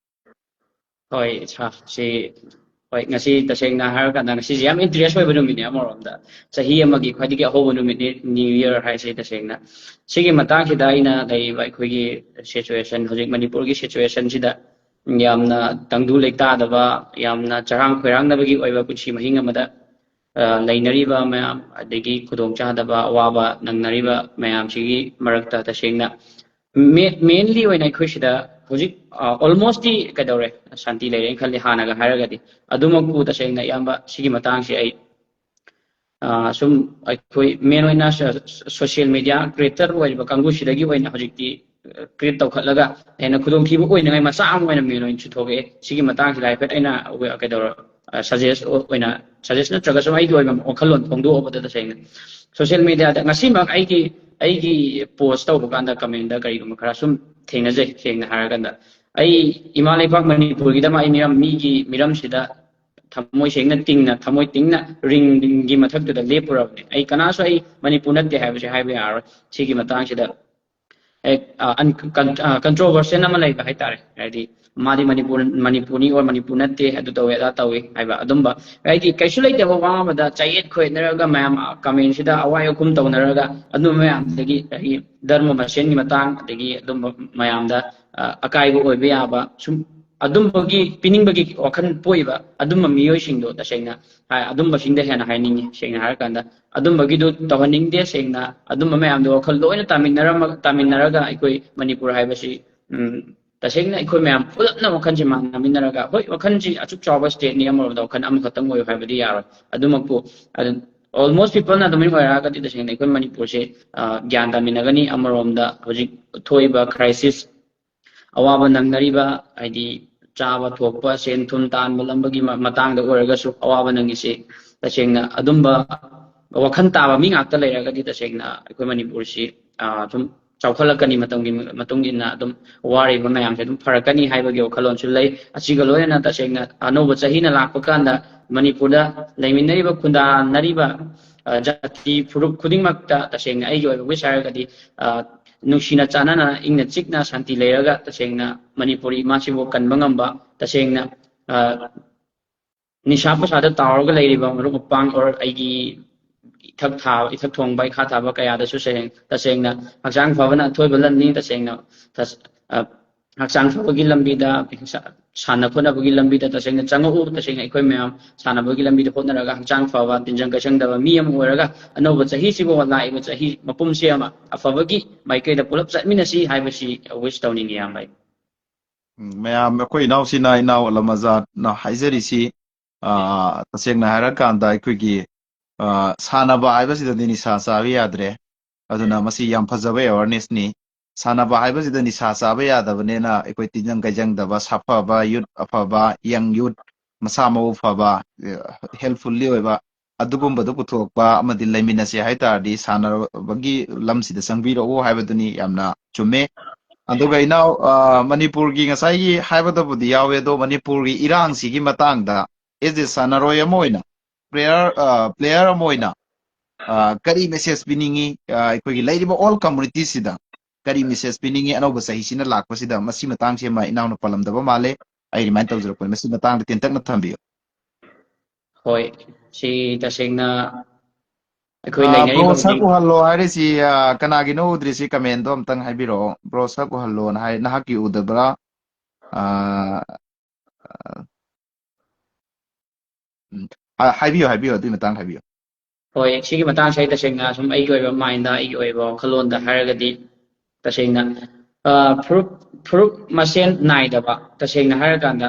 ꯍꯣꯏ, ꯁꯥ-, ꯁꯤ, ꯍꯣꯏ, ꯉꯁꯤ ꯇꯁꯦꯡꯅ ꯍꯥꯏꯔꯀꯥꯟꯗ ꯉꯁꯤꯁꯦ ꯌꯥꯝ interest ꯑꯣꯏꯕ ꯅꯨꯃꯤꯠꯅꯦ ꯑꯃꯔꯣꯝꯗ꯫ ꯆꯍꯤ ꯑꯃꯒꯤ ꯈ꯭ꯋꯥꯏꯗꯒꯤ ꯑꯍꯧꯕ ꯅꯨꯃꯤꯠꯅꯤ, New Year ꯍꯥꯏꯁꯦ ꯇꯁꯦꯡꯅ꯫ ꯁꯤꯒꯤ ꯃꯇꯥꯡꯁꯤꯗ ꯑꯩꯅ ꯂꯩꯔꯤꯕ ꯑꯩꯈꯣꯏꯒꯤ situation, ꯍꯧꯖꯤꯛ ꯃꯅꯤꯄꯨꯔꯒꯤ situationꯁꯤꯗ ꯌꯥꯝꯅ ꯇꯪꯗꯨ ꯂꯩꯇꯥꯗꯕ, ꯌꯥꯝꯅ ꯆꯔꯥꯡ ꯈꯣꯏꯔꯥꯡꯅꯕꯒꯤ ꯑꯣꯏꯕ ꯄꯨꯟꯁꯤ ꯃꯍꯤꯡ ꯑꯃꯗ, ꯑ, ꯂꯩꯅꯔꯤꯕ ꯃꯌꯥꯝ, ꯑꯗꯒꯤ ꯈꯨꯗꯣꯡ ꯆꯥꯗꯕ, ꯑꯋꯥꯕ ꯅꯪꯅꯔꯤꯕ ꯃꯌꯥꯝꯁꯤꯒꯤ ꯃꯔꯛꯇ ꯇꯁꯦꯡꯅ ꯃꯦ-, mainly ꯑꯣꯏꯅ ꯑꯩꯈꯣꯏ ꯁꯤꯗ ꯍꯧꯖꯤꯛ, ꯑ, almostꯇꯤ ꯀꯩꯗꯧꯔꯦ, ꯁꯥꯟꯇꯤ ꯂꯩꯔꯦꯅ ꯈꯜꯂꯤ ꯍꯥꯟꯅꯒ ꯍꯥꯏꯔꯒꯗꯤ꯫ ꯑꯗꯨꯃꯛꯄꯨ ꯇꯁꯦꯡꯅ ꯏꯌꯥꯝꯕ ꯁꯤꯒꯤ ꯃꯇꯥꯡꯁꯦ ꯑꯩ, ꯑ, ꯁꯨꯝ ꯑꯩꯈꯣꯏ main ꯑꯣꯏꯅ ꯁ-, ꯁ-, social media creator ꯑꯣꯏꯔꯤꯕ ꯀꯥꯡꯕꯨꯁꯤꯗꯒꯤ ꯑꯣꯏꯅ ꯍꯧꯖꯤꯛꯇꯤ, ꯑ, create ꯇꯧꯈꯠꯂꯒ ꯍꯦꯟꯅ ꯈꯨꯗꯣꯡꯊꯤꯕ ꯑꯣꯏꯅꯉꯥꯏ ꯃꯆꯥꯛ ꯑꯃ ꯑꯣꯏꯅ main ꯑꯣꯏꯅ ꯊꯣꯛꯑꯦ꯫ ꯁꯤꯒꯤ ꯃꯇꯥꯡꯁꯤꯗ ꯍꯥꯏꯐꯦꯠ ꯑꯩꯅ ꯑ, ꯀꯩꯗꯧꯔ-, ꯑ, suggest ꯑꯣꯏꯅ, suggest ꯅꯠꯇ꯭ꯔꯒꯁꯨ ꯑꯩꯒꯤ ꯑꯣꯏꯕ ꯋꯥꯈꯜꯂꯣꯟ ꯐꯣꯡꯗꯣꯛꯑꯕꯗ ꯇꯁꯦꯡꯅ social mediaꯗ ꯉꯁꯤꯃꯛ ꯑꯩꯒꯤ, ꯑꯩꯒꯤ post ꯇꯧꯕ ꯀꯥꯟꯗ commentꯗ ꯀꯔꯤꯒꯨꯝꯕ ꯈꯔ ꯁꯨꯝ ꯊꯦꯡꯅꯖꯩ꯫ ꯁꯦꯡꯅ ꯍꯥꯏꯔꯀꯥꯟꯗ ꯑꯩ ꯏꯃꯥ ꯂꯩꯕꯥꯛ ꯃꯅꯤꯄꯨꯔꯒꯤꯗꯃꯛ ꯑꯩ ꯃꯤꯔꯝ, ꯃꯤꯒꯤ ꯃꯤꯔꯝꯁꯤꯗ ꯊꯃꯣꯏ ꯁꯦꯡꯅ ꯇꯤꯡꯅ, ꯊꯃꯣꯏ ꯇꯤꯡꯅ ring, ringꯒꯤ ꯃꯊꯛꯇꯨꯗ ꯂꯦꯞꯄꯨꯔꯕꯅꯤ꯫ ꯑꯩ ꯀꯅꯥꯁꯨ ꯑꯩ ꯃꯅꯤꯄꯨꯔ ꯅꯠꯇꯦ ꯍꯥꯏꯕꯁꯦ ꯍꯥꯏꯕ ꯌꯥꯔꯔꯣꯏ꯫ ꯁꯤꯒꯤ ꯃꯇꯥꯡꯁꯤꯗ ꯍꯦꯛ, ꯑ, ꯑꯟ-, ꯀꯟ-, ꯑ, controversial ꯑꯃ ꯂꯩꯕ ꯍꯥꯏꯇꯥꯔꯦ꯫ ꯍꯥꯏꯗꯤ ꯃꯥꯗꯤ ꯃꯅꯤꯄꯨꯔ, ꯃꯅꯤꯄꯨꯔꯅꯤ or ꯃꯅꯤꯄꯨꯔ ꯅꯠꯇꯦ, ꯑꯗꯨ ꯇꯧꯋꯦ, ꯑꯗꯥ ꯇꯧꯋꯦ ꯍꯥꯏꯕ ꯑꯗꯨꯝꯕ꯫ ꯍꯥꯏꯗꯤ ꯀꯩꯁꯨ ꯂꯩꯇꯕ ꯋꯥ ꯑꯃꯗ ꯆꯌꯦꯠ ꯈꯣꯏꯅꯔꯒ ꯃꯌꯥꯝ, ꯑ, commentꯁꯤꯗ ꯑꯋꯥꯏ ꯑꯈꯨꯝ ꯇꯧꯅꯔꯒ ꯑꯗꯨꯝꯕ ꯃꯌꯥꯝꯗꯒꯤ ꯍꯥꯏꯗꯤ ꯙꯔꯃ ꯃꯁꯦꯟꯒꯤ ꯃꯇꯥꯡ ꯑꯗꯒꯤ ꯑꯗꯨꯝꯕ ꯃꯌꯥꯝꯗ, ꯑ, ꯑꯀꯥꯏꯕ ꯑꯣꯏꯕ ꯌꯥꯕ ꯁꯨꯝ ꯑꯗꯨꯝꯕꯒꯤ ꯄꯤꯅꯤꯡꯕꯒꯤ ꯋꯥꯈꯜ ꯄꯣꯛꯏꯕ ꯑꯗꯨꯝꯕ ꯃꯤꯑꯣꯏꯁꯤꯡꯗꯣ ꯇꯁꯦꯡꯅ ꯍꯥꯏ-, ꯑꯗꯨꯝꯕꯁꯤꯡꯗ ꯍꯦꯟꯅ ꯍꯥꯏꯅꯤꯡꯉꯤ꯫ ꯁꯦꯡꯅ ꯍꯥꯏꯔꯀꯥꯟꯗ ꯑꯗꯨꯝꯕꯒꯤꯗꯨ ꯇꯧꯍꯟꯅꯤꯡꯗꯦ꯫ ꯁꯦꯡꯅ ꯑꯗꯨꯝꯕ ꯃꯌꯥꯝꯗꯣ ꯋꯥꯈꯜ ꯂꯣꯏꯅ ꯇꯥꯃꯤꯟꯅꯔꯝꯃ-, ꯇꯥꯃꯤꯟꯅꯔꯒ ꯑꯩꯈꯣꯏ ꯃꯅꯤꯄꯨꯔ ꯍꯥꯏꯕꯁꯤ, ꯎꯝ, ꯇꯁꯦꯡꯅ ꯑꯩꯈꯣꯏ ꯃꯌꯥꯝ ꯄꯨꯂꯞꯅ ꯋꯥꯈꯜꯁꯦ ꯃꯥꯟꯅꯃꯤꯟꯅꯔꯒ, ꯍꯣꯏ, ꯋꯥꯈꯜꯁꯤ ꯑꯁꯨꯛ ꯆꯥꯎꯕ stateꯅꯤ, ꯑꯃꯔꯣꯝꯗ ꯋꯥꯈꯜ ꯑꯃꯈꯛꯇꯪ ꯑꯣꯏꯌꯨ ꯍꯥꯏꯕꯗꯤ ꯌꯥꯔꯣꯏ꯫ ꯑꯗꯨꯃꯛꯄꯨ, ꯑꯗꯨ, almost peopleꯅ ꯑꯗꯨꯃꯥꯏꯅ ꯑꯣꯏꯔꯛꯑꯒꯗꯤ ꯇꯁꯦꯡꯅ ꯑꯩꯈꯣꯏ ꯃꯅꯤꯄꯨꯔꯁꯦ, ꯑ, ꯒ꯭ꯌꯥꯟ ꯇꯥꯃꯤꯟꯅꯒꯅꯤ꯫ ꯑꯃꯔꯣꯝꯗ ꯍꯧꯖꯤꯛ ꯊꯣꯛꯏꯕ crisis, ꯑꯋꯥꯕ ꯅꯪꯅꯔꯤꯕ, ꯍꯥꯏꯗꯤ ꯆꯥꯕ ꯊꯣꯛꯄ, ꯁꯦꯟ ꯊꯨꯝ ꯇꯥꯟꯕ ꯂꯝꯕꯒꯤ ꯃ-, ꯃꯇꯥꯡꯗ ꯑꯣꯏꯔꯒꯁꯨ ꯑꯋꯥꯕ ꯅꯪꯉꯤꯁꯤ, ꯇꯁꯦꯡꯅ ꯑꯗꯨꯝꯕ ꯋꯥꯈꯜ ꯇꯥꯕ ꯃꯤ ꯉꯥꯛꯇ ꯂꯩꯔꯒꯗꯤ ꯇꯁꯦꯡꯅ ꯑꯩꯈꯣꯏ ꯃꯅꯤꯄꯨꯔꯁꯤ, ꯑ, ꯁꯨꯝ ꯆꯥꯎꯈꯠꯂꯛꯀꯅꯤ, ꯃꯇꯝꯒꯤ ꯃꯇꯨꯡ ꯏꯟꯅ ꯑꯗꯨꯝ ꯋꯥꯔꯤꯕ ꯃꯌꯥꯝꯁꯦ ꯑꯗꯨꯝ ꯐꯔꯛꯀꯅꯤ ꯍꯥꯏꯕꯒꯤ ꯋꯥꯈꯜꯂꯣꯟꯁꯨ ꯂꯩ꯫ ꯑꯁꯤꯒ ꯂꯣꯏꯅꯅ ꯇꯁꯦꯡꯅ ꯑꯅꯧꯕ ꯆꯍꯤꯅ ꯂꯥꯛꯄ ꯀꯥꯟꯗ ꯃꯅꯤꯄꯨꯔꯗ ꯂꯩꯃꯤꯟꯅꯔꯤꯕ, ꯈꯨꯟꯗꯥꯅꯔꯤꯕ, ꯑ, ꯖꯥꯇꯤ ꯐꯨꯔꯨꯞ ꯈꯨꯗꯤꯡꯃꯛꯇ ꯇꯁꯦꯡꯅ ꯑꯩꯒꯤ ꯑꯣꯏꯕ wish ꯍꯥꯏꯔꯒꯗꯤ, ꯑ, ꯅꯨꯡꯁꯤꯅ ꯆꯥꯟꯅꯅ ꯏꯪꯅ ꯆꯤꯛꯅ ꯁꯥꯟꯇꯤ ꯂꯩꯔꯒ ꯇꯁꯦꯡꯅ ꯃꯅꯤꯄꯨꯔꯤ ꯏꯃꯥꯁꯤꯕꯨ ꯀꯟꯕ ꯉꯝꯕ, ꯇꯁꯦꯡꯅ, ꯑ, ꯅꯤꯁꯥ ꯄꯨꯁꯥꯗ ꯇꯥꯎꯔꯒ ꯂꯩꯔꯤꯕ ꯃꯔꯨꯞ ꯃꯄꯥꯡ or ꯑꯩꯒꯤ ꯏꯊꯛ ꯊꯥꯕ, ꯏꯊꯛ ꯊꯣꯡꯕ, ꯏꯈꯥ ꯊꯥꯕ ꯀꯌꯥꯗꯁꯨ ꯁꯦꯡ-, ꯇꯁꯦꯡꯅ ꯍꯛꯆꯥꯡ ꯐꯕꯅ ꯑꯊꯣꯏꯕ ꯂꯟꯅꯤ꯫ ꯇꯁꯦꯡꯅ ꯇꯁ-, ꯑ, ꯍꯛꯆꯥꯡ ꯐꯕꯒꯤ ꯂꯝꯕꯤꯗ, ꯁꯥ-, ꯁꯥꯟꯅ ꯈꯣꯠꯅꯕꯒꯤ ꯂꯝꯕꯤꯗ ꯇꯁꯦꯡꯅ ꯆꯪꯉꯛꯎ꯫ ꯇꯁꯦꯡꯅ ꯑꯩꯈꯣꯏ ꯃꯌꯥꯝ ꯁꯥꯟꯅꯕꯒꯤ ꯂꯝꯕꯤꯗ ꯍꯣꯠꯅꯔꯒ ꯍꯛꯆꯥꯡ ꯐꯕ, ꯇꯤꯟꯖꯪ ꯀꯩꯁꯪꯗꯕ ꯃꯤ ꯑꯃ ꯑꯣꯏꯔꯒ ꯑꯅꯧꯕ ꯆꯍꯤꯁꯤꯕꯨ, ꯂꯥꯛꯏꯕ ꯆꯍꯤ ꯃꯄꯨꯝꯁꯤ ꯑꯃ ꯑꯐꯕꯒꯤ ꯃꯥꯏꯀꯩꯗ ꯄꯨꯂꯞ ꯆꯠꯃꯤꯟꯅꯁꯤ ꯍꯥꯏꯕꯁꯤ wish ꯇꯧꯅꯤꯡꯉꯤ, ꯏꯌꯥꯝꯕ ꯑꯩ꯫ ꯎꯝ, ꯃꯌꯥꯝ ꯑꯩꯈꯣꯏ ꯏꯅꯥꯎꯁꯤꯅ, ꯏꯅꯥꯎ ꯑꯂꯝ ꯑꯖꯥꯗꯅ ꯍꯥꯏꯖꯔꯤꯁꯤ, ꯑ, ꯇꯁꯦꯡꯅ ꯍꯥꯏꯔꯀꯥꯟꯗ ꯑꯩꯈꯣꯏꯒꯤ, ꯑ, ꯁꯥꯟꯅꯕ ꯍꯥꯏꯕꯁꯤꯗꯗꯤ ꯅꯤꯁꯥ ꯆꯥꯕ ꯌꯥꯗ꯭ꯔꯦ꯫ ꯑꯗꯨꯅ ꯃꯁꯤ ꯌꯥꯝ ꯐꯖꯕ awareness ꯅꯤ꯫ ꯁꯥꯟꯅꯕ ꯍꯥꯏꯕꯁꯤꯗ ꯅꯤꯁꯥ ꯆꯥꯕ ꯌꯥꯗꯕꯅꯤꯅ ꯑꯩꯈꯣꯏ ꯇꯤꯟꯖꯪ ꯀꯩꯖꯪꯗꯕ, ꯁꯥꯐꯕ youth, ꯑꯐꯕ young youth, ꯃꯁꯥ ꯃꯎ ꯐꯕ, healthfully ꯑꯣꯏꯕ, ꯑꯗꯨꯒꯨꯝꯕꯗꯨ ꯄꯨꯊꯣꯛꯄ ꯑꯃꯗꯤ ꯂꯩꯃꯤꯟꯅꯁꯦ ꯍꯥꯏ ꯇꯥꯔꯗꯤ ꯁꯥꯟꯅꯕꯒꯤ ꯂꯝꯁꯤꯗ ꯆꯪꯕꯤꯔꯛꯎ ꯍꯥꯏꯕꯗꯨꯅꯤ꯫ ꯌꯥꯝꯅ ꯆꯨꯝꯃꯦ꯫ ꯑꯗꯨꯒ ꯏꯅꯥꯎ, ꯑ, ꯃꯅꯤꯄꯨꯔꯒꯤ ꯉꯁꯥꯏꯒꯤ ꯍꯥꯏꯕꯗꯕꯨꯗꯤ ꯌꯥꯎꯋꯦ, ꯑꯗꯣ ꯃꯅꯤꯄꯨꯔꯒꯤ ꯏꯔꯥꯡꯁꯤꯒꯤ ꯃꯇꯥꯡꯗ as a ꯁꯥꯟꯅꯔꯣꯏ ꯑꯃ ꯑꯣꯏꯅ, player, ꯑ, player ꯑꯃ ꯑꯣꯏꯅ, ꯑ, ꯀꯔꯤ message ꯄꯤꯅꯤꯡꯉꯤ? ꯑ, ꯑꯩꯈꯣꯏꯒꯤ ꯂꯩꯔꯤꯕ all community ꯁꯤꯗ ꯀꯔꯤ message ꯄꯤꯅꯤꯡꯉꯤ? ꯑꯅꯧꯕ ꯆꯍꯤꯁꯤꯅ ꯂꯥꯛꯄꯁꯤꯗ ꯃꯁꯤ ꯃꯇꯥꯡꯁꯤ ꯑꯃ ꯏꯅꯥꯎꯅ ꯄꯜꯂꯝꯗꯕ ꯃꯥꯜꯂꯦ꯫ ꯑꯩ remind ꯇꯧꯖꯔꯛꯄꯅꯤ, ꯃꯁꯤ ꯃꯇꯥꯡꯗ ꯇꯦꯟꯇꯛꯅ ꯊꯝꯕꯤꯌꯨ꯫ ꯍꯣꯏ, ꯁꯤ ꯇꯁꯦꯡꯅ ꯑꯩꯈꯣꯏ ꯑ, ꯂꯩꯅꯔꯤꯕ bro, ꯁꯛ ꯍꯧꯖꯤꯛ ꯎꯍꯜꯂꯣ ꯍꯥꯏꯔꯤꯁꯤ, ꯑ, ꯀꯅꯥꯒꯤꯅꯣ ꯎꯗ꯭ꯔꯤꯁꯤ? Comment ꯗꯣ ꯑꯝꯇꯪ ꯍꯥꯏꯕꯤꯔꯛꯑꯣ꯫ Bro, ꯁꯛ ꯎꯍꯜꯂꯣꯅ ꯍꯥꯏ, ꯅꯍꯥꯛꯀꯤ ꯎꯗꯕ꯭ꯔꯥ? ꯑ, ꯑ, ꯎꯝ, ꯑ, ꯍꯥꯏꯕꯤꯌꯨ, ꯍꯥꯏꯕꯤꯌꯨ, ꯑꯗꯨꯒꯤ ꯃꯇꯥꯡꯗ ꯍꯥꯏꯕꯤꯌꯨ꯫ ꯍꯣꯏ, ꯁꯤꯒꯤ ꯃꯇꯥꯡꯁꯦ ꯑꯩ ꯇꯁꯦꯡꯅ ꯁꯨꯝ ꯑꯩꯒꯤ ꯑꯣꯏꯕ mind ꯇ, ꯑꯩꯒꯤ ꯑꯣꯏꯕ ꯋꯥꯈꯜꯂꯣꯟꯗ ꯍꯥꯏꯔꯒꯗꯤ, ꯇꯁꯦꯡꯅ, ꯑ, ꯐꯨꯔꯨꯞ, ꯐꯨꯔꯨꯞ ꯃꯁꯦꯟ ꯅꯥꯏꯗꯕ, ꯇꯁꯦꯡꯅ ꯍꯥꯏꯔꯀꯥꯟꯗ,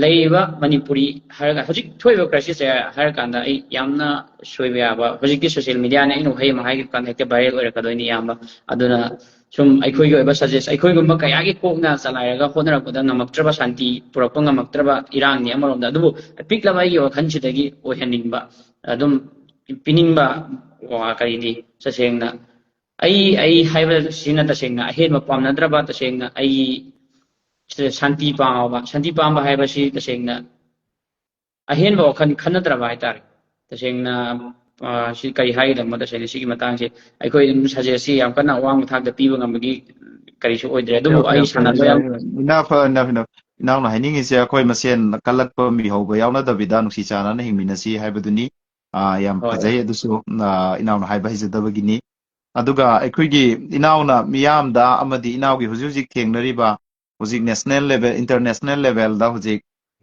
ꯂꯩꯔꯤꯕ ꯃꯅꯤꯄꯨꯔꯤ ꯍꯥꯏꯔꯒ, ꯍꯧꯖꯤꯛ ꯊꯣꯛꯏꯕ crisis ꯁꯦ ꯍꯥꯏꯔꯀꯥꯟꯗ, ꯑꯩ ꯌꯥꯝꯅ ꯁꯣꯏꯕ ꯌꯥꯕ, ꯍꯧꯖꯤꯛꯇꯤ social media ꯅ ꯑꯩꯅ ꯋꯥꯍꯩ ꯑꯃ ꯍꯥꯏꯈꯤꯕ ꯀꯥꯟꯗ ꯍꯦꯛꯇ viral ꯑꯣꯏꯔꯛꯀꯗꯣꯏꯅꯤ, ꯏꯌꯥꯝꯕ꯫ ꯑꯗꯨꯅ ꯁꯨꯝ ꯑꯩꯈꯣꯏꯒꯤ ꯑꯣꯏꯕ suggest, ꯑꯩꯈꯣꯏꯒꯨꯝꯕ ꯀꯌꯥꯒꯤ ꯀꯣꯛꯅ ꯆꯂꯥꯏꯔꯒ ꯍꯣꯠꯅꯔꯛꯄꯗ ꯉꯝꯃꯛꯇ꯭ꯔꯕ, ꯁꯥꯟꯇꯤ ꯄꯨꯔꯛꯄ ꯉꯝꯃꯛꯇ꯭ꯔꯕ ꯏꯔꯥꯡꯅꯤ ꯑꯃꯔꯣꯝꯗ, ꯑꯗꯨꯕꯨ ꯄꯤꯛꯂꯕ ꯑꯩꯒꯤ ꯋꯥꯈꯜꯁꯤꯗꯒꯤ ꯑꯣꯏꯍꯟꯅꯤꯡꯕ, ꯑꯗꯨꯝ ꯄꯤꯅꯤꯡꯕ, ꯋꯥ-, ꯀꯔꯤꯗꯤ, ꯇꯁꯦꯡꯅ ꯑꯩ, ꯑꯩ ꯍꯥꯏꯕꯁꯤꯅ ꯇꯁꯦꯡꯅ ꯑꯍꯦꯟꯕ ꯄꯥꯝꯅꯗ꯭ꯔꯕ, ꯇꯁꯦꯡꯅ ꯑꯩ ꯁꯥꯟꯇꯤ ꯄꯥꯝꯃꯕ, ꯁꯥꯟꯇꯤ ꯄꯥꯝꯕ ꯍꯥꯏꯕꯁꯤ ꯇꯁꯦꯡꯅ ꯑꯍꯦꯟꯕ ꯋꯥꯈꯜ ꯈꯟꯅꯗ꯭ꯔꯕ ꯍꯥꯏꯇꯥꯔꯦ꯫ ꯇꯁꯦꯡꯅ, ꯑ, ꯁꯤ ꯀꯔꯤ ꯍꯥꯏꯒꯗꯕꯅꯣ, ꯇꯁꯦꯡꯅ ꯁꯤꯒꯤ ꯃꯇꯥꯡꯁꯦ ꯑꯩꯈꯣꯏ ꯑꯗꯨꯝ suggest ꯁꯤ ꯌꯥꯝ ꯀꯟꯅ ꯑꯋꯥꯡꯕ ꯊꯥꯛꯇ ꯄꯤꯕ ꯉꯝꯕꯒꯤ ꯀꯔꯤꯁꯨ ꯑꯣꯏꯗ꯭ꯔꯦ꯫ ꯑꯗꯨꯕꯨ ꯑꯩ ꯁꯥꯟꯅꯕ ꯌꯥꯝ enough, enough, enough. ꯏꯅꯥꯎꯅ ꯍꯥꯏꯅꯤꯡꯉꯤꯁꯦ ꯑꯩꯈꯣꯏ ꯃꯁꯦꯟ ꯀꯜꯂꯛꯄ ꯃꯤꯍꯧꯕ ꯌꯥꯎꯅꯗꯕꯤꯗ ꯅꯨꯡꯁꯤ ꯆꯥꯟꯅꯅ ꯍꯤꯡꯃꯤꯟꯅꯁꯤ ꯍꯥꯏꯕꯗꯨꯅꯤ꯫ ꯑ, ꯌꯥꯝ ꯍꯣꯏ꯫ ꯐꯖꯩ꯫ ꯑꯗꯨꯁꯨ, ꯑ, ꯏꯅꯥꯎꯅ ꯍꯥꯏꯕ ꯍꯩꯖꯗꯕꯒꯤꯅꯤ꯫ ꯑꯗꯨꯒ ꯑꯩꯈꯣꯏꯒꯤ ꯏꯅꯥꯎꯅ ꯃꯤꯌꯥꯝꯗ ꯑꯃꯗꯤ ꯏꯅꯥꯎꯒꯤ ꯍꯧꯖꯤꯛ ꯍꯧꯖꯤꯛ ꯊꯦꯡꯅꯔꯤꯕ ꯍꯧꯖꯤꯛ national level, international level ꯗ ꯍꯧꯖꯤꯛ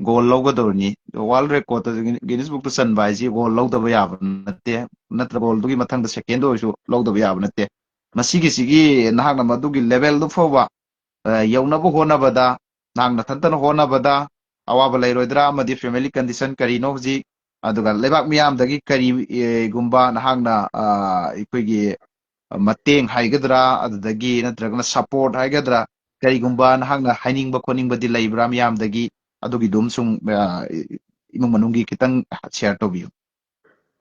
gold ꯂꯧꯒꯗꯧꯔꯤꯅꯤ꯫ World record ꯇ, Guinness Book ꯇ ꯆꯟꯕ ꯍꯥꯏꯁꯤ gold ꯂꯧꯗꯕ ꯌꯥꯕ ꯅꯠꯇꯦ, ꯅꯠꯇ꯭ꯔ gold ꯗꯨꯒꯤ ꯃꯊꯪꯗ second ꯗ ꯑꯣꯏꯔꯁꯨ ꯂꯧꯗꯕ ꯌꯥꯕ ꯅꯠꯇꯦ꯫ ꯃꯁꯤꯒꯤꯁꯤꯒꯤ ꯅꯍꯥꯛꯅ ꯃꯗꯨꯒꯤ level ꯗꯨ ꯐꯥꯎꯕ, ꯑ, ꯌꯧꯅꯕ ꯍꯣꯠꯅꯕꯗ ꯅꯍꯥꯛ ꯅꯊꯟꯇꯅ ꯍꯣꯠꯅꯕꯗ ꯑꯋꯥꯕ ꯂꯩꯔꯣꯏꯗ꯭ꯔꯥ? ꯑꯃꯗꯤ family condition ꯀꯔꯤꯅꯣ ꯍꯧꯖꯤꯛ? ꯑꯗꯨꯒ ꯂꯩꯕꯥꯛ ꯃꯤꯌꯥꯝꯗꯒꯤ ꯀꯔꯤ, ꯑꯦ, ꯒꯨꯝꯕ ꯅꯍꯥꯛꯅ, ꯑ, ꯑꯩꯈꯣꯏꯒꯤ ꯃꯇꯦꯡ ꯍꯥꯏꯒꯗ꯭ꯔꯥ, ꯑꯗꯨꯗꯒꯤ ꯅꯠꯇ꯭ꯔꯒꯅ support ꯍꯥꯏꯒꯗ꯭ꯔꯥ, ꯀꯔꯤꯒꯨꯝꯕ ꯅꯍꯥꯛꯅ ꯍꯥꯏꯅꯤꯡꯕ ꯈꯣꯠꯅꯤꯡꯕꯗꯤ ꯂꯩꯕ꯭ꯔꯥ ꯃꯤꯌꯥꯝꯗꯒꯤ? ꯑꯗꯨꯒꯤꯗꯨꯝ ꯁꯨꯝ, ꯑ, ꯏꯃꯨꯡ ꯃꯅꯨꯡꯒꯤ ꯈꯤꯇꯪ share ꯇꯧꯕꯤꯌꯨ꯫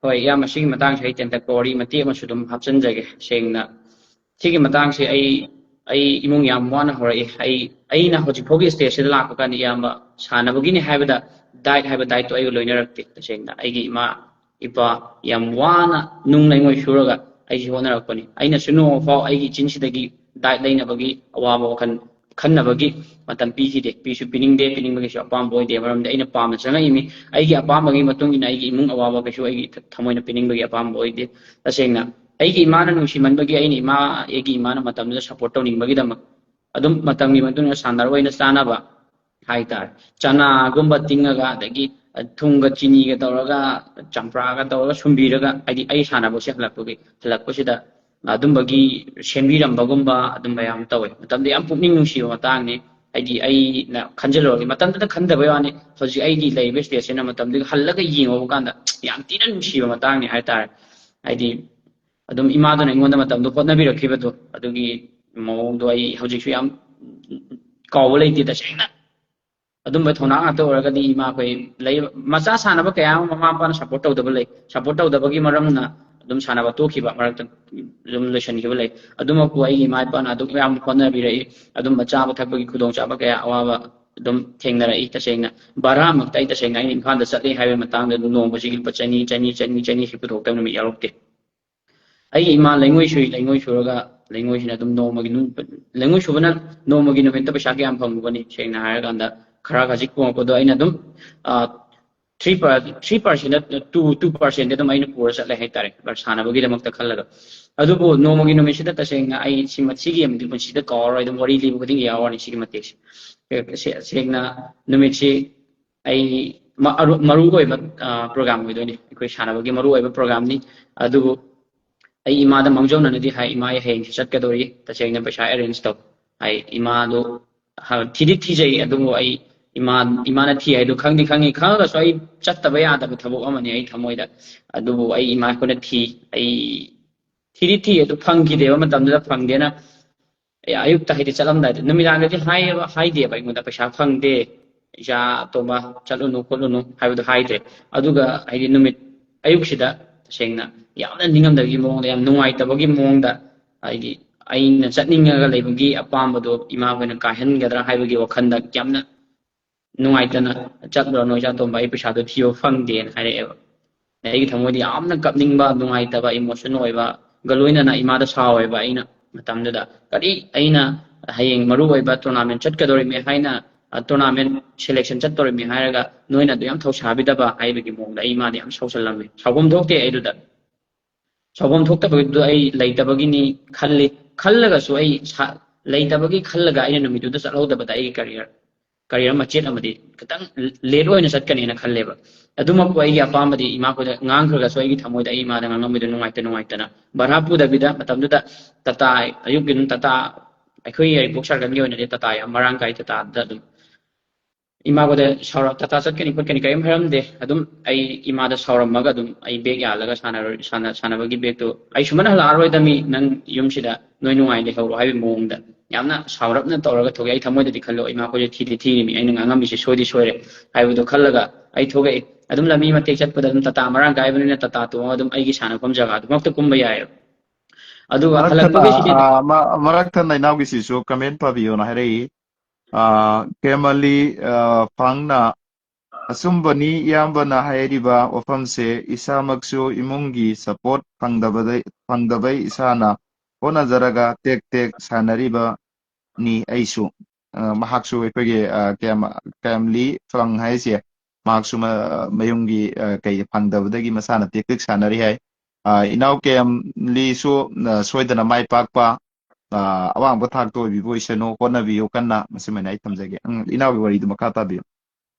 ꯍꯣꯏ, ꯏꯌꯥꯝꯕ, ꯁꯤꯒꯤ ꯃꯇꯥꯡꯁꯦ ꯑꯩ ꯇꯦꯟꯇꯛꯄ ꯋꯥꯔꯤ ꯃꯇꯦꯛ ꯑꯃꯁꯨ ꯑꯗꯨꯝ ꯍꯥꯞꯆꯤꯟꯖꯒꯦ꯫ ꯁꯦꯡꯅ, ꯁꯤꯒꯤ ꯃꯇꯥꯡꯁꯦ ꯑꯩ, ꯑꯩ ꯏꯃꯨꯡ ꯌꯥꯝ ꯋꯥꯅ ꯍꯧꯔꯛꯏ꯫ ꯑꯩ, ꯑꯩꯅ ꯍꯧꯖꯤꯛ ꯐꯥꯎꯒꯤ stage ꯁꯤꯗ ꯂꯥꯛꯄ ꯀꯥꯟꯗ, ꯏꯌꯥꯝꯕ, ꯁꯥꯟꯅꯕꯒꯤꯅꯤ ꯍꯥꯏꯕꯗ diet ꯍꯥꯏꯕ diet ꯇꯣ ꯑꯩꯒ ꯂꯣꯏꯅꯔꯛꯇꯦ꯫ ꯇꯁꯦꯡꯅ, ꯑꯩꯒꯤ ꯏꯃꯥ ꯏꯄꯥ ꯌꯥꯝ ꯋꯥꯅ ꯅꯨꯡ ꯂꯩꯉꯣꯏ ꯁꯨꯔꯒ ꯑꯩꯁꯤ ꯍꯣꯠꯅꯔꯛꯄꯅꯤ꯫ ꯑꯩꯅꯁꯨ ꯅꯣꯡꯃ ꯐꯥꯎ ꯑꯩꯒꯤ ꯏꯆꯤꯟꯁꯤꯗꯒꯤ diet ꯂꯩꯅꯕꯒꯤ ꯑꯋꯥꯕ ꯋꯥꯈꯜ ꯈꯟꯅꯕꯒꯤ ꯃꯇꯝ ꯄꯤꯈꯤꯗꯦ꯫ ꯄꯤꯁꯨ ꯄꯤꯅꯤꯡꯗꯦ, ꯄꯤꯅꯤꯡꯕꯒꯤꯁꯨ ꯑꯄꯥꯝꯕ ꯑꯣꯏꯗꯦ꯫ ꯃꯔꯝꯗꯤ ꯑꯩꯅ ꯄꯥꯝꯅ ꯆꯪꯉꯛꯏꯃꯤ꯫ ꯑꯩꯒꯤ ꯑꯄꯥꯝꯕꯒꯤ ꯃꯇꯨꯡ ꯏꯟꯅ ꯑꯩꯒꯤ ꯏꯃꯨꯡ ꯑꯋꯥꯕ ꯀꯩꯁꯨ ꯑꯩꯒꯤ ꯊ-, ꯊꯃꯣꯏꯅ ꯄꯤꯅꯤꯡꯕꯒꯤ ꯑꯄꯥꯝꯕ ꯑꯣꯏꯗꯦ꯫ ꯇꯁꯦꯡꯅ, ꯑꯩꯒꯤ ꯏꯃꯥꯅ ꯅꯨꯡꯁꯤꯃꯟꯕꯒꯤ ꯑꯩꯅ ꯏꯃꯥ, ꯑꯩꯒꯤ ꯏꯃꯥꯅ ꯃꯇꯝꯗꯨꯗ support ꯇꯧꯅꯤꯡꯕꯒꯤꯗꯃꯛ ꯑꯗꯨꯝ ꯃꯇꯝꯒꯤ ꯃꯇꯨꯡ ꯏꯟꯅ ꯁꯥꯟꯅꯔꯣꯏꯅ ꯆꯥꯅꯕ ꯍꯥꯏꯇꯥꯔꯦ꯫ ꯆꯅꯥꯒꯨꯝꯕ ꯇꯤꯡꯉꯒ, ꯑꯗꯒꯤ ꯊꯨꯝꯒ ꯆꯤꯅꯤꯒ ꯇꯧꯔꯒ, ꯆꯝꯄ꯭ꯔꯥꯒ ꯇꯧꯔꯒ ꯁꯨꯝꯕꯤꯔꯒ, ꯍꯥꯏꯗꯤ ꯑꯩ ꯁꯥꯟꯅꯕꯁꯦ ꯍꯜꯂꯛꯄꯒꯤ, ꯍꯜꯂꯛꯄꯁꯤꯗ ꯑꯗꯨꯝꯕꯒꯤ ꯁꯦꯝꯕꯤꯔꯝꯕꯒꯨꯝꯕ ꯑꯗꯨꯝꯕ ꯌꯥꯝ ꯇꯧꯋꯦ꯫ ꯃꯇꯝꯗ ꯌꯥꯝ ꯄꯨꯛꯅꯤꯡ ꯅꯨꯡꯁꯤꯕ ꯃꯇꯥꯡꯅꯤ꯫ ꯍꯥꯏꯗꯤ ꯑꯩꯅ ꯈꯟꯖꯤꯜꯂꯨꯔꯗꯤ, ꯃꯇꯝꯗꯨꯗ ꯈꯟꯗꯕꯩ ꯋꯥꯅꯤ, ꯍꯧꯖꯤꯛ ꯑꯩꯒꯤ ꯂꯩꯔꯤꯕ stage ꯁꯤꯅ ꯃꯇꯝꯗꯨꯒꯤ ꯍꯜꯂꯒ ꯌꯦꯡꯉꯨꯕ ꯀꯥꯟꯗ ꯌꯥꯝ ꯊꯤꯅ ꯅꯨꯡꯁꯤꯕ ꯃꯇꯥꯡꯅꯤ ꯍꯥꯏꯇꯥꯔꯦ꯫ ꯍꯥꯏꯗꯤ ꯑꯗꯨꯝ ꯏꯃꯥꯗꯨꯅ ꯑꯩꯉꯣꯟꯗ ꯃꯇꯝꯗꯨ ꯍꯣꯠꯅꯕꯤꯔꯛꯈꯤꯕꯗꯣ, ꯑꯗꯨꯒꯤ ꯃꯑꯣꯡꯗꯣ ꯑꯩ ꯍꯧꯖꯤꯛꯁꯨ ꯌꯥꯝ ꯀꯥꯎꯕ ꯂꯩꯇꯦ ꯇꯁꯦꯡꯅ꯫ ꯑꯗꯨꯝꯕ ꯊꯧꯅꯥ ꯉꯥꯛꯇ ꯑꯣꯏꯔꯒꯗꯤ ꯏꯃꯥꯈꯣꯏ ꯂꯩ, ꯃꯆꯥ ꯁꯥꯟꯅꯕ ꯀꯌꯥ ꯑꯃ ꯃꯃꯥ ꯃꯄꯥꯅ support ꯇꯧꯗꯕ ꯂꯩ꯫ Support ꯇꯧꯗꯕꯒꯤ ꯃꯔꯝꯅ ꯑꯗꯨꯝ ꯁꯥꯟꯅꯕ ꯇꯣꯛꯈꯤꯕ, ꯃꯔꯛꯇ ꯑꯗꯨꯝ ꯂꯣꯏꯁꯤꯟꯈꯤꯕ ꯂꯩ꯫ ꯑꯗꯨꯃꯛꯄꯨ ꯑꯩꯒꯤ ꯏꯃꯥ ꯏꯄꯥꯅ ꯑꯗꯨꯛ ꯌꯥꯝ ꯍꯣꯠꯅꯕꯤꯔꯛꯏ꯫ ꯑꯗꯨꯝꯕ ꯆꯥꯕ ꯊꯛꯄꯒꯤ ꯈꯨꯗꯣꯡꯆꯥꯕ ꯀꯌꯥ, ꯑꯋꯥꯕ ꯑꯗꯨꯝ ꯊꯦꯡꯅꯔꯛꯏ꯫ ꯇꯁꯦꯡꯅ ꯚꯔꯥꯃꯛꯇ ꯑꯩ, ꯇꯁꯦꯡꯅ ꯑꯩꯅ ꯏꯝꯐꯥꯜꯗ ꯆꯠꯂꯤ ꯍꯥꯏꯕ ꯃꯇꯥꯡꯗ ꯑꯗꯨꯝ ꯅꯣꯡꯃꯁꯤꯒꯤ ꯂꯨꯄꯥ ꯆꯅꯤ, ꯆꯅꯤ, ꯆꯅꯤ, ꯆꯅꯤ ꯁꯤ ꯄꯨꯊꯣꯛꯇꯕ ꯅꯨꯃꯤꯠ ꯌꯥꯎꯔꯛꯇꯦ꯫ ꯑꯩꯒꯤ ꯏꯃꯥ ꯂꯩꯉꯣꯏ ꯁꯨꯏ, ꯂꯩꯉꯣꯏ ꯁꯨꯔꯒ ꯂꯩꯉꯣꯏꯁꯤꯅ ꯑꯗꯨꯝ ꯅꯣꯡꯃꯒꯤ ꯅꯨꯡ-, ꯂꯩꯉꯣꯏ ꯁꯨꯕꯅ ꯅꯣꯡꯃꯒꯤ ꯅꯨꯃꯤꯠꯇ ꯄꯩꯁꯥ ꯀꯌꯥꯝ ꯐꯪꯉꯨꯒꯅꯤ? ꯁꯦꯡꯅ ꯍꯥꯏꯔꯀꯥꯟꯗ ꯈꯔ ꯈꯖꯤꯛ ꯐꯪꯉꯛꯄꯗꯣ ꯑꯩꯅ ꯑꯗꯨꯝ, ꯑ, three per-, three percent, two, two percent ꯑꯗꯨꯝ ꯑꯩꯅ ꯄꯨꯔ ꯆꯠꯂꯦ ꯍꯥꯏꯇꯥꯔꯦ, ꯁꯥꯟꯅꯕꯒꯤꯗꯃꯛꯇ ꯈꯜꯂꯒ꯫ ꯑꯗꯨꯕꯨ ꯅꯣꯡꯃꯒꯤ ꯅꯨꯃꯤꯠꯁꯤꯗ ꯇꯁꯦꯡꯅ ꯑꯩ ꯁꯤꯃ-, ꯁꯤꯒꯤ ꯑꯃꯗꯤ ꯄꯨꯟꯁꯤꯗ ꯀꯥꯎꯔꯔꯣꯏ, ꯑꯗꯨꯝ ꯋꯥꯔꯤ ꯂꯤꯕ ꯈꯨꯗꯤꯡꯒꯤ ꯌꯥꯎꯔꯅꯤ ꯁꯤꯒꯤ ꯃꯇꯦꯛꯁꯦ꯫ ꯁꯦ-, ꯁꯦꯡꯅ ꯅꯨꯃꯤꯠꯁꯤ ꯑꯩ ꯃ-, ꯑꯔꯨ-, ꯃꯔꯨ ꯑꯣꯏꯕ, ꯑ, program ꯑꯣꯏꯗꯣꯏꯅꯤ, ꯑꯩꯈꯣꯏ ꯁꯥꯟꯅꯕꯒꯤ ꯃꯔꯨ ꯑꯣꯏꯕ programꯅꯤ꯫ ꯑꯗꯨꯕꯨ ꯑꯩ ꯏꯃꯥꯗ ꯃꯥꯡꯖꯧꯅꯅꯗꯤ ꯍꯥꯏ, "ꯏꯃꯥ, ꯑꯩ ꯍꯌꯦꯡꯁꯦ ꯆꯠꯀꯗꯧꯔꯤ, ꯇꯁꯦꯡꯅ ꯄꯩꯁꯥ arrange ꯇꯧ"꯫ ꯑꯩ ꯏꯃꯥꯗꯣ ꯍ-, ꯊꯤꯗꯤ ꯊꯤꯖꯩ, ꯑꯗꯨꯕꯨ ꯑꯩ ꯏꯃꯥ, ꯏꯃꯥꯅ ꯊꯤ ꯍꯥꯏꯗꯣ ꯈꯪꯗꯤ ꯈꯪꯉꯤ, ꯈꯪꯉꯒꯁꯨ ꯑꯩ ꯆꯠꯇꯕ ꯌꯥꯗꯕ ꯊꯕꯛ ꯑꯃꯅꯤ ꯑꯩ ꯊꯃꯣꯏꯗ꯫ ꯑꯗꯨꯕꯨ ꯑꯩ ꯏꯃꯥ ꯑꯩꯈꯣꯏꯅ ꯊꯤ, ꯑꯩ ꯊꯤꯗꯤ ꯊꯤ, ꯑꯗꯨ ꯐꯪꯈꯤꯗꯦꯕ, ꯃꯇꯝꯗꯨꯗ ꯐꯪꯗꯦꯅ꯫ ꯑꯩ ꯑꯌꯨꯛꯇ ꯍꯥꯏꯗꯤ ꯆꯠꯂꯝꯗꯥꯏꯗ, ꯅꯨꯃꯤꯗꯥꯡꯗꯗꯤ ꯍꯥꯏꯌꯦꯕ, ꯍꯥꯏꯗꯦꯕ ꯑꯩꯉꯣꯟꯗ, "ꯄꯩꯁꯥ ꯐꯪꯗꯦ, ꯏꯆꯥ ꯑꯇꯣꯝꯕ, ꯆꯠꯂꯨꯅꯨ ꯈꯣꯠꯂꯨꯅꯨ" ꯍꯥꯏꯕꯗꯣ ꯍꯥꯏꯗ꯭ꯔꯦ꯫ ꯑꯗꯨꯒ ꯍꯥꯏꯗꯤ ꯅꯨꯃꯤꯠ ꯑꯌꯨꯛꯁꯤꯗ ꯇꯁꯦꯡꯅ ꯌꯥꯝꯅ ꯅꯤꯡꯉꯝꯗꯕꯒꯤ ꯃꯑꯣꯡꯗ, ꯌꯥꯝ ꯅꯨꯡꯉꯥꯏꯇꯕꯒꯤ ꯃꯑꯣꯡꯗ, ꯍꯥꯏꯗꯤ ꯑꯩꯅ ꯆꯠꯅꯤꯡꯉꯒ ꯂꯩꯕꯒꯤ ꯑꯄꯥꯝꯕꯗꯣ ꯏꯃꯥꯈꯣꯏꯅ ꯀꯥꯏꯍꯟꯒꯗ꯭ꯔꯥ ꯍꯥꯏꯕꯒꯤ ꯋꯥꯈꯜꯗ ꯌꯥꯝꯅ ꯅꯨꯡꯉꯥꯏꯇꯅ, "ꯆꯠꯂꯨꯔꯅꯨ ꯏꯆꯥ ꯑꯇꯣꯝꯕ, ꯑꯩ ꯄꯩꯁꯥꯗꯣ ꯊꯤꯕ ꯐꯪꯗꯦꯅ" ꯍꯥꯏꯔꯛꯑꯦꯕ꯫ ꯑꯩꯒꯤ ꯊꯃꯣꯏꯗ ꯌꯥꯝꯅ ꯀꯞꯅꯤꯡꯕ, ꯅꯨꯡꯉꯥꯏꯇꯕ, emotion ꯑꯣꯏꯕꯒ ꯂꯣꯏꯅꯅ ꯏꯃꯥꯗ ꯁꯥꯎꯋꯦꯕ ꯑꯩꯅ ꯃꯇꯝꯗꯨꯗ꯫ "ꯀꯔꯤ, ꯑꯩꯅ ꯍꯌꯦꯡ ꯃꯔꯨ ꯑꯣꯏꯕ tournament ꯆꯠꯀꯗꯧꯔꯤꯃꯤ ꯍꯥꯏꯅ, ꯑ, tournament selection ꯆꯠꯇꯧꯔꯤꯃꯤ ꯍꯥꯏꯔꯒ ꯅꯣꯏꯅ ꯑꯗꯨ ꯌꯥꯝ ꯊꯧꯁꯥꯕꯤꯗꯕ" ꯍꯥꯏꯕꯒꯤ ꯃꯑꯣꯡꯗ ꯑꯩ ꯏꯃꯥꯗ ꯌꯥꯝ ꯁꯥꯎꯁꯜꯂꯝꯃꯤ꯫ ꯁꯥꯎꯐꯝ ꯊꯣꯛꯇꯦ ꯑꯩꯗꯨꯗ꯫ ꯁꯥꯎꯐꯝ ꯊꯣꯛꯇꯕꯗꯨ ꯑꯩ ꯂꯩꯇꯕꯒꯤꯅꯤ ꯈꯜꯂꯤ꯫ ꯈꯜꯂꯒꯁꯨ ꯑꯩ ꯁꯥ-, ꯂꯩꯇꯕꯒꯤ ꯈꯜꯂꯒ ꯑꯩꯅ ꯅꯨꯃꯤꯠꯇꯨꯗ ꯆꯠꯍꯧꯗꯕꯗ ꯑꯩꯒꯤ career, career ꯃꯆꯦꯠ ꯑꯃꯗꯤ ꯈꯤꯇꯪ late ꯑꯣꯏꯅ ꯆꯠꯀꯅꯦꯅ ꯈꯜꯂꯦꯕ꯫ ꯑꯗꯨꯃꯛꯄꯨ ꯑꯩꯒꯤ ꯑꯄꯥꯝꯕꯗꯤ ꯏꯃꯥꯈꯣꯏꯗ ꯉꯥꯡꯈ꯭ꯔꯒꯁꯨ ꯑꯩꯒꯤ ꯊꯃꯣꯏꯗ ꯑꯩ ꯏꯃꯥꯗ ꯉꯥꯡꯉꯝꯕꯗꯨ ꯅꯨꯡꯉꯥꯏꯇ ꯅꯨꯡꯉꯥꯏꯇꯅ ꯚꯔꯥ ꯄꯨꯗꯕꯤꯗ ꯃꯇꯝꯗꯨꯗ ꯇꯥꯇꯥ, ꯑꯌꯨꯛꯀꯤ ꯑꯗꯨꯝ ꯇꯥꯇꯥ, ꯑꯩꯈꯣꯏ ꯌꯥꯏꯔꯤꯄꯣꯛ circleꯒꯤ ꯑꯣꯏꯅꯗꯤ ꯇꯥꯇꯥ ꯌꯥꯝ ꯃꯔꯥꯡ ꯀꯥꯏ, ꯇꯥꯇꯥꯗ ꯑꯗꯨꯝ ꯏꯃꯥꯈꯣꯏꯗ ꯁꯥꯎꯔ-, "ꯇꯥꯇꯥ ꯆꯠꯀꯅꯤ ꯈꯣꯠꯀꯅꯤ" ꯀꯔꯤꯝ ꯍꯥꯏꯔꯝꯗꯦ꯫ ꯑꯗꯨꯝ ꯑꯩ ꯏꯃꯥꯗ ꯁꯥꯎꯔꯝꯃꯒ ꯑꯗꯨꯝ ꯑꯩ bag ꯌꯥꯜꯂꯒ ꯁꯥꯟꯅꯔꯣꯏ-, ꯁꯥꯟꯅ-, ꯁꯥꯟꯅꯕꯒꯤ bagꯇꯣ, "ꯑꯩ ꯁꯨꯃꯥꯏꯅ ꯍꯜꯂꯛꯑꯔꯣꯏꯗꯃꯤ, ꯅꯪ ꯌꯨꯝꯁꯤꯗ ꯅꯣꯏ ꯅꯨꯡꯉꯥꯏ ꯂꯩꯍꯧꯔꯣ" ꯍꯥꯏꯕꯒꯤ ꯃꯑꯣꯡꯗ ꯌꯥꯝꯅ ꯁꯥꯎꯔꯞꯅ ꯇꯧꯔꯒ ꯊꯣꯛꯂꯛꯑꯦ꯫ ꯑꯩ ꯊꯃꯣꯏꯗꯗꯤ ꯈꯜꯂꯣ, ꯏꯃꯥꯈꯣꯏꯁꯦ ꯊꯤꯗꯤ ꯊꯤꯔꯤꯃꯤ, ꯑꯩꯅ ꯉꯥꯡꯉꯝꯃꯤꯁꯦ ꯁꯣꯏꯗꯤ ꯁꯣꯏꯔꯦ ꯍꯥꯏꯕꯗꯣ ꯈꯜꯂꯒ ꯑꯩ ꯊꯣꯛꯂꯛꯑꯦ꯫ ꯑꯗꯨꯝ ꯂꯝꯕꯤ ꯃꯇꯦꯛ ꯆꯠꯄꯗ ꯑꯗꯨꯝ ꯇꯥꯇꯥ ꯃꯔꯥꯡ ꯀꯥꯏꯕꯅꯤꯅ ꯇꯥꯇꯥ ꯇꯣꯡꯉꯒ ꯑꯗꯨꯝ ꯑꯩꯒꯤ ꯁꯥꯟꯅꯐꯝ ꯖꯒꯥꯗꯨꯃꯛꯇ ꯀꯨꯝꯕ ꯌꯥꯏꯑꯕ꯫ ꯑꯗꯨꯒ ꯃꯔꯛ ꯊꯠꯅ, ꯍꯜꯂꯛꯄꯒꯤꯁꯤꯗꯤ ꯑꯥ, ꯃ-, ꯃꯔꯛ ꯊꯠꯅ ꯏꯅꯥꯎꯒꯤꯁꯤꯁꯨ comment ꯄꯥꯕꯤꯌꯣꯅ ꯍꯥꯏꯔꯛꯏ꯫ ꯀꯦꯃꯂꯤ ꯐꯪꯅ, ꯑꯆꯨꯝꯕꯅꯤ ꯏꯌꯥꯝꯕꯅ ꯍꯥꯏꯔꯤꯕ ꯋꯥꯐꯝꯁꯦ꯫ ꯏꯁꯥꯃꯛꯁꯨ ꯏꯃꯨꯡꯒꯤ ꯁꯄꯣꯔꯠ ꯐꯪꯗꯕꯗꯩ ꯐꯪꯗꯕꯩ ꯏꯁꯥꯅ ꯍꯣꯠꯅꯖꯔꯒ ꯇꯦꯛ ꯇꯦꯛ ꯁꯥꯟꯅꯔꯤꯕꯅꯤ ꯑꯩꯁꯨ꯫ ꯃꯍꯥꯛꯁꯨ ꯑꯩꯈꯣꯏꯒꯤ ꯀꯦꯃꯂꯤ ꯐꯪ ꯍꯥꯏꯁꯦ, ꯃꯍꯥꯛꯁꯨ ꯃꯌꯨꯝꯒꯤ ꯀꯩ ꯐꯪꯗꯕꯗꯒꯤ ꯃꯁꯥꯅ ꯇꯦꯛ ꯇꯦꯛ ꯁꯥꯟꯅꯔꯤ ꯍꯥꯏ꯫ ꯏꯅꯥꯎ ꯀꯦꯃꯂꯤꯁꯨ ꯁꯣꯏꯗꯅ ꯃꯥꯏ ꯄꯥꯛꯄ ꯑꯋꯥꯡꯕ ꯊꯥꯛꯇ ꯑꯣꯏꯕꯤꯕ ꯑꯣꯏꯁꯅꯨ꯫ ꯍꯣꯠꯅꯕꯤꯌꯨ ꯀꯟꯅ꯫ ꯃꯁꯤꯃꯥꯏꯅ ꯑꯩ ꯊꯝꯖꯒꯦ꯫ ꯎꯝ, ꯏꯅꯥꯎꯒꯤ ꯋꯥꯔꯤꯗꯨ ꯃꯈꯥ ꯇꯥꯕꯤꯌꯨ꯫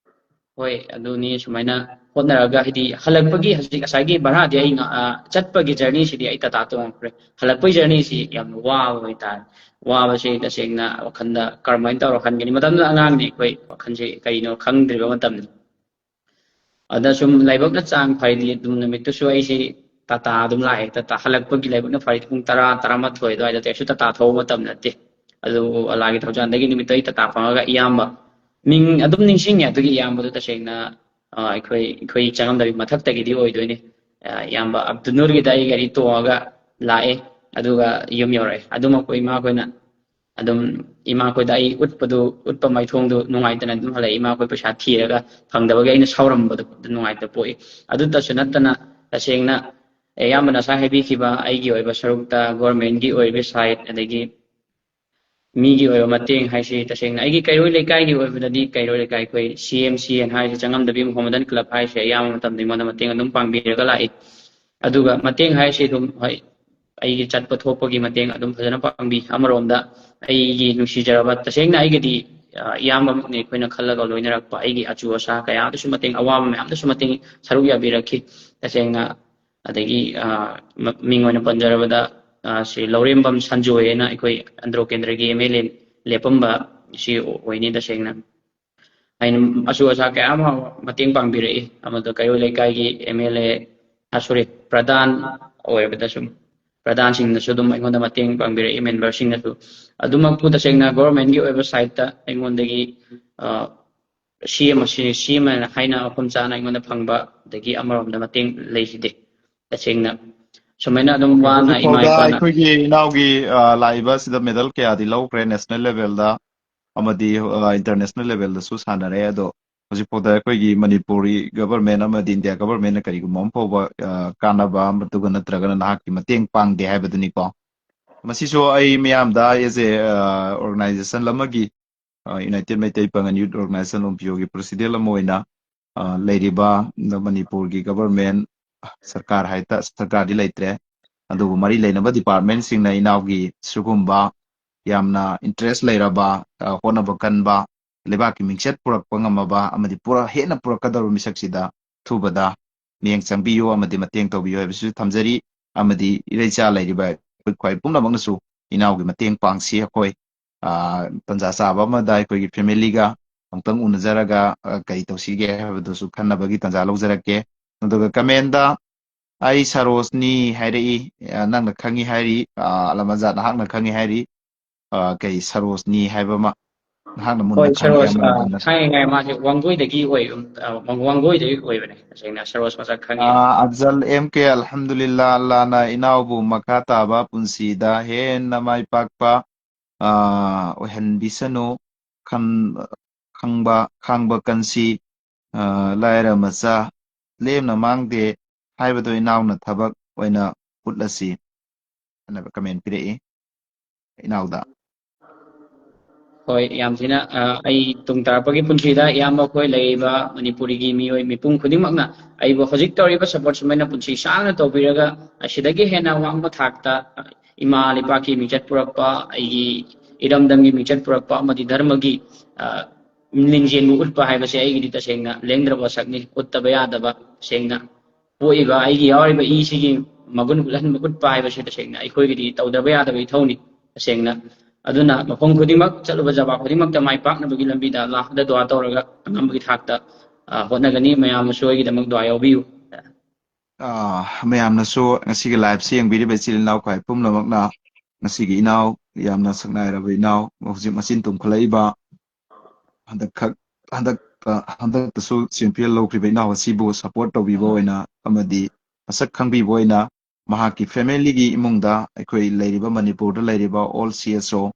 ꯍꯣꯏ, ꯑꯗꯨꯅꯤ꯫ ꯁꯨꯃꯥꯏꯅ ꯍꯣꯠꯅꯔꯒ, ꯍꯥꯏꯗꯤ, ꯍꯜꯂꯛꯄꯒꯤ ꯍꯧꯖꯤꯛ ꯉꯁꯥꯏꯒꯤ ꯚꯔꯥꯗꯤ ꯑꯩ ꯉ-, ꯑ, ꯆꯠꯄꯒꯤ ꯖꯔꯅꯤꯁꯤꯗꯤ ꯑꯩ ꯇꯥꯇꯥ ꯇꯣꯡꯈ꯭ꯔꯦ꯫ ꯍꯜꯂꯛꯄꯒꯤ ꯖꯔꯅꯤꯁꯤ ꯌꯥꯝꯅ ꯋꯥꯕ ꯑꯣꯏꯇꯥꯔꯦ꯫ ꯋꯥꯕꯁꯤ ꯇꯁꯦꯡꯅ ꯋꯥꯈꯜꯗ ꯀꯔꯝꯍꯥꯏꯅ ꯇꯧꯔ ꯈꯟꯒꯅꯤ? ꯃꯇꯝꯗꯨꯗ ꯑꯉꯥꯡꯅꯤ ꯑꯩꯈꯣꯏ, ꯋꯥꯈꯜꯁꯦ ꯀꯩꯅꯣ ꯈꯪꯗ꯭ꯔꯤꯕ ꯃꯇꯝꯅꯤ꯫ ꯑꯗ ꯁꯨꯝ ꯂꯥꯏꯕꯛꯅ ꯆꯥꯡ ꯐꯔꯤꯗꯤ ꯑꯗꯨꯝ ꯅꯨꯃꯤꯠꯇꯨꯁꯨ ꯑꯩꯁꯦ ꯇꯥꯇꯥ ꯑꯗꯨꯝ ꯂꯥꯛꯑꯦ꯫ ꯇꯥꯇꯥ ꯍꯜꯂꯛꯄꯒꯤ ꯂꯥꯏꯕꯛꯅ ꯐꯔꯤꯗꯤ ꯄꯨꯡ ꯇꯔꯥ, ꯇꯔꯥꯃꯥꯊꯣꯏ ꯑꯗꯨꯋꯥꯏꯗ, ꯀꯩꯁꯨ ꯇꯥꯇꯥ ꯊꯧꯕ ꯃꯇꯝ ꯅꯠꯇꯦ꯫ ꯑꯗꯨꯕꯨ ꯑꯂꯥꯒꯤ ꯊꯧꯖꯥꯜꯗꯒꯤ ꯅꯨꯃꯤꯠꯇꯣ ꯑꯩ ꯇꯥꯇꯥ ꯐꯪꯉꯒ ꯏꯌꯥꯝꯕ, ꯃꯤꯡ ꯑꯗꯨꯝ ꯅꯤꯡꯁꯤꯡꯉꯦ ꯑꯗꯨꯒꯤ ꯏꯌꯥꯝꯕꯗꯣ꯫ ꯇꯁꯦꯡꯅ, ꯑ, ꯑꯩꯈꯣꯏ, ꯑꯩꯈꯣꯏ ꯆꯪꯉꯝꯗꯕꯤ ꯃꯊꯛꯇꯒꯤꯗꯤ ꯑꯣꯏꯗꯣꯏꯅꯦ꯫ ꯑ, ꯏꯌꯥꯝꯕ ꯑꯕꯗꯨꯅꯨꯔꯒꯤꯗ ꯑꯩ ꯒꯥꯔꯤ ꯇꯣꯡꯉꯒ ꯂꯥꯛꯑꯦ, ꯑꯗꯨꯒ ꯌꯨꯝ ꯌꯧꯔꯛꯑꯦ꯫ ꯑꯗꯨꯃꯛꯄꯨ ꯏꯃꯥꯈꯣꯏꯅ ꯑꯗꯨꯝ, ꯏꯃꯥꯈꯣꯏꯗ ꯑꯩ ꯎꯠꯄꯗꯨ, ꯎꯠꯄ ꯃꯥꯏꯊꯣꯡꯗꯨ ꯅꯨꯡꯉꯥꯏꯇꯅ ꯑꯗꯨꯝ ꯍꯜꯂꯛꯑꯦ꯫ ꯏꯃꯥꯈꯣꯏ ꯄꯩꯁꯥ ꯊꯤꯔꯒ ꯐꯪꯗꯕꯒꯤ ꯑꯩꯅ ꯁꯥꯎꯔꯝꯕꯗꯣ ꯑꯗꯨ ꯅꯨꯡꯉꯥꯏꯇꯕ ꯄꯣꯛꯏ꯫ ꯑꯗꯨꯇꯁꯨ ꯅꯠꯇꯅ, ꯇꯁꯦꯡꯅ, ꯑꯌꯥꯝꯕꯅ ꯉꯁꯥꯏ ꯍꯥꯏꯕꯤꯈꯤꯕ ꯑꯩꯒꯤ ꯑꯣꯏꯕ ꯁꯔꯨꯛꯇ ꯒꯣꯔꯃꯦꯟꯒꯤ ꯑꯣꯏꯕ ꯁꯥꯏꯠ, ꯑꯗꯒꯤ ꯃꯤꯒꯤ ꯑꯣꯏꯕ ꯃꯇꯦꯡ ꯍꯥꯏꯁꯤ, ꯇꯁꯦꯡꯅ ꯑꯩꯒꯤ ꯀꯩꯔꯣꯏ ꯂꯩꯀꯥꯏꯒꯤ ꯑꯣꯏꯕꯗꯗꯤ, ꯀꯩꯔꯣꯏ ꯂꯩꯀꯥꯏ ꯑꯩꯈꯣꯏ ꯁꯤ ꯑꯦꯝ ꯁꯤ ꯑꯦꯟ ꯍꯥꯏꯁꯤ ꯆꯪꯉꯝꯗꯕꯤ ꯃꯣꯍꯝꯃꯗꯟ ꯀ꯭ꯂꯕ ꯍꯥꯏꯁꯦ ꯑꯌꯥꯝꯕ ꯃꯇꯝꯗ ꯑꯩꯉꯣꯟꯗ ꯃꯇꯦꯡ ꯑꯗꯨꯝ ꯄꯥꯡꯕꯤꯔꯒ ꯂꯥꯛꯏ꯫ ꯑꯗꯨꯒ ꯃꯇꯦꯡ ꯍꯥꯏꯁꯤ ꯑꯗꯨꯝ, ꯍꯣꯏ, ꯑꯩꯒꯤ ꯆꯠꯄ ꯊꯣꯛꯄꯒꯤ ꯃꯇꯦꯡ ꯑꯗꯨꯝ ꯐꯖꯅ ꯄꯥꯡꯕꯤ꯫ ꯑꯃꯔꯣꯝꯗ ꯑꯩꯒꯤ ꯅꯨꯡꯁꯤꯖꯔꯕ, ꯇꯁꯦꯡꯅ ꯑꯩꯒꯤꯗꯤ, ꯑ, ꯏꯌꯥꯝꯕꯃꯛꯅꯤ ꯑꯩꯈꯣꯏꯅ ꯈꯜꯂꯒ ꯂꯣꯏꯅꯔꯛꯄ꯫ ꯑꯩꯒꯤ ꯑꯆꯨ ꯑꯁꯥ ꯀꯌꯥꯗꯁꯨ ꯃꯇꯦꯡ, ꯑꯋꯥꯕ ꯃꯌꯥꯝꯗꯁꯨ ꯃꯇꯦꯡ ꯁꯔꯨꯛ ꯌꯥꯕꯤꯔꯛꯈꯤ꯫ ꯇꯁꯦꯡꯅ, ꯑꯗꯒꯤ, ꯑ, ꯃ-, ꯃꯤꯡ ꯑꯣꯏꯅ ꯄꯟꯖꯔꯕꯗ, ꯑ, ꯁꯤ ꯂꯧꯔꯦꯝꯕꯝ ꯁꯟꯖꯣꯏ ꯍꯥꯏꯅ ꯑꯩꯈꯣꯏ ꯑꯟꯗ꯭ꯔꯣ ꯀꯦꯟꯗ꯭ꯔꯒꯤ ꯑꯦꯝ ꯑꯦꯜ ꯑꯦ ꯂꯦꯞꯄꯝꯕ ꯁꯤ ꯑꯣꯏꯅꯤ꯫ ꯇꯁꯦꯡꯅ ꯑꯩꯅ ꯑꯆꯨ ꯑꯁꯥ ꯀꯌꯥ ꯑꯃ ꯃꯇꯦꯡ ꯄꯥꯡꯕꯤꯔꯛꯏ꯫ ꯑꯃꯗ ꯀꯩꯔꯣꯏ ꯂꯩꯀꯥꯏꯒꯤ ꯑꯦꯝ ꯑꯦꯜ ꯑꯦ, ꯑ, ꯁꯣꯔꯤ, ꯄ꯭ꯔꯙꯥꯟ ꯑꯣꯏꯔꯕꯗ ꯁꯨꯝ ꯄ꯭ꯔꯙꯥꯟꯁꯤꯡꯅꯁꯨ ꯑꯗꯨꯝ ꯑꯩꯉꯣꯟꯗ ꯃꯇꯦꯡ ꯄꯥꯡꯕꯤꯔꯛꯏ, ꯃꯦꯝꯕꯔꯁꯤꯡꯅꯁꯨ꯫ ꯑꯗꯨꯃꯛꯄꯨ ꯇꯁꯦꯡꯅ ꯒꯣꯔꯃꯦꯟꯒꯤ ꯑꯣꯏꯕ ꯁꯥꯏꯠꯇ ꯑꯩꯉꯣꯟꯗꯒꯤ, ꯑ, ꯁꯤ ꯑꯃ, ꯁꯤ, ꯁꯤ ꯑꯃ ꯍꯥꯏꯅ ꯃꯐꯝ ꯆꯥꯅ ꯑꯩꯉꯣꯟꯗ ꯐꯪꯕ, ꯑꯗꯒꯤ ꯑꯃꯔꯣꯝꯗ ꯃꯇꯦꯡ ꯂꯩꯈꯤꯗꯦ꯫ ꯇꯁꯦꯡꯅ ꯁꯨꯃꯥꯏꯅ ꯑꯗꯨꯝ ꯋꯥꯅ ꯏꯃꯥ ꯍꯧꯖꯤꯛꯐꯥꯎꯗ ꯏꯄꯥꯅ ꯑꯩꯈꯣꯏꯒꯤ ꯏꯅꯥꯎꯒꯤ, ꯑ, ꯂꯥꯛꯏꯕ ꯑꯁꯤꯗ ꯃꯦꯗꯜ ꯀꯌꯥꯗꯤ ꯂꯧꯈ꯭ꯔꯦ ꯅꯦꯁꯅꯦꯜ ꯂꯦꯚꯦꯜꯗ? ꯑꯃꯗꯤ, ꯑ, international levelꯗꯁꯨ ꯁꯥꯟꯅꯔꯦ꯫ ꯑꯗꯣ ꯍꯧꯖꯤꯛꯐꯥꯎꯗ ꯑꯩꯈꯣꯏꯒꯤ ꯃꯅꯤꯄꯨꯔꯤ government ꯑꯃꯗꯤ India governmentꯅ ꯀꯔꯤꯒꯨꯝꯕ ꯑꯃ ꯐꯥꯎꯕ, ꯑ, ꯀꯥꯟꯅꯕ ꯑꯃ, ꯑꯗꯨꯒ ꯅꯠꯇ꯭ꯔꯒꯅ ꯅꯍꯥꯛꯀꯤ ꯃꯇꯦꯡ ꯄꯥꯡꯗꯦ ꯍꯥꯏꯕꯗꯨꯅꯤꯀꯣ꯫ ꯃꯁꯤꯁꯨ ꯑꯩ ꯃꯤꯌꯥꯝꯗ as a, ꯑ, organization ꯑꯃꯒꯤ, ꯑ, United Meitei Pangal Youth Organization, UMPOꯒꯤ president ꯑꯃ ꯑꯣꯏꯅ, ꯑ, ꯂꯩꯔꯤꯕ ꯃꯅꯤꯄꯨꯔꯒꯤ government, ꯁꯔꯀꯥꯔ ꯍꯥꯏꯇꯥ-, ꯁꯔꯀꯥꯔꯗꯤ ꯂꯩꯇ꯭ꯔꯦ, ꯑꯗꯨꯕꯨ ꯃꯔꯤ ꯂꯩꯅꯕ departmentꯁꯤꯡꯅ ꯏꯅꯥꯎꯒꯤ ꯁꯤꯒꯨꯝꯕ ꯌꯥꯝꯅ interest ꯂꯩꯔꯕ, ꯑ, ꯍꯣꯠꯅꯕ ꯀꯟꯕ, ꯂꯩꯕꯥꯛꯀꯤ ꯃꯤꯡꯆꯠ ꯄꯨꯔꯛꯄ ꯉꯝꯃꯕ ꯑꯃꯗꯤ ꯄꯨꯔ-, ꯍꯦꯟꯅ ꯄꯨꯔꯛꯀꯗꯧꯔꯤꯕ ꯃꯤꯁꯛꯁꯤꯗ ꯑꯊꯨꯕꯗ ꯃꯤꯠꯌꯦꯡ ꯆꯪꯕꯤꯌꯨ ꯑꯃꯗꯤ ꯃꯇꯦꯡ ꯇꯧꯕꯤꯌꯨ ꯍꯥꯏꯕꯁꯤꯁꯨ ꯊꯝꯖꯔꯤ꯫ ꯑꯃꯗꯤ ꯏꯔꯩꯆꯥ ꯂꯩꯔꯤꯕ ꯑꯩꯈꯣꯏ ꯈ꯭ꯋꯥꯏ ꯄꯨꯝꯅꯃꯛꯅꯁꯨ ꯏꯅꯥꯎꯒꯤ ꯃꯇꯦꯡ ꯄꯥꯡꯁꯤ꯫ ꯑꯩꯈꯣꯏ, ꯑ, ꯇꯟꯖꯥ ꯆꯥꯕ ꯑꯃꯗ ꯑꯩꯈꯣꯏꯒꯤ familyꯒ ꯑꯃꯨꯛꯇꯪ ꯎꯅꯖꯔꯒ, ꯑ, ꯀꯔꯤ ꯇꯧꯁꯤꯒꯦ ꯍꯥꯏꯕꯗꯨꯁꯨ ꯈꯟꯅꯕꯒꯤ ꯇꯟꯖꯥ ꯂꯧꯖꯔꯛꯀꯦ꯫ ꯑꯗꯨꯒ commentꯗ "ꯑꯩ ꯁꯔꯣꯖꯅꯤ" ꯍꯥꯏꯔꯛꯏ, ꯑ, ꯅꯪꯅ ꯈꯪꯉꯤ ꯍꯥꯏꯔꯤ, ꯑ, ꯑꯂꯝ ꯑꯖꯥꯗ ꯅꯍꯥꯛꯅ ꯈꯪꯉꯤ ꯍꯥꯏꯔꯤ, ꯑ, ꯀꯩ ꯁꯔꯣꯖꯅꯤ ꯍꯥꯏꯕ ꯑꯃ ꯅꯍꯥꯛꯅ ꯃꯨꯟꯅ ꯍꯣꯏ, ꯈꯪꯉꯤ ꯁꯔꯣꯖ, ꯑꯃ ꯑ, ꯃꯨꯟꯅ ꯈꯪꯉꯤ ꯍꯥꯏ ꯃꯥꯁꯦ ꯋꯥꯡꯒꯣꯏꯗꯒꯤ ꯑꯣꯏ-, ꯑ, ꯋꯥꯡ-, ꯋꯥꯡꯒꯣꯏꯗꯒꯤ ꯑꯣꯏꯕꯅꯦ꯫ ꯇꯁꯦꯡꯅ ꯁꯔꯣꯖ ꯃꯁꯛ ꯈꯪꯉꯤ꯫ ꯑ, ꯑꯐꯖꯜ M K, ꯑꯜꯍꯝꯗꯨꯂꯤꯜꯂꯥ, ꯑꯜꯂꯥꯅ ꯏꯅꯥꯎꯕꯨ ꯃꯈꯥ ꯇꯥꯕ ꯄꯨꯟꯁꯤꯗ ꯍꯦꯟꯅ ꯃꯥꯏ ꯄꯥꯛꯄ, ꯑ, ꯑꯣꯏꯍꯟꯕꯤꯁꯅꯨ꯫ ꯈꯟ-, ꯈꯪꯕ, ꯈꯥꯡꯕ ꯀꯟꯁꯤ, ꯑ, ꯂꯥꯏꯔ ꯃꯆꯥ ꯂꯦꯝꯅ ꯃꯥꯡꯗꯦ ꯍꯥꯏꯕꯗꯣ ꯏꯅꯥꯎꯅ ꯊꯕꯛ ꯑꯣꯏꯅ ꯎꯠꯂꯁꯤ꯫ ꯍꯥꯏꯅ comment ꯄꯤꯔꯛꯏ ꯏꯅꯥꯎꯗ꯫ ꯍꯣꯏ, ꯌꯥꯝ ꯊꯤꯅ, ꯑ, ꯑꯩ ꯇꯨꯡ ꯇꯥꯔꯛꯄꯒꯤ ꯄꯨꯟꯁꯤꯗ ꯏꯌꯥꯝꯕ ꯑꯩꯈꯣꯏ ꯂꯩꯔꯤꯕ ꯃꯅꯤꯄꯨꯔꯤꯒꯤ ꯃꯤꯑꯣꯏ ꯃꯤꯄꯨꯝ ꯈꯨꯗꯤꯡꯃꯛꯅ ꯑꯩꯕꯨ ꯍꯧꯖꯤꯛ ꯇꯧꯔꯤꯕ support ꯁꯨꯃꯥꯏꯅ ꯄꯨꯟꯁꯤ ꯁꯥꯡꯅ ꯇꯧꯕꯤꯔꯒ ꯑꯁꯤꯗꯒꯤ ꯍꯦꯟꯅ ꯋꯥꯡꯕ ꯊꯥꯛꯇ, ꯑ, ꯏꯃꯥ ꯂꯩꯄꯥꯛꯀꯤ ꯃꯤꯡꯆꯠ ꯄꯨꯔꯛꯄ, ꯑꯩꯒꯤ ꯏꯔꯝꯗꯝꯒꯤ ꯃꯤꯡꯆꯠ ꯄꯨꯔꯛꯄ ꯑꯃꯗꯤ ꯙꯔꯃꯒꯤ, ꯑ, ꯂꯤꯡꯖꯦꯜꯕꯨ ꯎꯠꯄ ꯍꯥꯏꯕꯁꯦ ꯑꯩꯒꯤꯗꯤ ꯇꯁꯦꯡꯅ ꯂꯦꯡꯗ꯭ꯔꯕ ꯁꯛꯅꯤ, ꯎꯠꯇꯕ ꯌꯥꯗꯕ꯫ ꯇꯁꯦꯡꯅ ꯄꯣꯛꯏꯕ ꯑꯩꯒꯤ ꯌꯥꯎꯔꯤꯕ ꯏꯁꯤꯒꯤ ꯃꯒꯨꯟ ꯎꯠꯍꯟꯕ, ꯎꯠꯄ ꯍꯥꯏꯕꯁꯦ ꯇꯁꯦꯡꯅ ꯑꯩꯈꯣꯏꯒꯤꯗꯤ ꯇꯧꯗꯕ ꯌꯥꯗꯕ ꯏꯊꯧꯅꯤ꯫ ꯇꯁꯦꯡꯅ ꯑꯗꯨꯅ ꯃꯐꯝ ꯈꯨꯗꯤꯡꯃꯛ ꯆꯠꯂꯨꯕ ꯖꯒꯥ ꯈꯨꯗꯤꯡꯃꯛꯇ ꯃꯥꯏ ꯄꯥꯛꯅꯕꯒꯤ ꯂꯝꯕꯤꯗ ꯑꯜꯂꯥꯍꯗ ꯗꯨꯋꯥ ꯇꯧꯔꯒ ꯑꯉꯝꯕꯒꯤ ꯊꯥꯛꯇ, ꯑ, ꯍꯣꯠꯅꯒꯅꯤ꯫ ꯃꯌꯥꯝꯅꯁꯨ ꯑꯩꯒꯤꯗꯃꯛ ꯗꯨꯋꯥ ꯌꯥꯎꯕꯤꯌꯨ꯫ ꯑ, ꯃꯌꯥꯝꯅꯁꯨ ꯉꯁꯤꯒꯤ liveꯁꯤ ꯌꯦꯡꯕꯤꯔꯤꯕ ꯏꯆꯤꯜ ꯏꯅꯥꯎ ꯈ꯭ꯋꯥꯏ ꯄꯨꯝꯅꯃꯛꯅ ꯉꯁꯤꯒꯤ ꯏꯅꯥꯎ, ꯌꯥꯝꯅ ꯁꯛꯅꯥꯏꯔꯕ ꯏꯅꯥꯎ, ꯍꯧꯖꯤꯛ ꯃꯆꯤꯟ ꯇꯨꯝꯈꯠꯂꯛꯏꯕ, ꯍꯟꯗꯛꯈꯛ, ꯍꯟꯗꯛꯇ, ꯍꯟꯗꯛꯇꯁꯨ ꯆꯦꯝꯄꯤꯌꯟ ꯂꯧꯈ꯭ꯔꯤꯕ ꯏꯅꯥꯎ ꯑꯁꯤꯕꯨ support ꯇꯧꯕꯤꯕ ꯑꯣꯏꯅ ꯑꯃꯗꯤ ꯃꯁꯛ ꯈꯪꯕꯤꯕ ꯑꯣꯏꯅ ꯃꯍꯥꯛꯀꯤ familyꯒꯤ ꯏꯃꯨꯡꯗ, ꯑꯩꯈꯣꯏ ꯂꯩꯔꯤꯕ ꯃꯅꯤꯄꯨꯔꯗ ꯂꯩꯔꯤꯕ all C S O,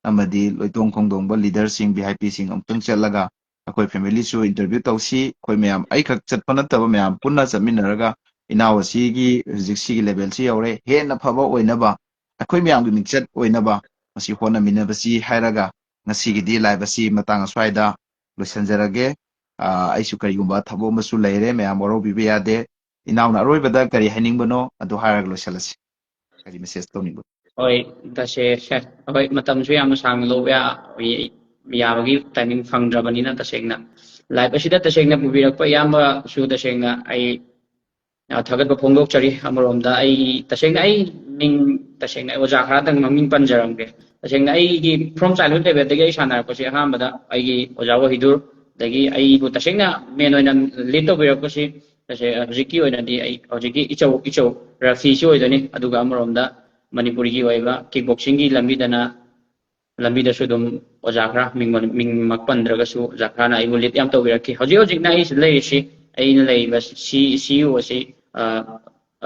ꯑꯃꯗꯤ ꯂꯣꯏꯇꯣꯡ ꯈꯣꯡꯗꯣꯡꯕ ꯂꯤꯗꯔꯁꯤꯡ, ꯚꯤ ꯑꯥꯏ ꯄꯤꯁꯤꯡ ꯑꯃꯨꯛꯇꯪ ꯆꯠꯂꯒ ꯑꯩꯈꯣꯏ ꯐꯦꯃꯤꯂꯤꯁꯨ ꯏꯟꯇꯔꯚ꯭ꯌꯨ ꯇꯧꯁꯤ꯫ ꯑꯩꯈꯣꯏ ꯃꯌꯥꯝ, ꯑꯩꯈꯛ ꯆꯠꯄ ꯅꯠꯇꯕ, ꯃꯌꯥꯝ ꯄꯨꯟꯅ ꯆꯠꯃꯤꯟꯅꯔꯒ ꯏꯅꯥꯎ ꯑꯁꯤꯒꯤ ꯍꯧꯖꯤꯛ ꯁꯤꯒꯤ ꯂꯦꯚꯦꯜꯁꯤ ꯌꯧꯔꯦ, ꯍꯦꯟꯅ ꯐꯕ ꯑꯣꯏꯅꯕ, ꯑꯩꯈꯣꯏ ꯃꯌꯥꯝꯒꯤ ꯃꯤꯡꯆꯠ ꯑꯣꯏꯅꯕ ꯃꯁꯤ ꯍꯣꯠꯅꯃꯤꯟꯅꯕꯁꯤ ꯍꯥꯏꯔꯒ ꯉꯁꯤꯒꯤꯗꯤ ꯂꯥꯏꯚ ꯑꯁꯤ ꯃꯇꯥꯡ ꯑꯁ꯭ꯋꯥꯏꯗ ꯂꯣꯏꯁꯤꯟꯖꯔꯒꯦ꯫ ꯑꯥ, ꯑꯩꯁꯨ ꯀꯔꯤꯒꯨꯝꯕ ꯊꯕꯛ ꯑꯃꯁꯨ ꯂꯩꯔꯦ, ꯃꯌꯥꯝ ꯋꯥꯔꯧꯕꯤꯕ ꯌꯥꯗꯦ꯫ ꯏꯅꯥꯎꯅ ꯑꯔꯣꯏꯕꯗ ꯀꯔꯤ ꯍꯥꯏꯅꯤꯡꯕꯅꯣ ꯑꯗꯨ ꯍꯥꯏꯔꯒ ꯂꯣꯏꯁꯤꯜꯂꯁꯤ꯫ ꯀꯔꯤ ꯃꯦꯁꯦꯖ ꯇꯧꯅꯤꯡꯕ? ꯍꯣꯏ, ꯇꯁꯦ ꯁꯦ, ꯍꯣꯏ, ꯃꯇꯝꯁꯨ ꯌꯥꯝꯅ ꯁꯥꯡꯅ ꯂꯧꯕ ꯌꯥ-, ꯌꯥꯕꯒꯤ ꯇꯥꯏꯃꯤꯡ ꯐꯪꯗ꯭ꯔꯕꯅꯤꯅ, ꯇꯁꯦꯡꯅ ꯂꯥꯏꯚ ꯑꯁꯤꯗ ꯇꯁꯦꯡꯅ ꯄꯨꯕꯤꯔꯛꯄ ꯏꯌꯥꯝꯕꯁꯨ ꯇꯁꯦꯡꯅ ꯑꯩ ꯑ, ꯊꯥꯒꯠꯄ ꯐꯣꯡꯗꯣꯛꯆꯔꯤ꯫ ꯑꯃꯔꯣꯝꯗ ꯑꯩ ꯇꯁꯦꯡꯅ ꯑꯩ ꯃꯤꯡ, ꯇꯁꯦꯡꯅ ꯑꯩ ꯑꯣꯖꯥ ꯈꯔꯗꯪ ꯃꯃꯤꯡ ꯄꯟꯖꯔꯝꯒꯦ꯫ ꯇꯁꯦꯡꯅ ꯑꯩꯒꯤ from childhood level ꯗꯒꯤ ꯑꯩ ꯁꯥꯟꯅꯔꯛꯄꯁꯦ ꯑꯍꯥꯟꯕꯗ ꯑꯩꯒꯤ ꯑꯣꯖꯥ ꯋꯥꯍꯤꯗꯨꯔ, ꯑꯗꯒꯤ ꯑꯩꯕꯨ ꯇꯁꯦꯡꯅ ꯃꯦꯟ ꯑꯣꯏꯅ ꯂꯤꯗ ꯇꯧꯕꯤꯔꯛꯄꯁꯤ ꯇꯁꯦꯡ-, ꯍꯧꯖꯤꯛꯀꯤ ꯑꯣꯏꯅꯗꯤ ꯑꯩ ꯍꯧꯖꯤꯛꯀꯤ ꯏꯆꯧ, ꯏꯆꯧ ꯔꯐꯤꯁꯤ ꯑꯣꯏꯗꯣꯏꯅꯤ꯫ ꯑꯗꯨꯒ ꯑꯃꯔꯣꯝꯗ ꯃꯅꯤꯄꯨꯔꯤꯒꯤ ꯑꯣꯏꯕ ꯀꯤꯛ ꯕꯣꯛꯁꯤꯡꯒꯤ ꯂꯝꯕꯤꯗꯅ ꯂꯝꯕꯤꯗꯁꯨ ꯑꯗꯨꯝ ꯑꯣꯖꯥ ꯈꯔ ꯃꯤꯡ, ꯃꯤꯡꯃꯛ ꯄꯟꯗ꯭ꯔꯒꯁꯨ ꯑꯣꯖꯥ ꯈꯔꯅ ꯑꯩꯕꯨ ꯂꯤꯗ ꯌꯥꯝ ꯇꯧꯕꯤꯔꯛꯈꯤ꯫ ꯍꯧꯖꯤꯛ ꯍꯧꯖꯤꯛꯅ ꯑꯩ ꯁꯤꯗ ꯂꯩꯔꯤꯁꯤ, ꯑꯩꯅ ꯂꯩꯔꯤꯕ ꯁꯤ, ꯁꯤ ꯌꯨ ꯑꯁꯤ, ꯑ,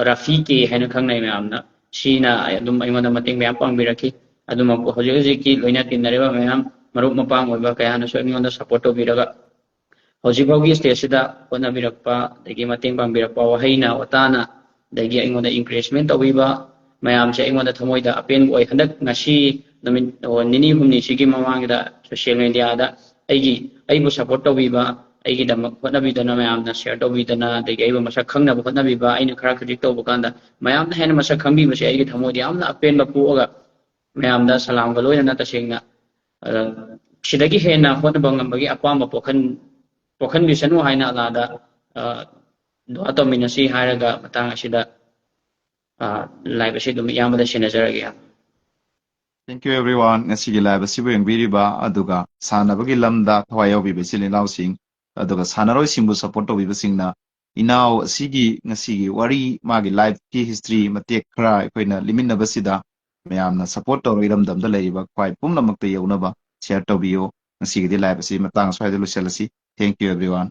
ꯔꯐꯤ ꯀꯦ ꯍꯥꯏꯅ ꯈꯪꯅꯩ ꯃꯌꯥꯝꯅ꯫ ꯁꯤꯅ ꯑꯗꯨꯝ ꯑꯩꯉꯣꯟꯗ ꯃꯇꯦꯡ ꯃꯌꯥꯝ ꯄꯥꯡꯕꯤꯔꯛꯈꯤ꯫ ꯑꯗꯨꯃꯛꯄꯨ ꯍꯧꯖꯤꯛ ꯍꯧꯖꯤꯛꯀꯤ ꯂꯣꯏꯅ ꯇꯤꯟꯅꯔꯤꯕ ꯃꯌꯥꯝ, ꯃꯔꯨꯞ ꯃꯄꯥꯡ ꯑꯣꯏꯕ ꯀꯌꯥꯅꯁꯨ ꯑꯩꯉꯣꯟꯗ ꯁꯄꯣꯔꯠ ꯇꯧꯕꯤꯔꯒ ꯍꯧꯖꯤꯛ ꯐꯥꯎꯒꯤ ꯁ꯭ꯇꯦꯖꯁꯤꯗ ꯍꯣꯠꯅꯕꯤꯔꯛꯄ, ꯑꯗꯒꯤ ꯃꯇꯦꯡ ꯄꯥꯡꯕꯤꯔꯛꯄ ꯋꯥꯍꯩꯅ, ꯋꯥꯇꯥꯅ, ꯑꯗꯒꯤ ꯑꯩꯉꯣꯟꯗ ꯏꯟꯀꯔꯦꯖꯃꯦꯟ ꯇꯧꯕꯤꯕ ꯃꯌꯥꯝꯁꯦ ꯑꯩꯉꯣꯟꯗ ꯊꯃꯣꯏꯗ ꯑꯄꯦꯟꯕ ꯑꯣꯏ꯫ ꯍꯟꯗꯛ ꯉꯁꯤ ꯅꯨꯃꯤꯠ, ꯑꯣ, ꯅꯤꯅꯤ ꯍꯨꯝꯅꯤꯁꯤꯒꯤ ꯃꯃꯥꯡꯗ ꯁꯣꯁꯤꯌꯦꯜ ꯃꯦꯗꯤꯌꯥꯗ ꯑꯩꯒꯤ, ꯑꯩꯕꯨ ꯁꯄꯣꯔꯠ ꯇꯧꯕꯤꯕ, ꯑꯩꯒꯤꯗꯃꯛ ꯍꯣꯠꯅꯕꯤꯗꯅ, ꯃꯌꯥꯝꯅ ꯁꯤꯌꯔ ꯇꯧꯕꯤꯗꯅ, ꯑꯗꯒꯤ ꯑꯩꯕꯨ ꯃꯁꯛ ꯈꯪꯅꯕ ꯍꯣꯠꯅꯕꯤꯕ, ꯑꯩꯅ ꯈꯔ ꯈꯖꯤꯛ ꯇꯧꯕ ꯀꯥꯟꯗ ꯃꯌꯥꯝꯅ ꯍꯦꯟꯅ ꯃꯁꯛ ꯈꯪꯕꯤꯕꯁꯦ ꯑꯩꯒꯤ ꯊꯃꯣꯏꯗ ꯌꯥꯝꯅ ꯑꯄꯦꯟꯕ ꯄꯣꯛꯑꯒ, ꯃꯌꯥꯝꯗ ꯁꯂꯥꯝꯒ ꯂꯣꯏꯅꯅ ꯇꯁꯦꯡꯅ, ꯑ, ꯁꯤꯗꯒꯤ ꯍꯦꯟꯅ ꯍꯣꯠꯅꯕ ꯉꯝꯕꯒꯤ ꯑꯄꯥꯝꯕ ꯄꯣꯛꯍꯟ-, ꯄꯣꯛꯍꯟꯕꯤꯁꯅꯨ ꯍꯥꯏꯅ ꯑꯜꯂꯥꯗ, ꯑ, ꯗꯨꯋꯥ ꯇꯧꯃꯤꯟꯅꯁꯤ ꯍꯥꯏꯔꯒ ꯃꯇꯥꯡ ꯑꯁꯤꯗ, ꯑ, ꯂꯥꯏꯚ ꯑꯁꯤ ꯑꯗꯨꯝ ꯏꯌꯥꯝꯕꯗ ꯁꯤꯟꯅꯖꯔꯒꯦ꯫ Thank you everyone. ꯉꯁꯤꯒꯤ ꯂꯥꯏꯚ ꯑꯁꯤꯕꯨ ꯌꯦꯡꯕꯤꯔꯤꯕ ꯑꯗꯨꯒ ꯁꯥꯟꯅꯕꯒꯤ ꯂꯝꯗ ꯊꯋꯥꯏ ꯌꯥꯎꯕꯤꯕ ꯏꯆꯤꯜ ꯏꯅꯥꯎꯁꯤꯡ ꯑꯗꯨꯒ ꯁꯥꯟꯅꯔꯣꯏꯁꯤꯡꯕꯨ ꯁꯄꯣꯔꯠ ꯇꯧꯕꯤꯕꯁꯤꯡꯅ ꯏꯅꯥꯎ ꯑꯁꯤꯒꯤ ꯉꯁꯤꯒꯤ ꯋꯥꯔꯤ, ꯃꯥꯒꯤ ꯂꯥꯏꯐꯀꯤ ꯍꯤꯁꯇ꯭ꯔꯤ ꯃꯇꯦꯛ ꯈꯔ ꯑꯩꯈꯣꯏꯅ ꯂꯤꯃꯤꯟꯅꯕꯁꯤꯗ ꯃꯌꯥꯝꯅ ꯁꯄꯣꯔꯠ ꯇꯧꯔ ꯏꯔꯝꯗꯝꯗ ꯂꯩꯔꯤꯕ ꯈ꯭ꯋꯥꯏ ꯄꯨꯝꯅꯃꯛꯇ ꯌꯧꯅꯕ ꯁꯤꯌꯔ ꯇꯧꯕꯤꯌꯨ꯫ ꯉꯁꯤꯒꯤꯗꯤ ꯂꯥꯏꯚ ꯑꯁꯤ ꯃꯇꯥꯡ ꯑꯁ꯭ꯋꯥꯏꯗ ꯂꯣꯏꯁꯤꯜꯂꯁꯤ꯫ Thank you everyone.